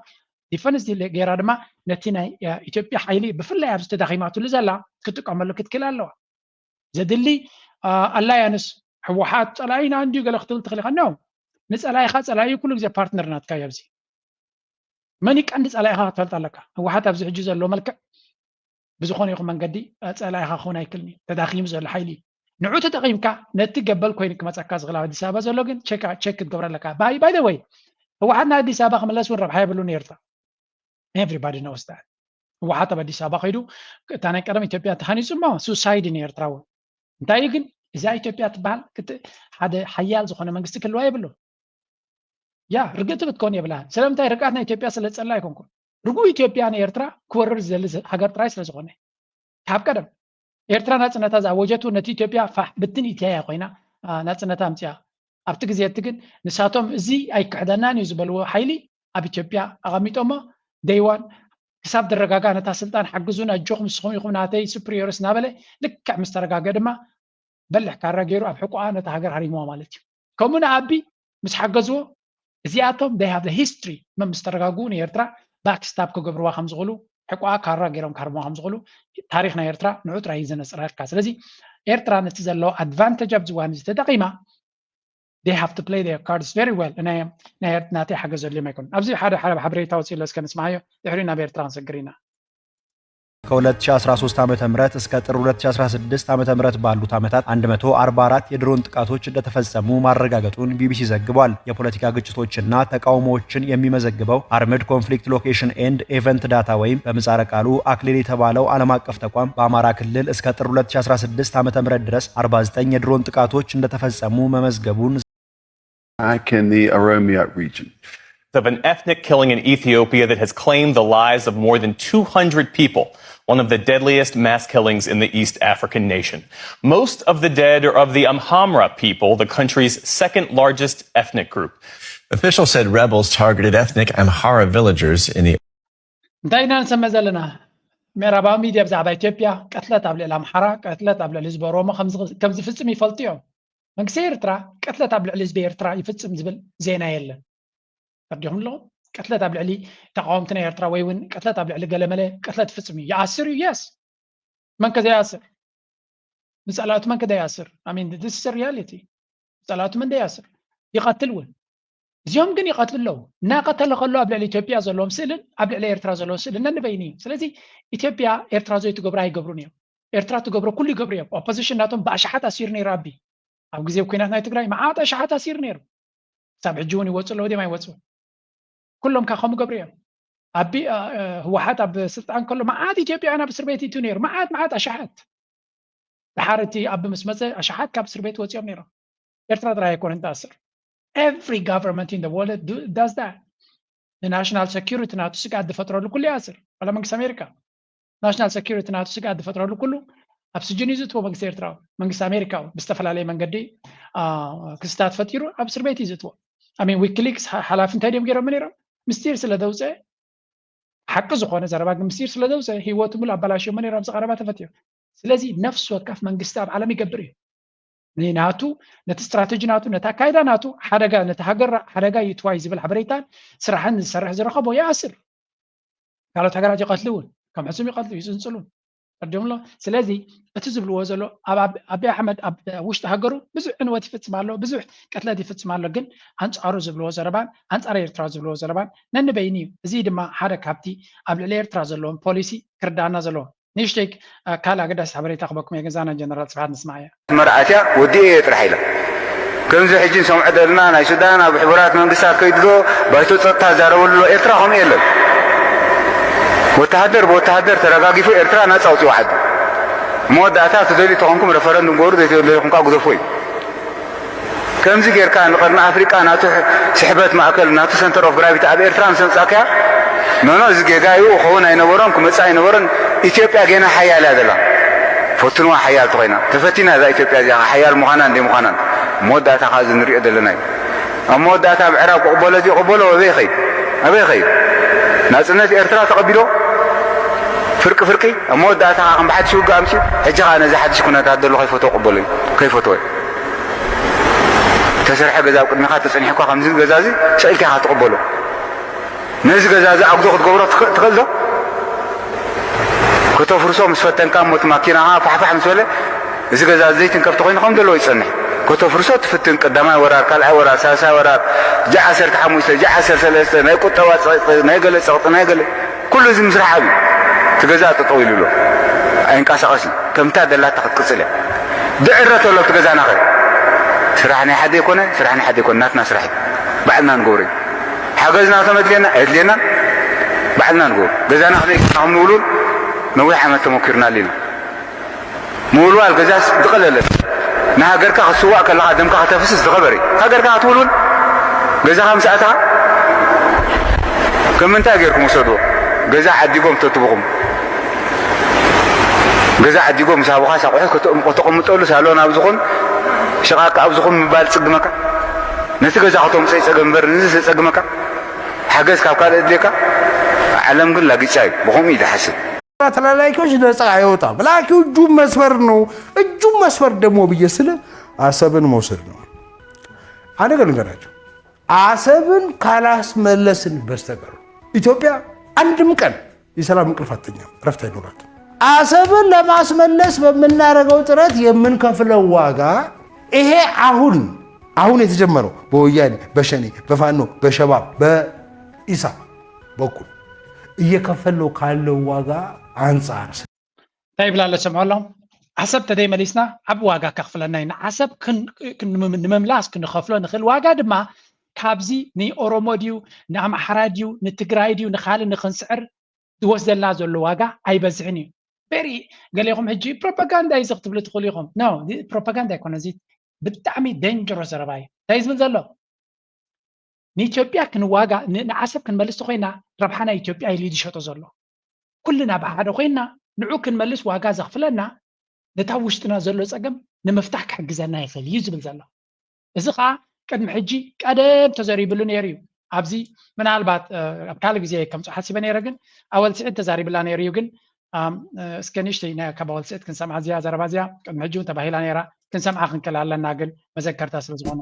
ዲፈንስ ዲል ገይራ ድማ ነቲ ናይ እ፣ ኢትዮጵያ ሓይሊ ብፍላይ ኣብዚ ተዳኺማትሉ ዘላ ክትጥቀመሉ ክትክእል ኣለዋ። ዘድሊ ኣላያንስ ህወሓት ፀላኢና እንድዩ ገለ ክትብል ትኽእል ኢኻ። ኖ፣ ንፀላኢኻ ፀላኢ ኩሉ ግዜ ፓርትነር ናትካ እዩ። ኣብዚ መን እዩ ቀንዲ ፀላኢኻ ክትፈልጥ ኣለካ። ህወሓት ኣብዚ ሕጂ ዘሎ መልክዕ ብዝኾነ ይኹን መንገዲ እ፣ ፀላኢኻ ክኸውን ኣይክልን እዩ። ተዳኺሙ ዘሎ ሓይሊ እዩ። ንዑ ተጠቒምካ ነቲ ገበል ኮይኑ ክመፀካ ዝኽእል ኣብ ኣዲስ ኣበባ ዘሎ ግን ቸክ ቸክ ክትገብሮ ኣለካ። ባይ ባይ ወይ ህወሓት ናብ ኣዲስ ኣበባ ክምለስ እውን ረብሓ የብሉን ኤርትራ። Everybody knows that። ህወሓት ኣብ ኣዲስ ኣበባ ከይዱ እታ ናይ ቀደም ኢትዮጵያ ተሃኒፁ እሞ ሱሳይድ ንኤርትራ እውን እንታይ እዩ ግን እዛ ኢትዮጵያ ትበሃል ክት- ሓደ ሓያል ዝኾነ መንግስቲ ክህልዋ የብሉ። ያ ርግእቲ ክትኮን የብላን። ስለምንታይ ርግኣት ናይ ኢትዮጵያ ስለ ዝፀላ ኣይኮንኩን። ርጉእ ኢትዮጵያ ንኤርትራ ክወርር ዝደሊ ዝ- ሃገር ጥራይ ስለ ዝኾነ ካብ ቀደም ኤርትራ ናፅነታ ዝኣወጀቱ ነቲ ኢትዮጵያ ፋሕ ብትን ኢትያ እያ ኮይና አ፣ ናፅነታ ኣምፅያ። ኣብቲ ግዜ እቲ ግን ንሳቶም እዚ ኣይክሕደናን እዩ ዝበልዎ ሓይሊ ኣብ ኢትዮጵያ ኣቐሚጦሞ ደይዋን ክሳብ ዝረጋጋ ነታ ስልጣን ሓግዙን ኣጆኹም ንስኹም ኢኹም ናተይ ሱፕሪዮርስ እናበለ ልክዕ ምስ ተረጋገ ድማ በልሕ ካራ ገይሩ ኣብ ሕቆኣ ነታ ሃገር ሃሪምዋ ማለት እዩ። ከምኡ ንኣቢ ምስ ሓገዝዎ እዚኣቶም they have the history መ ምስ ተረጋግኡ ንኤርትራ ባክስታፕ ክገብርዋ ከም ዝኽእሉ ሕቆኣ ካራ ገይሮም ክሃርምዋ ከም ዝኽእሉ ታሪኽ ናይ ኤርትራ ንዑ ጥራይ እዩ ዘነፅረልካ። ስለዚ ኤርትራ ነቲ ዘለዎ ኣድቫንቴጅ ኣብዚ እዋን እዚ ተጠቒማ they have to play their cards very well። ናይ ናይ ኤር- ናተይ ሓገዝ ዘድልዮም ኣይኮኑን። ኣብዚ ሓደ ሓደ ሓበሬታ ወፂኡ ኣሎ እስከ ንስማዓዮ ድሕሪኡ ናብ ኤርትራ ክንሰግር ኢና። ከ2013 ዓ.ም እስከ ጥር 2016 ዓ.ም ባሉት ዓመታት 144 የድሮን ጥቃቶች እንደተፈጸሙ ማረጋገጡን ቢቢሲ ዘግቧል። የፖለቲካ ግጭቶችና ተቃውሞዎችን የሚመዘግበው Armed Conflict Location and Event Data ወይም በምህጻረ ቃሉ አክሌድ የተባለው ዓለም አቀፍ ተቋም በአማራ ክልል እስከ ጥር 2016 ዓ.ም ድረስ 49 የድሮን ጥቃቶች እንደተፈጸሙ መመዝገቡን Attack in the Oromia region. Of an ethnic killing in Ethiopia that has claimed the lives of more than two hundred people, one of the deadliest mass killings in the East African nation. Most of the dead are of the Amhamra people, the country's second largest ethnic group. Officials said rebels targeted ethnic Amhara villagers in the እንታይ ኢና ንሰምዕ ዘለና? ምዕራባዊ ሚድያ ብዛዕባ ኢትዮጵያ ቅትለት ኣብ ልዕሊ ኣምሓራ፣ ቅትለት ኣብ ልዕሊ ህዝቢ ኦሮሞ ከም ዝኽ- ከም ዝፍጽም ይፈልጡ እዮም። መንግስቲ ኤርትራ ቅትለት ኣብ ልዕሊ ህዝቢ ኤርትራ ይፍጽም ዝብል ዜና የለን። ተረዲኹም ኣለኹም? ቅትለት ኣብ ልዕሊ ተቃወምቲ ናይ ኤርትራ ወይ እውን ቅትለት ኣብ ልዕሊ ገለመለ ቅትለት ፍጽም እዩ። ይኣስር እዩ። የስ፣ መን ከ ዘይኣስር? ንጸላእቱ መን ከ ዘይኣስር? I mean, this is a reality። ንጸላእቱ መን ዘይኣስር? ይቐትል እውን። እዚኦም ግን ይቐትሉ ኣለዉ። እናቐተለ ከሎ ኣብ ልዕሊ ኢትዮጵያ ዘለዎም ስእልን ኣብ ልዕሊ ኤርትራ ዘለዎም ስእልን ነንበይኑ እዩ። ስለዚ ኢትዮጵያ ኤርትራ ዘይትገብሮ ኣይገብሩን እዮም። ኤርትራ ትገብሮ ኩሉ ይገብሩ እዮም። ኦፖዚሽን ናቶም ብኣሽሓት ኣሲሩ ነይሩ። ኣቢ ኣብ ግዜ ኩናት ናይ ትግራይ መዓት ኣሽሓት ኣሲሩ ነይሩ። ክሳብ ሕጂ እውን ይወፁ ኣለዉ ድዮም ኣይወፁ? ኩሎም ካ ከምኡ ገብሩ እዮም። ኣቢ ህወሓት ኣብ ስልጣን ከሎ መዓት ኢትዮጵያውያን ኣብ እስር ቤት ይእትዩ ነይሩ። መዓት መዓት ኣሽሓት። ድሓር እቲ ኣቢ ምስ መፀ ኣሽሓት ካብ እስር ቤት ወፂኦም ነይሮም። ኤርትራ ጥራይ ኣይኮነን ትኣስር። Every government in the world does that። ንናሽናል ሰኪሪቲ ናቱ ስግኣት ዝፈጥረሉ ኩሉ ይኣስር። ዋላ መንግስቲ ኣሜሪካ ናሽናል ሰኪሪቲ ናቱ ስግኣት ዝፈጥረሉ ኩሉ ኣብ ስጅን እዩ ዝእትዎ መንግስቲ ኤርትራ። መንግስቲ ኣሜሪካ ብዝተፈላለየ መንገዲ ክስታት ፈጢሩ ኣብ እስር ቤት እዩ ዝእትዎ። ኣሜን ዊኪሊክስ ሓላፊ እንታይ ድዮም ገይሮም ነይሮም? ምስጢር ስለ ዘውፅአ፣ ሓቂ ዝኾነ ዘረባ ግን ምስጢር ስለ ዘውፅአ ህይወቱ ሙሉ ኣባላሽዮሞ ነይሮም። ኣብዚ ቀረባ ተፈትዮ። ስለዚ ነፍሲ ወከፍ መንግስቲ ኣብ ዓለም ይገብር እዩ። ንናቱ ነቲ ስትራተጂ ናቱ ነቲ ኣካይዳ ናቱ ሓደጋ ነቲ ሃገር ሓደጋ ይትዋይ ዝብል ሓበሬታን ስራሕን ዝሰርሕ ዝረኸቦ ይኣስር። ካልኦት ሃገራት ይቐትሉ እውን ከም ሕሱም ይቐትሉ ይፅንፅሉ ቀዲምሎ። ስለዚ እቲ ዝብልዎ ዘሎ ኣብ ኣቢ ኣሕመድ ኣብ ውሽጢ ሃገሩ ብዙሕ ዕንወት ይፍፅም ኣሎ፣ ብዙሕ ቅትለት ይፍፅም ኣሎ። ግን ኣንፃሩ ዝብልዎ ዘረባን ኣንፃር ኤርትራ ዝብልዎ ዘረባን ነንበይኑ እዩ። እዚ ድማ ሓደ ካብቲ ኣብ ልዕሊ ኤርትራ ዘለዎም ፖሊሲ ክርዳኣና ዘለዎ። ንእሽተይ ካልእ ኣገዳሲ ሓበሬታ ክበኩም እየ። ገዛና ጀነራል ስብሓት ንስማዕ እያ። መርኣትያ ወዲኤ እየ ጥራሕ ኢላ። ከምዚ ሕጂ ንሰምዖ ዘለና ናይ ሱዳን ኣብ ሕቡራት መንግስታት ከይዱ ዶ ባይቶ ጸጥታ ዛረበሉ ኣሎ። ኤርትራ ከምኡ የለን። ወተሃደር ብወተሃደር ተረጋጊፉ ኤርትራ ናጻ ኣውጺኡ ዓዲ። መወዳእታ ትደልዩ ተኾንኩም ረፈረንዱም ገበሩ፣ ዘይተደለኹም ከኣ ግደፎ እዩ። ከምዚ ጌርካ ንቐርኒ ኣፍሪቃ ናቱ ስሕበት ማእከል ናቱ ሰንተር ኦፍ ግራቪቲ ኣብ ኤርትራ ምስ ኣምጻእካያ ኖኖ እዚ ጌጋ እዩ ክኸውን ኣይነበሮን ክመጽእ ኣይነበሮን። ኢትዮጵያ ጌና ሓያል እያ ዘላ። ፈትንዋ ሓያል ተኾይና ተፈቲና እዛ ኢትዮጵያ እዚኣ ሓያል ምዃናን ዘይምዃናን መወዳእታ ከዓ እዚ ንሪኦ ዘለና እዩ። ኣብ መወዳእታ ምዕራብ ክቕበሎ እዚ ይቕበሎ ኣበይ ኸይ ኣበይ ኸይ ናጽነት ኤርትራ ተቐቢሎ ፍርቂ ፍርቂ ኣብ መወዳእታ ከዓ ከም ብሓድሽ ውግእ ኣምፅኡ ሕጂ ከዓ ነዚ ሓድሽ ኩነታት ዘሎ ከይፈትዎ ቅበሎ እዩ ከይፈትዎ እዩ። ተሰርሐ ገዛ ኣብ ቅድሚኻ ተጸኒሕኳ ከምዚ ገዛ እዚ ሰቂልካ ኢኻ ትቕበሎ። ነዚ ገዛ እዚ ኣጉዶ ክትገብሮ ትኽእል ዶ? ከተፍርሶ ምስ ፈተንካ እሞ እቲ ማኪናኻ ፋሕፋሕ ምስ በለ እዚ ገዛ እዚ ዘይትንከፍ ተኾይኑ ከም ዘለዎ ይጸንሕ። ከተፍርሶ ትፍትን ቀዳማይ ወራር፣ ካልኣይ ወራር፣ ሳልሳይ ወራር፣ ጃ ዓሰርተ ሓሙሽተ፣ ጃ ዓሰርተ ሰለስተ፣ ናይ ቁጠባ ጸቕጢ፣ ናይ ገለ ጸቕጢ፣ ናይ ገለ ኩሉ እዚ ምስራሕ ኣብዩ እቲ ገዛ ጠጠው ኢሉ ኣሎ። ኣይንቀሳቐስን። ከምታ ደላታ ክትቅጽል እያ። ድዕረ ተሎ ኣብቲ ገዛና ኸ ስራሕ ናይ ሓደ ይኮነ ስራሕ ናይ ሓደ ይኮነ ናትና ስራሕ እዩ። ባዕልና ንገብሮ እዩ። ሓገዝ ናቶም ኣድልየና ኣየድልየናን ባዕልና ንገብሮ። ገዛና ክዘይ ገዛና ከም ንውልውል ነዊሕ ዓመት ተመኪርናሉ ኢና። ምውልዋል ገዛስ ዝቐለለ ንሃገርካ ክትስዋእ ከለኻ ደምካ ከተፍስስ ዝኸበረ እዩ። ሃገርካ ክትውልውል ገዛኻ ምስ ኣእተኻ ከም ምንታይ ጌርኩም ውሰድዎ? ገዛ ዓዲጎም ተትብኹም ገዛ ዓዲጎም ምስ ሃቡኻ ሳቑሑት ከተቐምጠሉ ሳሎን ኣብ ዝኾን ሸቓቂ ኣብ ዝኾን ምባል ዝጽግመካ ነቲ ገዛ ከተምጽኦ ይጸገም እምበር ንዚ ዘጸግመካ ሓገዝ ካብ ካልእ ድልየካ ዓለም ግን ላጊጫ እዩ ብኸምኡ እዩ ዝሓስብ። ተላላኪዎች ነጻ አይወጣም። ላኪው እጁን መስበር ነው። እጁን መስበር ደግሞ ብዬ ስል አሰብን መውሰድ ነው። አንድ ነገር ልንገራቸው። አሰብን ካላስመለስን በስተቀር ኢትዮጵያ አንድም ቀን የሰላም እንቅልፍ አትተኛም፣ እረፍት አይኖራትም። አሰብን ለማስመለስ በምናደርገው ጥረት የምንከፍለው ዋጋ ይሄ አሁን አሁን የተጀመረው በወያኔ በሸኔ በፋኖ በሸባብ በኢሳ በኩል እየከፈለው ካለው ዋጋ አንጻር እንታይ ይብላ ኣሎ ሰምዖ ኣሎ። ዓሰብ ተደይመሊስና ዓቢ ዋጋ ከኽፍለና እዩ። ንዓሰብ ንምምላስ ክንኸፍሎ ንኽእል ዋጋ ድማ ካብዚ ንኦሮሞ ድዩ ንኣምሓራ ድዩ ንትግራይ ድዩ ንኻልእ ንኽንስዕር ዝወስደልና ዘሎ ዋጋ ኣይበዝሕን እዩ። ቨሪ ገሌኹም ሕጂ ፕሮፓጋንዳ እዩ ክትብሉ ትኽእሉ ኢኹም። ኖ ፕሮፓጋንዳ ኣይኮነ እዚ ብጣዕሚ ደንጀሮ ዘረባ እዩ። እንታይ ዝብል ዘሎ ንኢትዮጵያ ክንዋጋ ንዓሰብ ክንመልስ ተኮይና ረብሓ ናይ ኢትዮጵያ ኢሉ ዝሸጦ ዘሎ ኩልና ብሓደ ኮይና ንዑ ክንመልስ ዋጋ ዘኽፍለና ነታ ውሽጥና ዘሎ ፀገም ንምፍታሕ ክሕግዘና ይኽእል እዩ ዝብል ዘሎ። እዚ ከዓ ቅድሚ ሕጂ ቀደም ተዘሪብሉ ነይሩ እዩ። ኣብዚ ምናልባት ኣብ ካልእ ግዜ ከምፅኦ ሓሲበ ነይረ፣ ግን ኣወል ስዒድ ተዛሪብላ ነይሩ እዩ። ግን እስከ ንእሽተይ ካብ ኣወል ስዒድ ክንሰምዓ እዚኣ ዘረባ እዚኣ ቅድሚ ሕጂ እውን ተባሂላ ነይራ፣ ክንሰምዓ ክንክእል ኣለና፣ ግን መዘከርታ ስለ ዝኾነ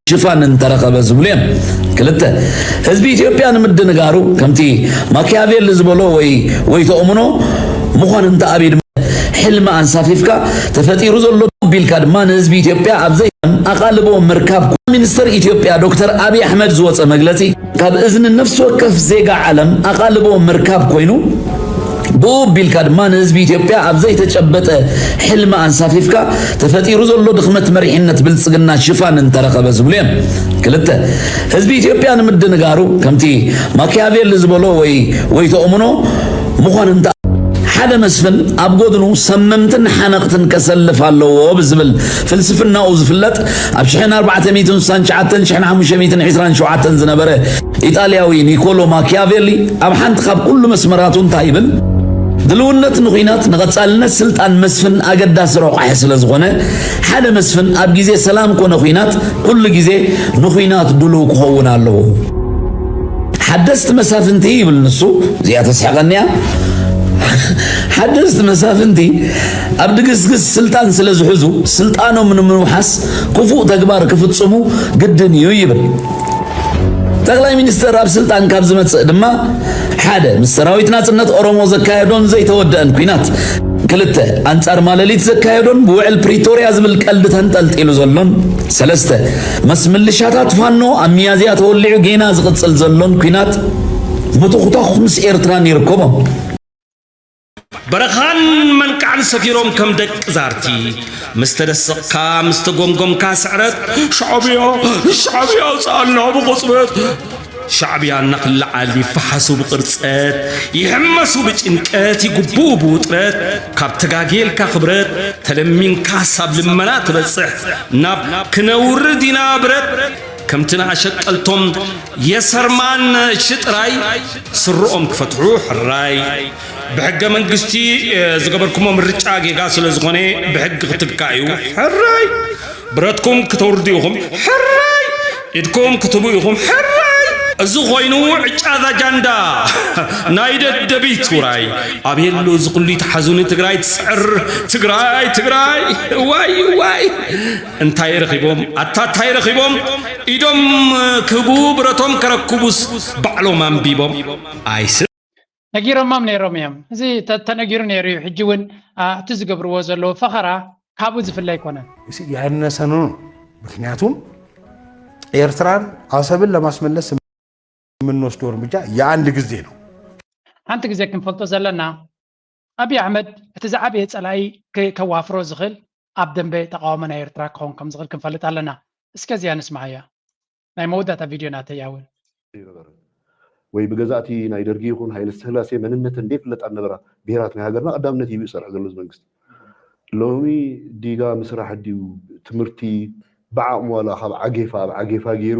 ሽፋን እንተረኸበ ዝብሉ እዮም። ክልተ፣ ህዝቢ ኢትዮጵያ ንምድንጋሩ ከምቲ ማኪያቬሊ ዝበሎ ወይ ወይ ተእምኖ ምዃን እንተ ኣብዩ ድማ ሕልሚ ኣንሳፊፍካ ተፈጢሩ ዘሎ ቢልካ ድማ ንህዝቢ ኢትዮጵያ ኣብ ዘይ ኣቓልቦ ምርካብ። ሚኒስትር ኢትዮጵያ ዶክተር ኣብይ ኣሕመድ ዝወፀ መግለፂ ካብ እዝኒ ነፍሲ ወከፍ ዜጋ ዓለም ኣቓልቦ ምርካብ ኮይኑ ብኡ ቢልካ ድማ ንህዝቢ ኢትዮጵያ ኣብ ዘይተጨበጠ ሕልሚ ኣንሳፊፍካ ተፈጢሩ ዘሎ ድኽመት መሪሕነት ብልፅግና ሽፋን እንተረኸበ ዝብሉ እዮም። ክልተ፣ ህዝቢ ኢትዮጵያ ንምድንጋሩ ከምቲ ማኪያቬሊ ዝበሎ ወይ ወይ ተእምኖ ምዃን እንተ ሓደ መስፍን ኣብ ጎድኑ ሰመምትን ሓነቕትን ከሰልፍ ኣለዎ ብዝብል ፍልስፍናኡ ዝፍለጥ ኣብ ሽሕን ኣርባዕተ ሚእትን ስሳን ትሽዓተን ሽሕን ሓሙሽተ ሚእትን ዕስራን ሸውዓተን ዝነበረ ኢጣልያዊ ኒኮሎ ማኪያቬሊ ኣብ ሓንቲ ካብ ኩሉ መስመራቱ እንታይ ይብል? ድልውነት ንኹናት ንቐጻልነት ስልጣን መስፍን ኣገዳሲ ረቋሒ ስለ ዝኾነ ሓደ መስፍን ኣብ ግዜ ሰላም ኮነ ኹናት ኩሉ ግዜ ንኹናት ድሉው ክኸውን ኣለዎ። ሓደስቲ መሳፍንቲ ይብል ንሱ፣ እዚኣ ተስሕቐኒያ። ሓደስቲ መሳፍንቲ ኣብ ድግስግስ ስልጣን ስለ ዝሕዙ ስልጣኖም ንምውሓስ ክፉእ ተግባር ክፍጽሙ ግድን እዩ ይብል። ጠቕላይ ሚኒስትር ኣብ ስልጣን ካብ ዝመጽእ ድማ ሓደ ምስ ሰራዊት ናጽነት ኦሮሞ ዘካየዶን ዘይተወደአን ኲናት፣ ክልተ ኣንጻር ማለሊት ዘካየዶን ብውዕል ፕሪቶርያ ዝብል ቀልዲ ተንጠልጢሉ ዘሎን፣ ሰለስተ ምስ ምልሻታት ፋኖ ኣብ ሚያዝያ ተወሊዑ ጌና ዝቕጽል ዘሎን ኲናት ምትኹታኹ ምስ ኤርትራን ይርከቦም። በረኻን መንቃዕን ሰፊሮም ከም ደቂ ዛርቲ ምስ ተደሰቕካ ምስ ተጎምጎምካ ስዕረት ሻዕብያ ሻዕብያ ኣውፅኣልና ብቑፅበት ሻዕብያ እናኽልዓል ይፈሓሱ ብቕርፀት ይሕመሱ ብጭንቀት ይጉብኡ ብውጥረት ካብ ተጋጌልካ ክብረት ተለሚንካስ ኣብ ልመና ትበፅሕ ናብ ክነውርድ ኢና ብረት ከምቲ ንኣሸቀልቶም የሰርማን ሽጥራይ ስርኦም ክፈትሑ ሕራይ ብሕገ መንግስቲ ዝገበርኩሞ ምርጫ ጌጋ ስለ ዝኾነ ብሕጊ ክትካእ እዩ ሕራይ ብረትኩም ክተውርዱ ኢኹም ሕራይ ኢድኩም ክትቡ ኢኹም ሕራይ እዚ ኮይኑ ዕጫ ዛጃንዳ ናይ ደደቢት ውራይ ኣቤሎ እዚ ኩሉ ይትሓዙኒ ትግራይ ትስዕር ትግራይ ትግራይ ዋይ ዋይ እንታይ ረኺቦም ኣታ እንታይ ረኺቦም ኢዶም ክህቡ ብረቶም ከረክቡስ ባዕሎም ኣንቢቦም ኣይስ ነጊሮሞም ነይሮም እዮም። እዚ ተነጊሩ ነይሩ እዩ። ሕጂ እውን እቲ ዝገብርዎ ዘለዉ ፈኸራ ካብኡ ዝፍለ ኣይኮነን። ያነሰ ነው። ምክንያቱም ኤርትራን አሰብን ለማስመለስ የምንወስደው እርምጃ የአንድ ጊዜ ነው። ሓንቲ ግዜ ክንፈልጦ ዘለና ኣብይ ኣሕመድ እቲ ዝዓበየ ጸላኢ ከዋፍሮ ዝኽእል ኣብ ደንበ ተቃውሞ ናይ ኤርትራ ክኸውን ከም ዝኽእል ክንፈልጥ ኣለና። እስከ እዚኣ ንስምዓያ። ናይ መወዳእታ ቪድዮ ናተይ እያ እውን። ወይ ብገዛእቲ ናይ ደርጊ ይኹን ሃይለ ስላሴ መንነተን ዘይፍለጣ ነበራ ብሄራት ናይ ሃገርና ቀዳምነት ሂቡ ይሰርሕ ዘሎ እዚ መንግስቲ። ሎሚ ዲጋ ምስራሕ ድዩ ትምህርቲ ብዓቕሙ ዋላ ካብ ዓጌፋ ኣብ ዓጌፋ ገይሩ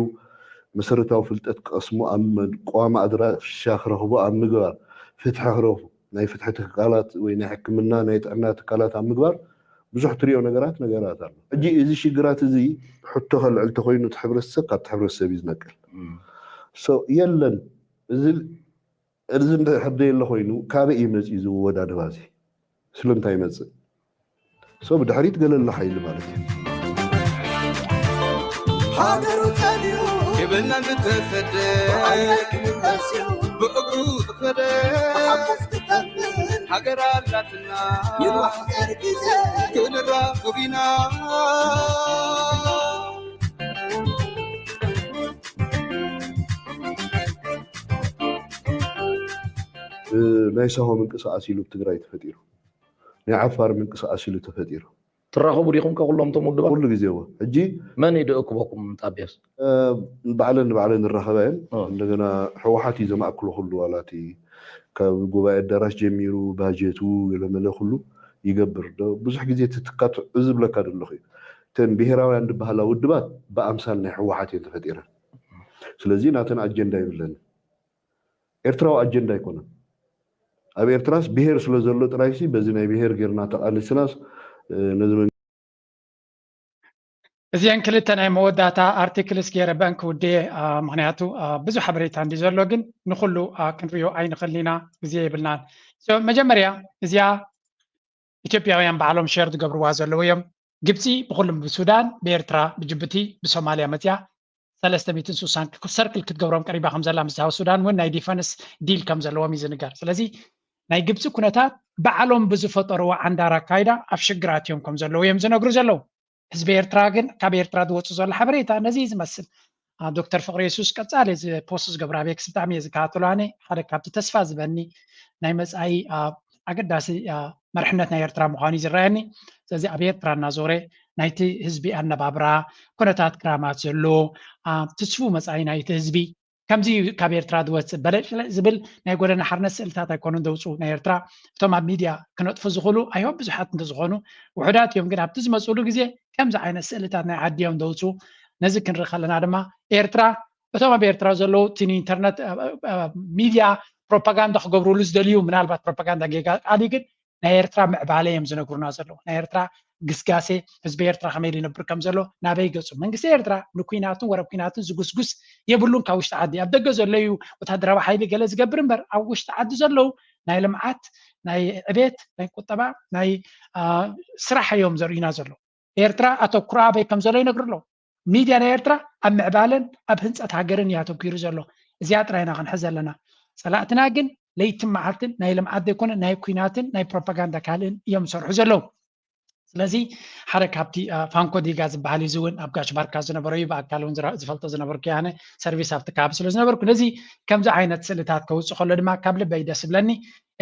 መሰረታዊ ፍልጠት ክቐስሙ ኣብ ቀዋሚ ኣድራሻ ክረኽቡ ኣብ ምግባር ፍትሒ ክረኽቡ ናይ ፍትሒ ትካላት ወይ ናይ ሕክምና ናይ ጥዕና ትካላት ኣብ ምግባር ብዙሕ ትሪኦ ነገራት ነገራት ኣሎ። ሕጂ እዚ ሽግራት እዚ ሕቶ ከልዕል ተኮይኑ እቲ ሕብረተሰብ ካብቲ ሕብረተሰብ እዩ ዝነቅል። የለን እዚ እንድሕር ደየለ ኮይኑ ካበይ እዩ መፂኡ እዚ ወዳደባ እዚ? ስለምንታይ ይመፅእ? So ብድሕሪት ገለ ኣሎ ሓይሊ ማለት እዩ። ሃገሩ ጠልዩ ክብልና ዝተሰደ ብእግሩ ዝኸደ ሓጎስ ክጠፍእ ሃገር ኣላትና ይዋሕጠር ግዜ ክንራኸብ ኢና። ናይ ሳሆ ምንቅስቃስ ኢሉ ኣብ ትግራይ ተፈጢሩ፣ ናይ ዓፋር ምንቅስቃስ ኢሉ ተፈጢሩ። ትራኸቡ ዲኹም ከ ኩሎም እቶም ውድባት? ኩሉ ግዜ እወ። ሕጂ መን እዩ ደእክበኩም ጣብያስ? ባዕለን ንባዕለን ይራኸባ እየን። እንደገና ህወሓት እዩ ዘማእክሎ ኩሉ ዋላ እቲ ካብ ጉባኤ ኣዳራሽ ጀሚሩ ባጀቱ ገለመለ ኩሉ ይገብር። ብዙሕ ግዜ ትትካትዑ ዝብለካ ዘለኹ እዩ። እተን ብሄራውያን ዝበሃላ ውድባት ብኣምሳል ናይ ህወሓት እየን ተፈጢረን። ስለዚ ናተን ኣጀንዳ የብለንን። ኤርትራዊ ኣጀንዳ ኣይኮነን። ኣብ ኤርትራስ ብሄር ስለ ዘሎ ጥራይሲ በዚ ናይ ብሄር ጌርና ተቓሊስናስ ነዚ መንግስቲ እዚአን ክልተ ናይ መወዳእታ ኣርቲክልስ ገይረ ብአን ክውድየ ምክንያቱ ብዙሕ ሓበሬታ እንዲ ዘሎ ግን ንኩሉ ክንሪኦ ኣይንኽእልን ኢና ግዜ የብልናን መጀመርያ እዚኣ ኢትዮጵያውያን ባዕሎም ሸር ዝገብርዋ ዘለዉ እዮም ግብፂ ብኩሉም ብሱዳን ብኤርትራ ብጅቡቲ ብሶማልያ መፅያ ሰለስተ ሚእትን ስሳን ሰርክል ክትገብሮም ቀሪባ ከም ዘላ ምስ ሳውት ሱዳን እውን ናይ ዲፈንስ ዲል ከም ዘለዎም እዩ ዝንገር። ስለዚ ናይ ግብፂ ኩነታት ባዕሎም ብዝፈጠርዎ ዓንዳር ኣካይዳ ኣብ ሽግራት እዮም ከም ዘለዉ እዮም ዝነግሩ ዘለዉ። ህዝቢ ኤርትራ ግን ካብ ኤርትራ ዝወፁ ዘሎ ሓበሬታ ነዚ እዩ ዝመስል። ዶክተር ፍቅሪ የሱስ ቀፃሊ እዚ ፖስት ዝገብራ ቤክስ ብጣዕሚ እየ ዝከታተሎ። ኣነ ሓደ ካብቲ ተስፋ ዝበኒ ናይ መፃኢ ኣገዳሲ መርሕነት ናይ ኤርትራ ምዃኑ እዩ ዝረኣየኒ። ስለዚ ኣብ ኤርትራ እናዞረ ናይቲ ህዝቢ ኣነባብራ፣ ኩነታት ክራማት ዘሎ ትስፉ መፃኢ ናይቲ ህዝቢ ከምዚ ካብ ኤርትራ ዝወፅእ በለጭለጭ ዝብል ናይ ጎደና ሓርነት ስእልታት ኣይኮኑን ዘውፅኡ ናይ ኤርትራ። እቶም ኣብ ሚድያ ክነጥፉ ዝኽእሉ ኣይሆን ብዙሓት እንተዝኾኑ፣ ውሑዳት እዮም። ግን ኣብቲ ዝመፅሉ ግዜ ከምዚ ዓይነት ስእልታት ናይ ዓዲ እዮም ዘውፅኡ። ነዚ ክንርኢ ከለና ድማ ኤርትራ እቶም ኣብ ኤርትራ ዘለዉ እቲ ንኢንተርነት ሚድያ ፕሮፓጋንዳ ክገብሩሉ ዝደልዩ ምናልባት ፕሮፓጋንዳ ጌጋ ቃል ግን ናይ ኤርትራ ምዕባለ እዮም ዝነግሩና ዘለዉ። ናይ ኤርትራ ግስጋሴ ህዝቢ ኤርትራ ከመይ ይነብር ከም ዘሎ ናበይ ገፁ መንግስቲ ኤርትራ ንኩናትን ወረብ ኩናትን ዝጉስጉስ የብሉን። ካብ ውሽጢ ዓዲ ኣብ ደገ ዘለዩ ወታደራዊ ሓይሊ ገለ ዝገብር እምበር ኣብ ውሽጢ ዓዲ ዘለዉ ናይ ልምዓት ናይ ዕቤት ናይ ቁጠባ ናይ ስራሕ እዮም ዘርእዩና ዘለዉ። ኤርትራ ኣተኩሮ ኣበይ ከም ዘሎ ይነግሩ ኣለዉ። ሚድያ ናይ ኤርትራ ኣብ ምዕባለን ኣብ ህንፀት ሃገርን እዩ ኣተኪሩ ዘሎ። እዚኣ ጥራይና ክንሕዝ ኣለና። ፀላእትና ግን ለይትን መዓልትን ናይ ልምዓት ዘይኮነ ናይ ኩናትን ናይ ፕሮፓጋንዳ ካልእን እዮም ዝሰርሑ ዘለዉ። ስለዚ ሓደ ካብቲ ፋንኮ ዲጋ ዝበሃል እዚ እውን ኣብ ጋሽ ባርካ ዝነበረ እዩ። ብኣካል እውን ዝፈልጦ ዝነበርኩ ኣነ ሰርቪስ ኣብቲ ከባቢ ስለ ዝነበርኩ ነዚ ከምዚ ዓይነት ስእልታት ከውፅእ ከሎ ድማ ካብ ልበይ ደስ ይብለኒ።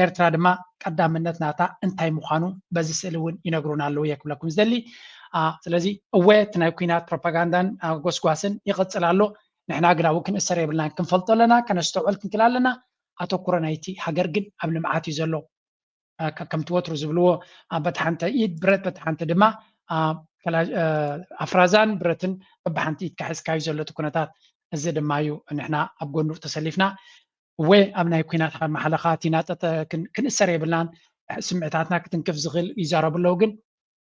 ኤርትራ ድማ ቀዳምነት ናታ እንታይ ምዃኑ በዚ ስእሊ እውን ይነግሩና ኣለዉ እየ ክብለኩም ዝደሊ። ስለዚ እወ እቲ ናይ ኩናት ፕሮፓጋንዳን ጎስጓስን ይቕፅል ኣሎ። ንሕና ግን ኣብኡ ክንእሰር የብልናን። ክንፈልጦ ኣለና፣ ከነስተውዕል ክንክል ኣለና። ኣተኩሮ ናይቲ ሃገር ግን ኣብ ልምዓት እዩ ዘሎ። ከምቲ ወትሩ ዝብልዎ በቲ ሓንቲ ኢድ ብረት በቲ ሓንቲ ድማ ኣፍራዛን ብረትን በብሓንቲ ኢድካ ሒዝካዩ ዘሎ እቲ ኩነታት። እዚ ድማ እዩ ንሕና ኣብ ጎኑ ተሰሊፍና እወ ኣብ ናይ ኩናት ማሕለኻ እቲ ናጠጠ ክንእሰር የብልናን። ስምዕታትና ክትንክፍ ዝኽእል ይዛረቡ ኣለዉ ግን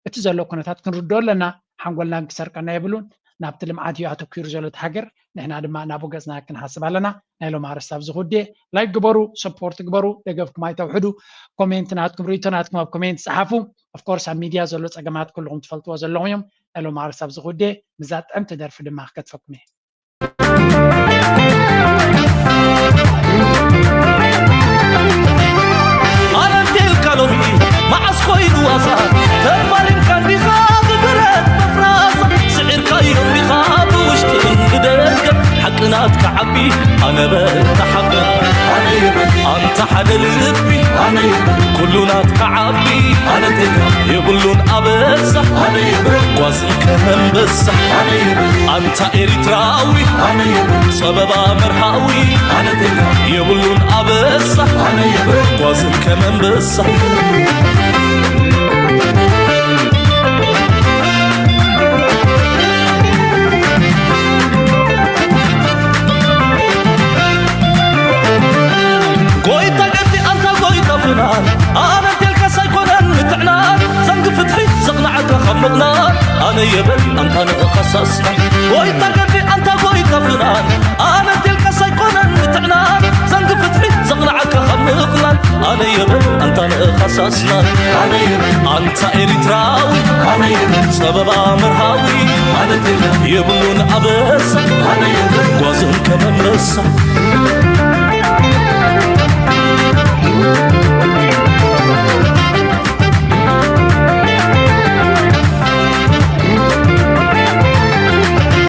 እቲ ዘሎ ኩነታት ክንርድኦ ኣለና። ሓንጎልና ክሰርቀና የብሉን። ናብቲ ልምዓት እዩ ኣተኪሩ ዘሎ እቲ ሃገር። ንሕና ድማ ናብኡ ገፅና ክንሓስብ ኣለና። ናይ ሎም ኣርስታ ኣብዚ ክውድየ። ላይክ ግበሩ፣ ሰፖርት ግበሩ፣ ደገፍኩም ኣይተውሕዱ። ኮሜንት ናትኩም ርእይቶ ናትኩም ኣብ ኮሜንት ፀሓፉ። ኦፍኮርስ ኣብ ሚድያ ዘሎ ፀገማት ኩልኹም ትፈልጥዎ ዘለኹም እዮም። ናይ ሎም ኣርስታ ኣብዚ ክውድየ። ምዛ ጥዕምቲ ደርፊ ድማ ክከትፈኩም እየ። ኣነንቴልካ ሎሚ መዓስ ኮይኑ ዋሳ ተፋሊምካ እንዲኻ ብብረት መፍራሳ ስዒርካዮ እንዲኻ ብውሽጥን ብደገ ሓቂ ናትካ ዓቢ ኣነ በታ ሓቂ ኣንታ ሓደ ልቢ ኩሉ ናትካ ዓቢ የብሉን ኣበሳ ጓዝን ከመንበሳ ኣንታ ኤሪትራዊ ጸበባ መርሃዊ የብሉን ኣበሳ ጓዝን ከመንበሳ ጎይታ ገዲ ኣንታ ጎይታ ፍናን ኣነ እንቴልካስ ኣይኮነን ምትዕናን ዘንጊ ፍትሒ ዘቕንዓካ ካብ ምቕናን ኣነ የበል ኣንታ ንእኻስ ኣስናን ጎይታ ገዲ ኣንታ ጎይታ ፍናን ኣነ እንቴልካስ ኣይኮነን ምትዕናን ዘንጊ ፍትሒ ዘቕንዓካ ካብ ምቕናን ኣነ የበል ኣንታ ንእኻስ ኣስናን ኣንታ ኤሪትራዊ ጸበባ መርሃዊ የብሉን ኣበሳ ጓዝን ከመመሳ